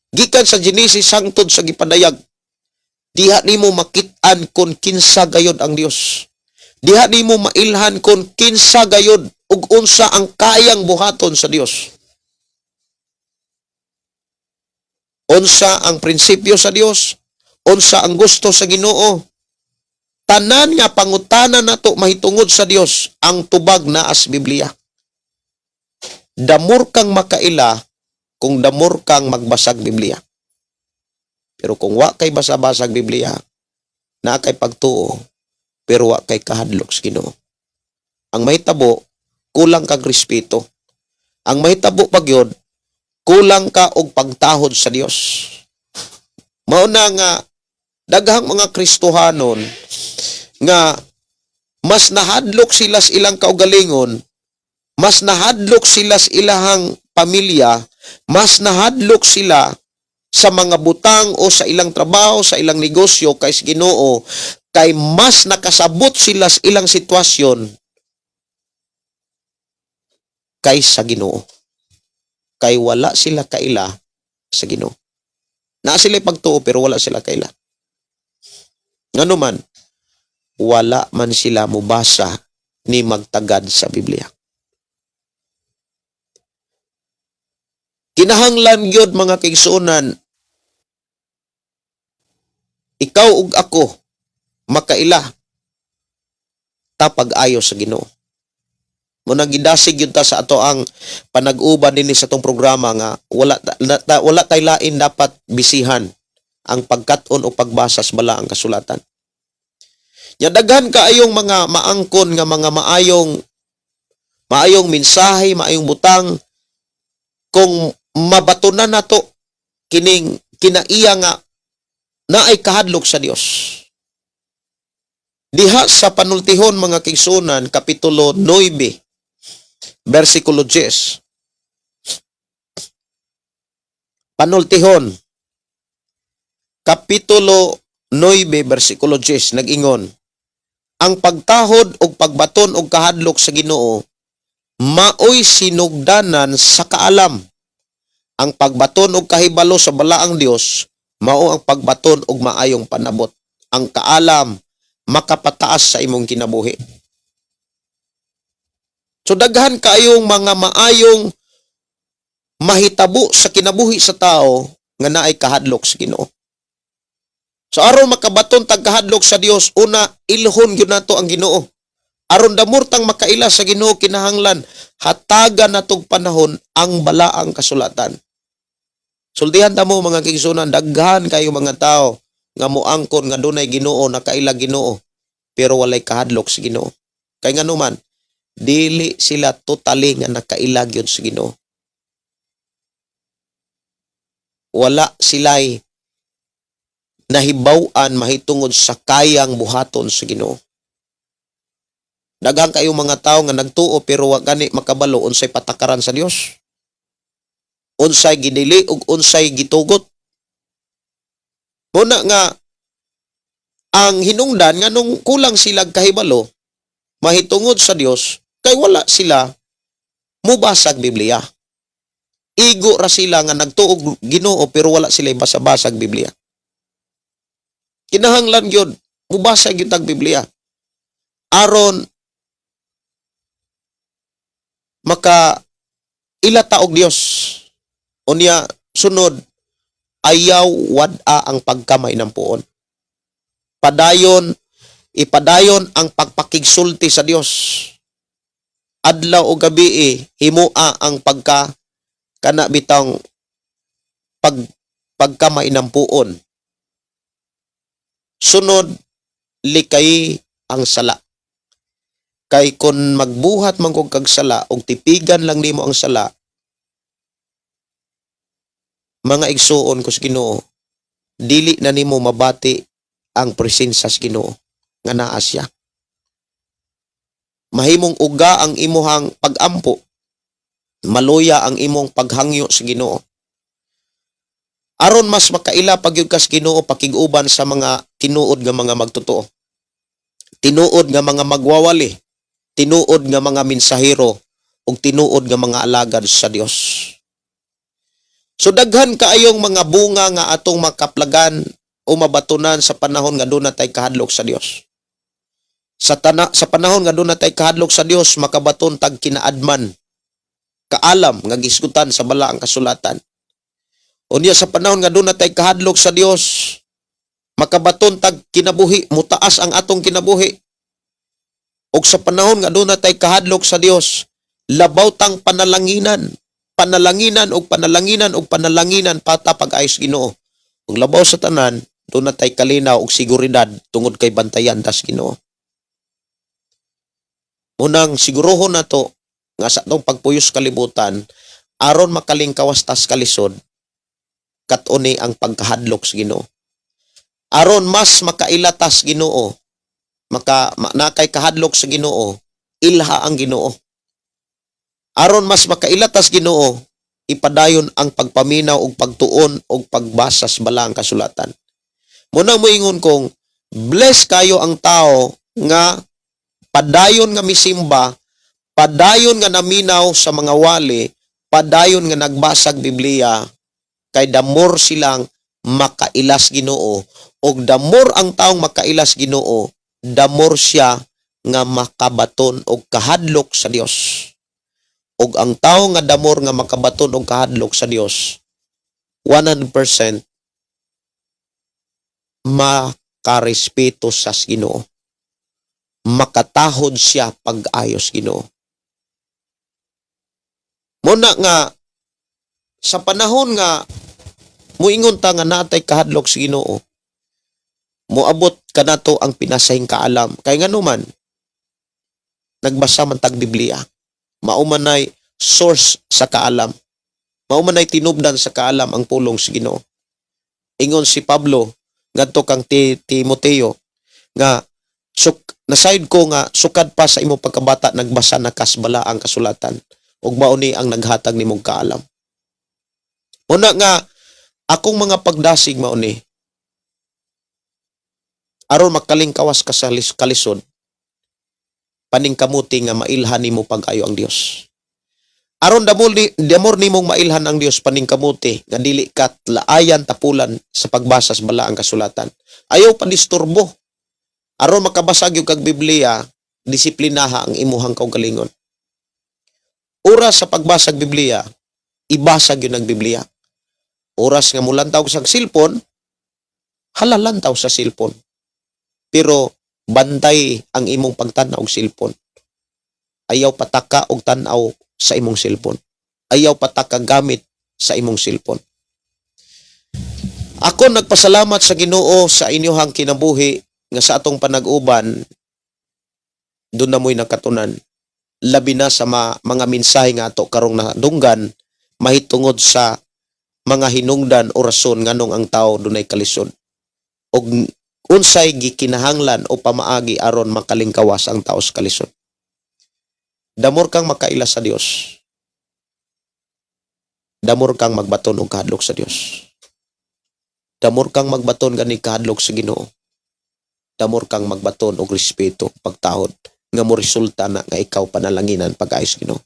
Gikan sa Genesis hangtod sa gipadayag, diha nimo makit-an kon kinsa gayod ang Dios. Diha nimo mailhan kon kinsa gayod ug unsa ang kayang buhaton sa Dios. Unsa ang prinsipyo sa Dios? Unsa ang gusto sa Ginoo? Tanan nga pangutana nato mahitungod sa Dios, ang tubag naa sa Biblia. Damor kang makaila kung damor kang magbasag Biblia. Pero kung wa kay basa-basag Biblia, naa kay pagtuo, pero wa kay kahadlok sa Ginoo. Ang mahitabo, kulang kag respeto. Ang mahitabo pa gyud, kulang ka og pagtahod sa Dios. Mao na nga daghang mga Kristohanon nga mas nahadlok sila sa ilang kaugalingon, mas nahadlok sila sa ilahang pamilya, mas nahadlok sila sa mga butang o sa ilang trabaho, sa ilang negosyo kay sa Ginoo, kay mas nakasabot sila sa ilang sitwasyon kaysa Ginoo. Kay wala sila kaila sa Ginoo. Naa sila pagtuo pero wala sila kaila. Ngano man, wala man sila mubasa ni magtagad sa Biblia. Kinahanglan gyud, mga kaigsuonan, ikaw ug ako makaila ta pag-ayo sa Ginoo. Mao nang gidasig gyud ta sa ato ang panag-uban dinhi sa atong programa nga wala tay lain dapat bisihan ang pagkat-on o pagbasa sa balaang kasulatan. Nya daghan kaayong mga maangkon nga mga maayong maayong mensahe, maayong butang kung mabatunan nato kining kinaiya nga naay kahadlok sa Dios. Diha sa Panultihon, mga kaigsuonan, kapitulo 9, versikulo 10. Panultihon, kapitulo 9, versikulo 10, nag-ingon, "Ang pagtahod og pagbaton og kahadlok sa Ginoo maoy sinugdanan sa kaalam. Ang pagbaton og kahibalo sa balaang Dios mao ang pagbaton og maayong panabot. Ang kaalam makapataas sa imong kinabuhi." So daghan kaayong mga maayong mahitabo sa kinabuhi sa tao nga naay kahadlok sa Ginoo. So aron makabaton tag kahadlok sa Dios, una, ilhon gyud nato ang Ginoo. Aron damor tang makaila sa Ginoo, kinahanglan hatagan natog panahon ang balaang kasulatan. Sultihan ta mo, mga kaigsuonan, daghan kayo mga tao nga moangkon nga dunay Ginoo, nakaila Ginoo, pero walay kahadlok sa Ginoo. Kay nganuman, dili sila totally nga nakaila gyud sa Ginoo. Wala sila'y nahibaw-an mahitungod sa kayang buhaton sa Ginoo. Daghan kayo mga tao nga nagtuo pero wa gani makabalo unsay patakaran sa Dios. Unsay gidili ug unsay gitugot. Muna nga ang hinungdan nga nung kulang sila kahibalo mahitungod sa Dios kay wala sila mubasag Biblia. Igo ra sila nga nagtuog Ginoo pero wala sila basa-basag Biblia. Kinahanglan gyud mubasa gyud tag Biblia aron maka ila ta og Dios. Unya sunod, ayaw wad-a ang pagkamainampuon. Padayon, ipadayon ang pagpakigsulti sa Dios. Adlaw o gabi, himua ang pagka kana bitang pagkamainampuon. Sunod, likay ang sala. Kay kon magbuhat man kog kag sala og tipigan lang nimo ang sala, mga igsuon ko sa Ginoo, dili na nimo mabati ang presensya sa Ginoo nga naa siya. Mahimong uga ang imuhang pagampo, maluya ang imong paghangyo sa Ginoo. Aron mas makaila pagyud ka sa Ginoo, pakig-uban sa mga tinuod nga mga magtotoo. Tinuod nga mga magwawali, tinuod nga mga mensahero ug tinuod nga mga alagad sa Dios. So daghan kaayong mga bunga nga atong makaplagan o mabatunan sa panahon nga duna tay kahadlok sa Dios. Sa panahon nga duna tay kahadlok sa Dios, makabaton tag kinaadman, kaalam nga gisgutan sa balaang kasulatan. Unya sa panahon nga duna tay kahadlok sa Dios, makabaton tag kinabuhi, mutaas ang atong kinabuhi. Og sa panahon nga duna tay kahadlok sa Dios, labaw tang panalanginan, panalanginan og panalanginan og panalanginan pata pag-ayos Ginoo. Ug labaw sa tanan, duna tay kalinaw og seguridad tungod kay bantayan tas Ginoo. Munang sigurohon nato nga sa atong pagpuyos kalibutan, aron makalingkawas tas kalisod, kat-oni ang pagkahadlok sa Ginoo. Aron mas makailatas Ginoo, nakay kahadlok sa Ginoo, ilha ang Ginoo. Aron mas makailatas Ginoo, ipadayon ang pagpaminaw og pagtuon og pagbasa sa balaang kasulatan. Muna moingon kong bless kayo ang tao nga padayon nga misimba, padayon nga naminaw sa mga wali, padayon nga nagbasag Biblia, kay the more silang makailas Ginoo, og the more ang taong makailas Ginoo, the more siya nga makabaton og kahadlok sa Dios. Og ang tao nga the more nga makabaton og kahadlok sa Dios, 100% makarespeto sa Ginoo. Makatahod siya pag-ayos Ginoo. Muna nga sa panahon nga muingon ta nga natay kahadlok sa Ginoo, moabot kanato ang pinasahing kaalam. Kay nganuman, nagbasa man tag Biblia. Mao man nay source sa kaalam. Mao man nay tinubdan sa kaalam ang pulong sa Ginoo. Ingon si Pablo ngadto kang Timoteo nga nasayod ko nga sukad pa sa imong pagkabata nagbasa na kas balaang kasulatan ug mao ni ang naghatag nimong kaalam. Una nga akong mga pagdasig mao ni aron makalingkawas ka sa kalisod, paningkamuti nga mailhan nimo pag-ayo ang Dios. Aron the more nimong mailhan ang Dios, paningkamuti nga dili ka laayan, tapulan sa pagbasa sa balaang kasulatan. Ayaw padisturbo. Aron makabasa gyud kag Biblia, disiplinaha ang imuhang kaugalingon. Oras sa pagbasa og Biblia, ibasa gyud ang Biblia. Oras nga mulantaw sa cellphone, halalantaw sa cellphone. Pero bantay ang imong pagtan-aw og cellphone. Ayaw pataka og tan-aw sa imong cellphone. Ayaw pataka gamit sa imong cellphone. Ako nagpasalamat sa Ginoo sa inyohang kinabuhi nga sa atong panag-uban doon na mo'y nakatunan, labi na sa mga mensahe nga ato karong nadunggan mahitungod sa mga hinungdan o rason nganong ang tao dunay kalisod og unsay gikinahanglan o pamaagi aron makalingkawas ang tao sa kalisod. The more kang makaila sa Dios, the more kang magbaton og kahadlok sa Dios. The more kang magbaton gani kahadlok sa Ginoo, the more kang magbaton og respeto, pagtahod nga mo resulta na nga ikaw panalanginan pag-ayos Ginoo.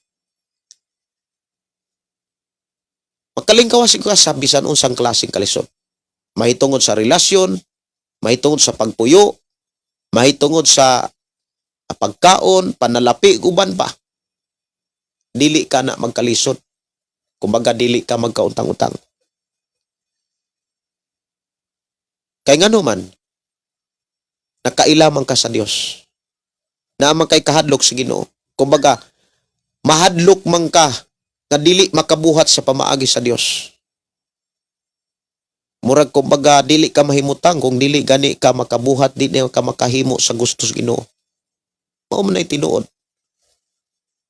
Makalingkawas ka sa bisan unsang klaseng kalisod. Mahitungod sa relasyon, mahitungod sa pagpuyo, mahitungod sa pagkaon, panalapi, uban pa. Dili ka na magkalisod. Kumbaga dili ka magkautang-utang. Kay ngano man, nakailaman ka sa Dios. Naa man kay kahadlok sa Ginoo. Kumbaga, mahadlok man ka nga dili makabuhat sa pamaagi sa Dios. Murag kumbaga dili ka mahimutang kung dili gani ka makabuhat, dili ka makahimo sa gusto sa Ginoo. Mao man ay tinuod.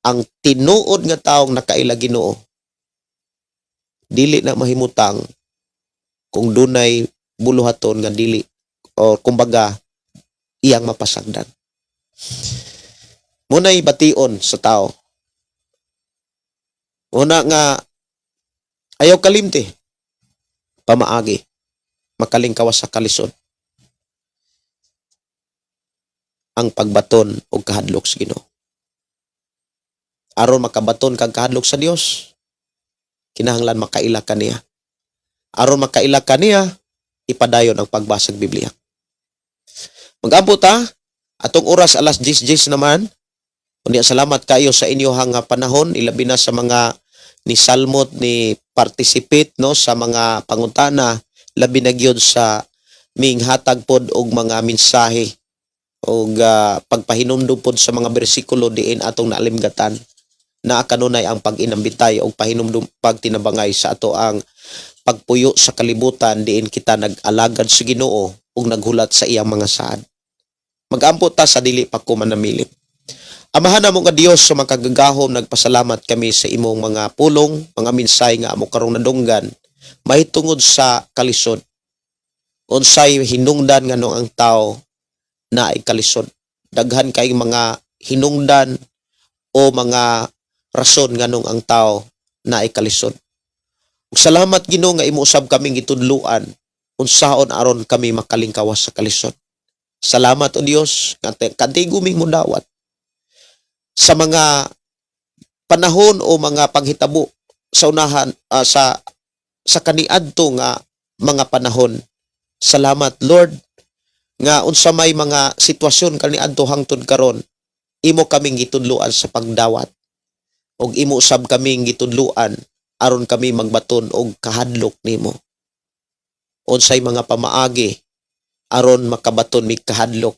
Ang tinuod nga taong nakaila Ginoo, dili na mahimutang kung dunay buluhaton nga dili o kumbaga iyang mapasagdan. Muna'y bation sa tao. Una nga ayaw kalimti, pamaagi makalingkawas sa kalisod ang pagbaton og kahadlok sa Ginoo. Aron makabaton kag kahadlok sa Dios, kinahanglan makaila ka niya. Aron makaila ka niya, ipadayon ang pagbasag Biblia. Mag-ampo ta, atong oras alas 10:10 naman. Unya, salamat kayo sa inyohang nga panahon, ilabi na sa mga ni salmot, ni participate, no, sa mga pangutana, labi na gyud sa minghatag pod og mga mensahe og pagpahinumdum pod sa mga bersikulo diin atong naalimgatan na kanunay ang pag-inambitay og pahinumdum, pagtinabangay sa ato ang pagpuyo sa kalibutan diin kita nag-alagad sa Ginoo ug naghulat sa iyang mga saad. Magampo ta sa dili pa ko manamilit. Amahan namo nga Dios sa makagagahom, nagpasalamat kami sa imong mga pulong, mga mensahe nga amo karong nadunggan mahitungod sa kalisod. Unsay hinungdan nganong ang tao naay kalisod? Daghan kay mga hinungdan o mga rason nganong ang tao naay kalisod. Ug salamat, Ginoo, nga imo usab kaming gitudluan unsaon aron kami makalingkawas sa kalisod. Salamat, o Dios, nga kantigo ming mudawat sa mga panahon o mga panghitabo sa unahan, sa kaniadto nga mga panahon. Salamat, Lord, nga unsa may mga sitwasyon kaniadto hangtod karon, imo kaming gitudluan sa pagdawat ug imo usab kaming gitudluan aron kami magbaton og kahadlok nimo. Unsay mga pamaagi aron makabaton mig kahadlok,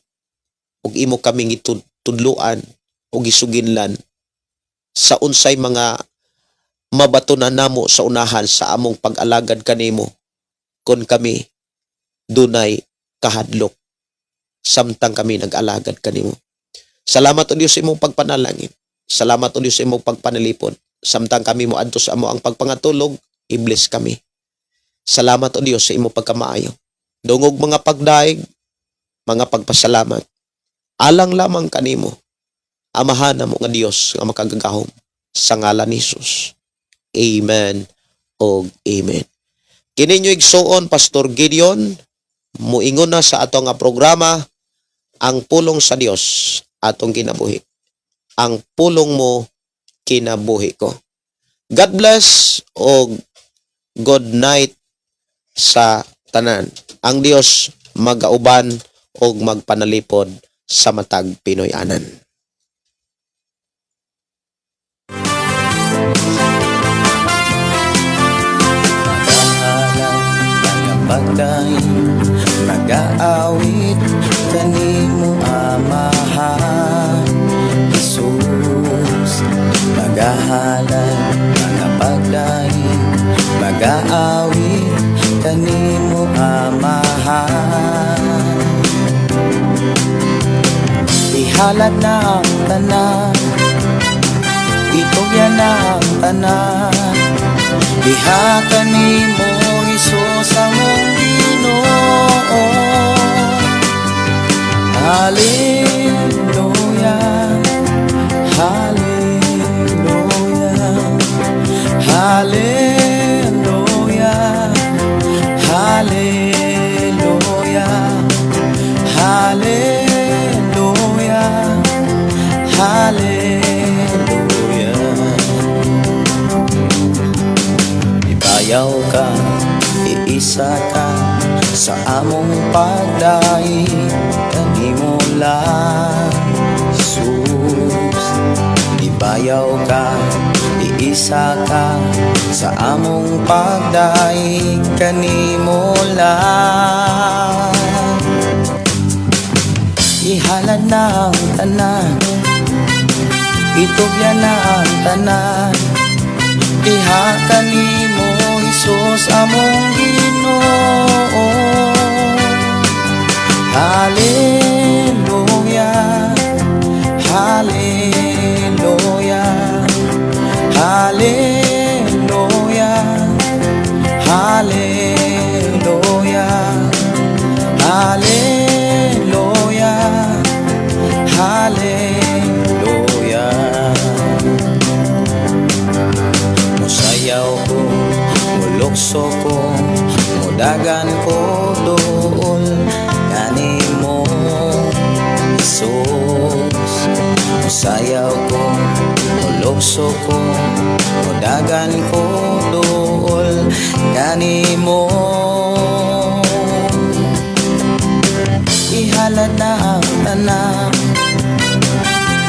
ug imo kaming gitudluan ug gisuginlan sa unsay mga mabatonan namo sa unahan sa among pag-alagad kanimo kon kami dunay kahadlok samtang kami nag-alagad kanimo. Salamat, O Dios, sa imong pagpanalangin. Salamat, O Dios, sa imong pagpanalipod. Samtang kami moadto sa amo ang pagpangatulog, i-bless kami. Salamat, O Dios, sa imong pagkamaayo. Dungog mga pagdaig, mga pagpasalamat. Alang lamang kanimo, Amahan namo nga Dios nga makagagahom, sa ngalan ni Jesus. Amen og amen. Kini inyong igsuon, Pastor Gideon, muingon na sa ato nga programa, Ang Pulong sa Dios Atong Kinabuhi. Ang pulong mo, kinabuhi ko. God bless og good night sa tanan. Ang Dios magauban og magpanalipod sa matag Pinoy-anan. Magahalad mga pagdaig, nagaawit kanimo, Amahan Jesus. Magahalad mga pagdaig, magaawit kanimo, Amahan. Ihalad na ang tanan, itugyan na ang tanan diha kanimo, Hesus among Ginoo. Hallelujah, Hallelujah, Hallelujah, Hallelujah, Hallelujah, Hallelujah. Ibayaw ka, iisa ka sa among pagdaig kanimo lang, Jesus. Ibayaw ka, iisa ka sa among pagdaig kanimo lang. Ihalad na ang tanan, itugyan na ang tanan diha kanimo, Hesus among Ginoo. Hallelujah, Hallelujah, Hallelujah, Hallelujah, Hallelujah, Hallelujah. Musayaw ko, mulukso ko, mudagan ko dool kanimo, Jesus. Musayaw ko, mulukso ko, mudagan ko dool kanimo. Kanimo. Ihalad na ang tanan,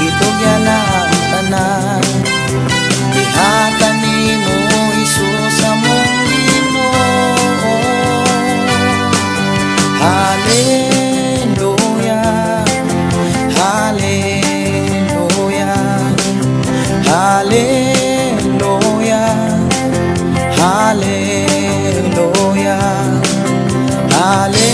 itugyan na ang tanan. Ihatag nimo, Jesus, among Ginoo. Hallelujah, Hallelujah, Hallelujah, Hallelujah, Hallelujah.